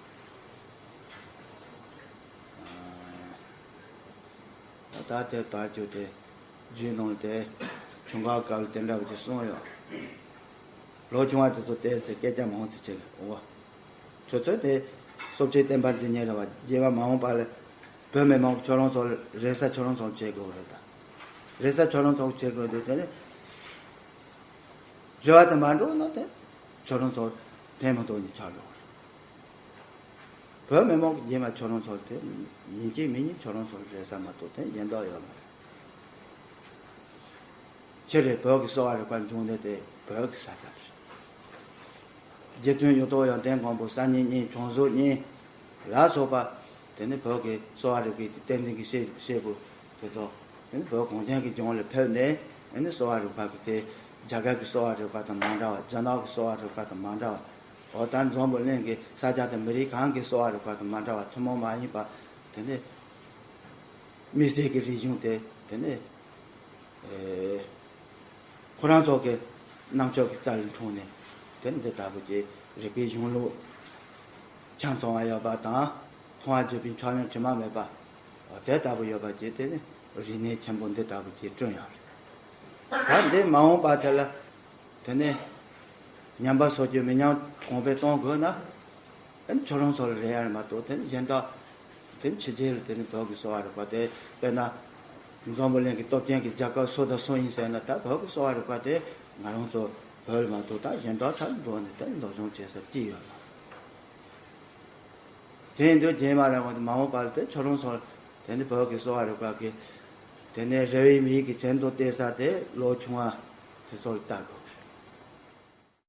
ད་དེ་བར་ཁྱུད་དེ་རྒྱུད་ནང་དེ་ཆུང་ཀ་སྐབས་ལ་དེ་འདྲ་བ་ཅིག་གསུངས་ཡོད། ལོ་ཆུང་བ་དེ་ཚོ་དེ་ཚེ་སྐད་ཆ་མང་ཙི་བྱེད་གི་འོ། ཁྱོད་ཚོས་དེ་སོབ་ཆེ་བསྟན་པ་འཛིན་མཁན་རེད་བ། རྗེས་མ་མ་འོངས་པ་ལ་བོད་མི་མང་པོ་ཁྱོད་རང་ཚོ་ལ་རེ་ས་ཁྱོད་རང་ཚོ་ལ་བྱེད་དགོས་རེད་ད། རེ་ས་ཁྱོད་རང་ཚོ་ལ་བྱེད་དགོས་འདུག་དེ་ནི་རེ་བ་དེ་མ་འགྲུབ་ན་དེ་ཁྱོད་རང་ཚོ་ཕན་མི་ཐོགས་ནས་ཆགས་འགྲོ་གི་རེད། བོད་མི་མང་པོ་རྗེས་མ་ཁྱོད་རང་ཚོ་ལ་དེ་ཡིན་གཅིག་མིན་གཉིས་ཁྱོད་རང་ཚོ་ལ་རེ་ས་མ་གཏོགས་དེ་གཞན་དག་ཡོད་མ་རེད། ཕྱི་རེད་བོད་ཀྱི་གསོ་བ་རིག་པ་འབྱུང་གནས་དེ་བོད་ཀྱི་ས་ཆ་རེད། རྗེ་བཙུན་གཡུ་ཐོག་ཡོན་ཏན་མགོན་པོ་གསར་རྙིང་གཉིས་བྱང་ཟུར་གཉིས་ལ་སོགས་པ། དེ་ནི་བོད་ཀྱི་གསོ་བ་རིག་པའི་བསྟན་འཛིན་གྱི་སྐྱེས་སྐྱེས་བུ་དེ་ཚོ། དེ་ནི་བོད་གངས་ཅན་གྱི་ལྗོངས་ལ་ཕེབས་ནས། དེ་ནི་གསོ་བ་རིག་པ་གི་དེ་རྒྱ་གར་གྱི་གསོ་བ་རིག་པ་དང་མ་འདྲ་བ། རྒྱ་ནག་གི་གསོ་བ་རིག་པ་དང་མ་འདྲ་བ། འོ་ད་འཛམ་བུ་གླིང་གི་ས་ཆ་དང་མི་རིགས་གང་གི་གསོ་བ་རིག་པ་དང་མ་འདྲ་བ་ཐུན་མོང་མ་ཡིན་པ། དེ་ནི་དམིགས་བསལ་གྱི་རིག་གཞུང་དེ་དེ་ནི། ཨེ། ཁོ་རང་ཚོ་གི་རྣམ་དཔྱོད་ཀྱི་རྩལ་ལ་འཁྲུངས་ནས་དེ་འདི་ལྟ་བུ་གྱི་རིག་པའི་གཞུང་ལུགས་ཆ་ཚང་བ་ཡོད་པ་དང་། མཐོང་བ་བརྒྱུད་པའི་ཕྱོགས་ལྷུང་དྲི་མ་མེད་པ་དེ་ལྟ་བུ་ཡོད་པ་བཅས། དེ་ནི་རིག་གནས་ཆེན་པོ་འདི་ལྟ་བུ་གྱིས་བསྐྲུན་ཡོད་རེད། ད་འདི་མ་འོངས་པ་དེ་ལ་དེ་ནི་ཉམས་པ་སོགས་ཀྱི་མི་ཉམས་གོང་འཕེལ་གཏོང་དགོས་ན། ཨ་ནི་ཁྱོད་རང་ཚོ་ལ་རེ་ཡ་རེད་མ་གཏོགས་དེ་ནི་གཞན་དག་དེ་ནི་ཕྱི་རྒྱལ་ལ་དེ་ནི་བོད་ཀྱི་གསོ་བ་རིག་པ་དེ། དཔེར་ན་འཛམ་བུ་གླིང་གི་སྟོབས་ཆེན་གྱི་རྒྱལ་ཁབ་སུ་དང་སུ་ཡིན་ཟེར་ན། ད་བོད་ཀྱི་གསོ་བ་རིག་པ་དེ་ང་རང་ཚོ་བོད་ལ་མ་གཏོགས་ད་གཞན་དག་ས་ལ་འགྲོ་ནས་དེ་ནི་སློབ་སྦྱོང་བྱེད་ས་ཅི་ཡོད་ལ། དེ་ཡིན་དུས་རྗེས་མ་རང་དབང་དུ་མ་འོངས་པ་ལ་དེ་ཁྱོད་རང་ཚོ་དེ་ནི་བོད་ཀྱི་གསོ་བ་རིག་པ་གི་དེ་ནས་རེ་བའི་མིག་གི་གྱེན་དུ་བལྟས་ས་དེ་ལོ་ཆུང་བ་དེ་ཚོ་ལ་ལྟ་དགོས།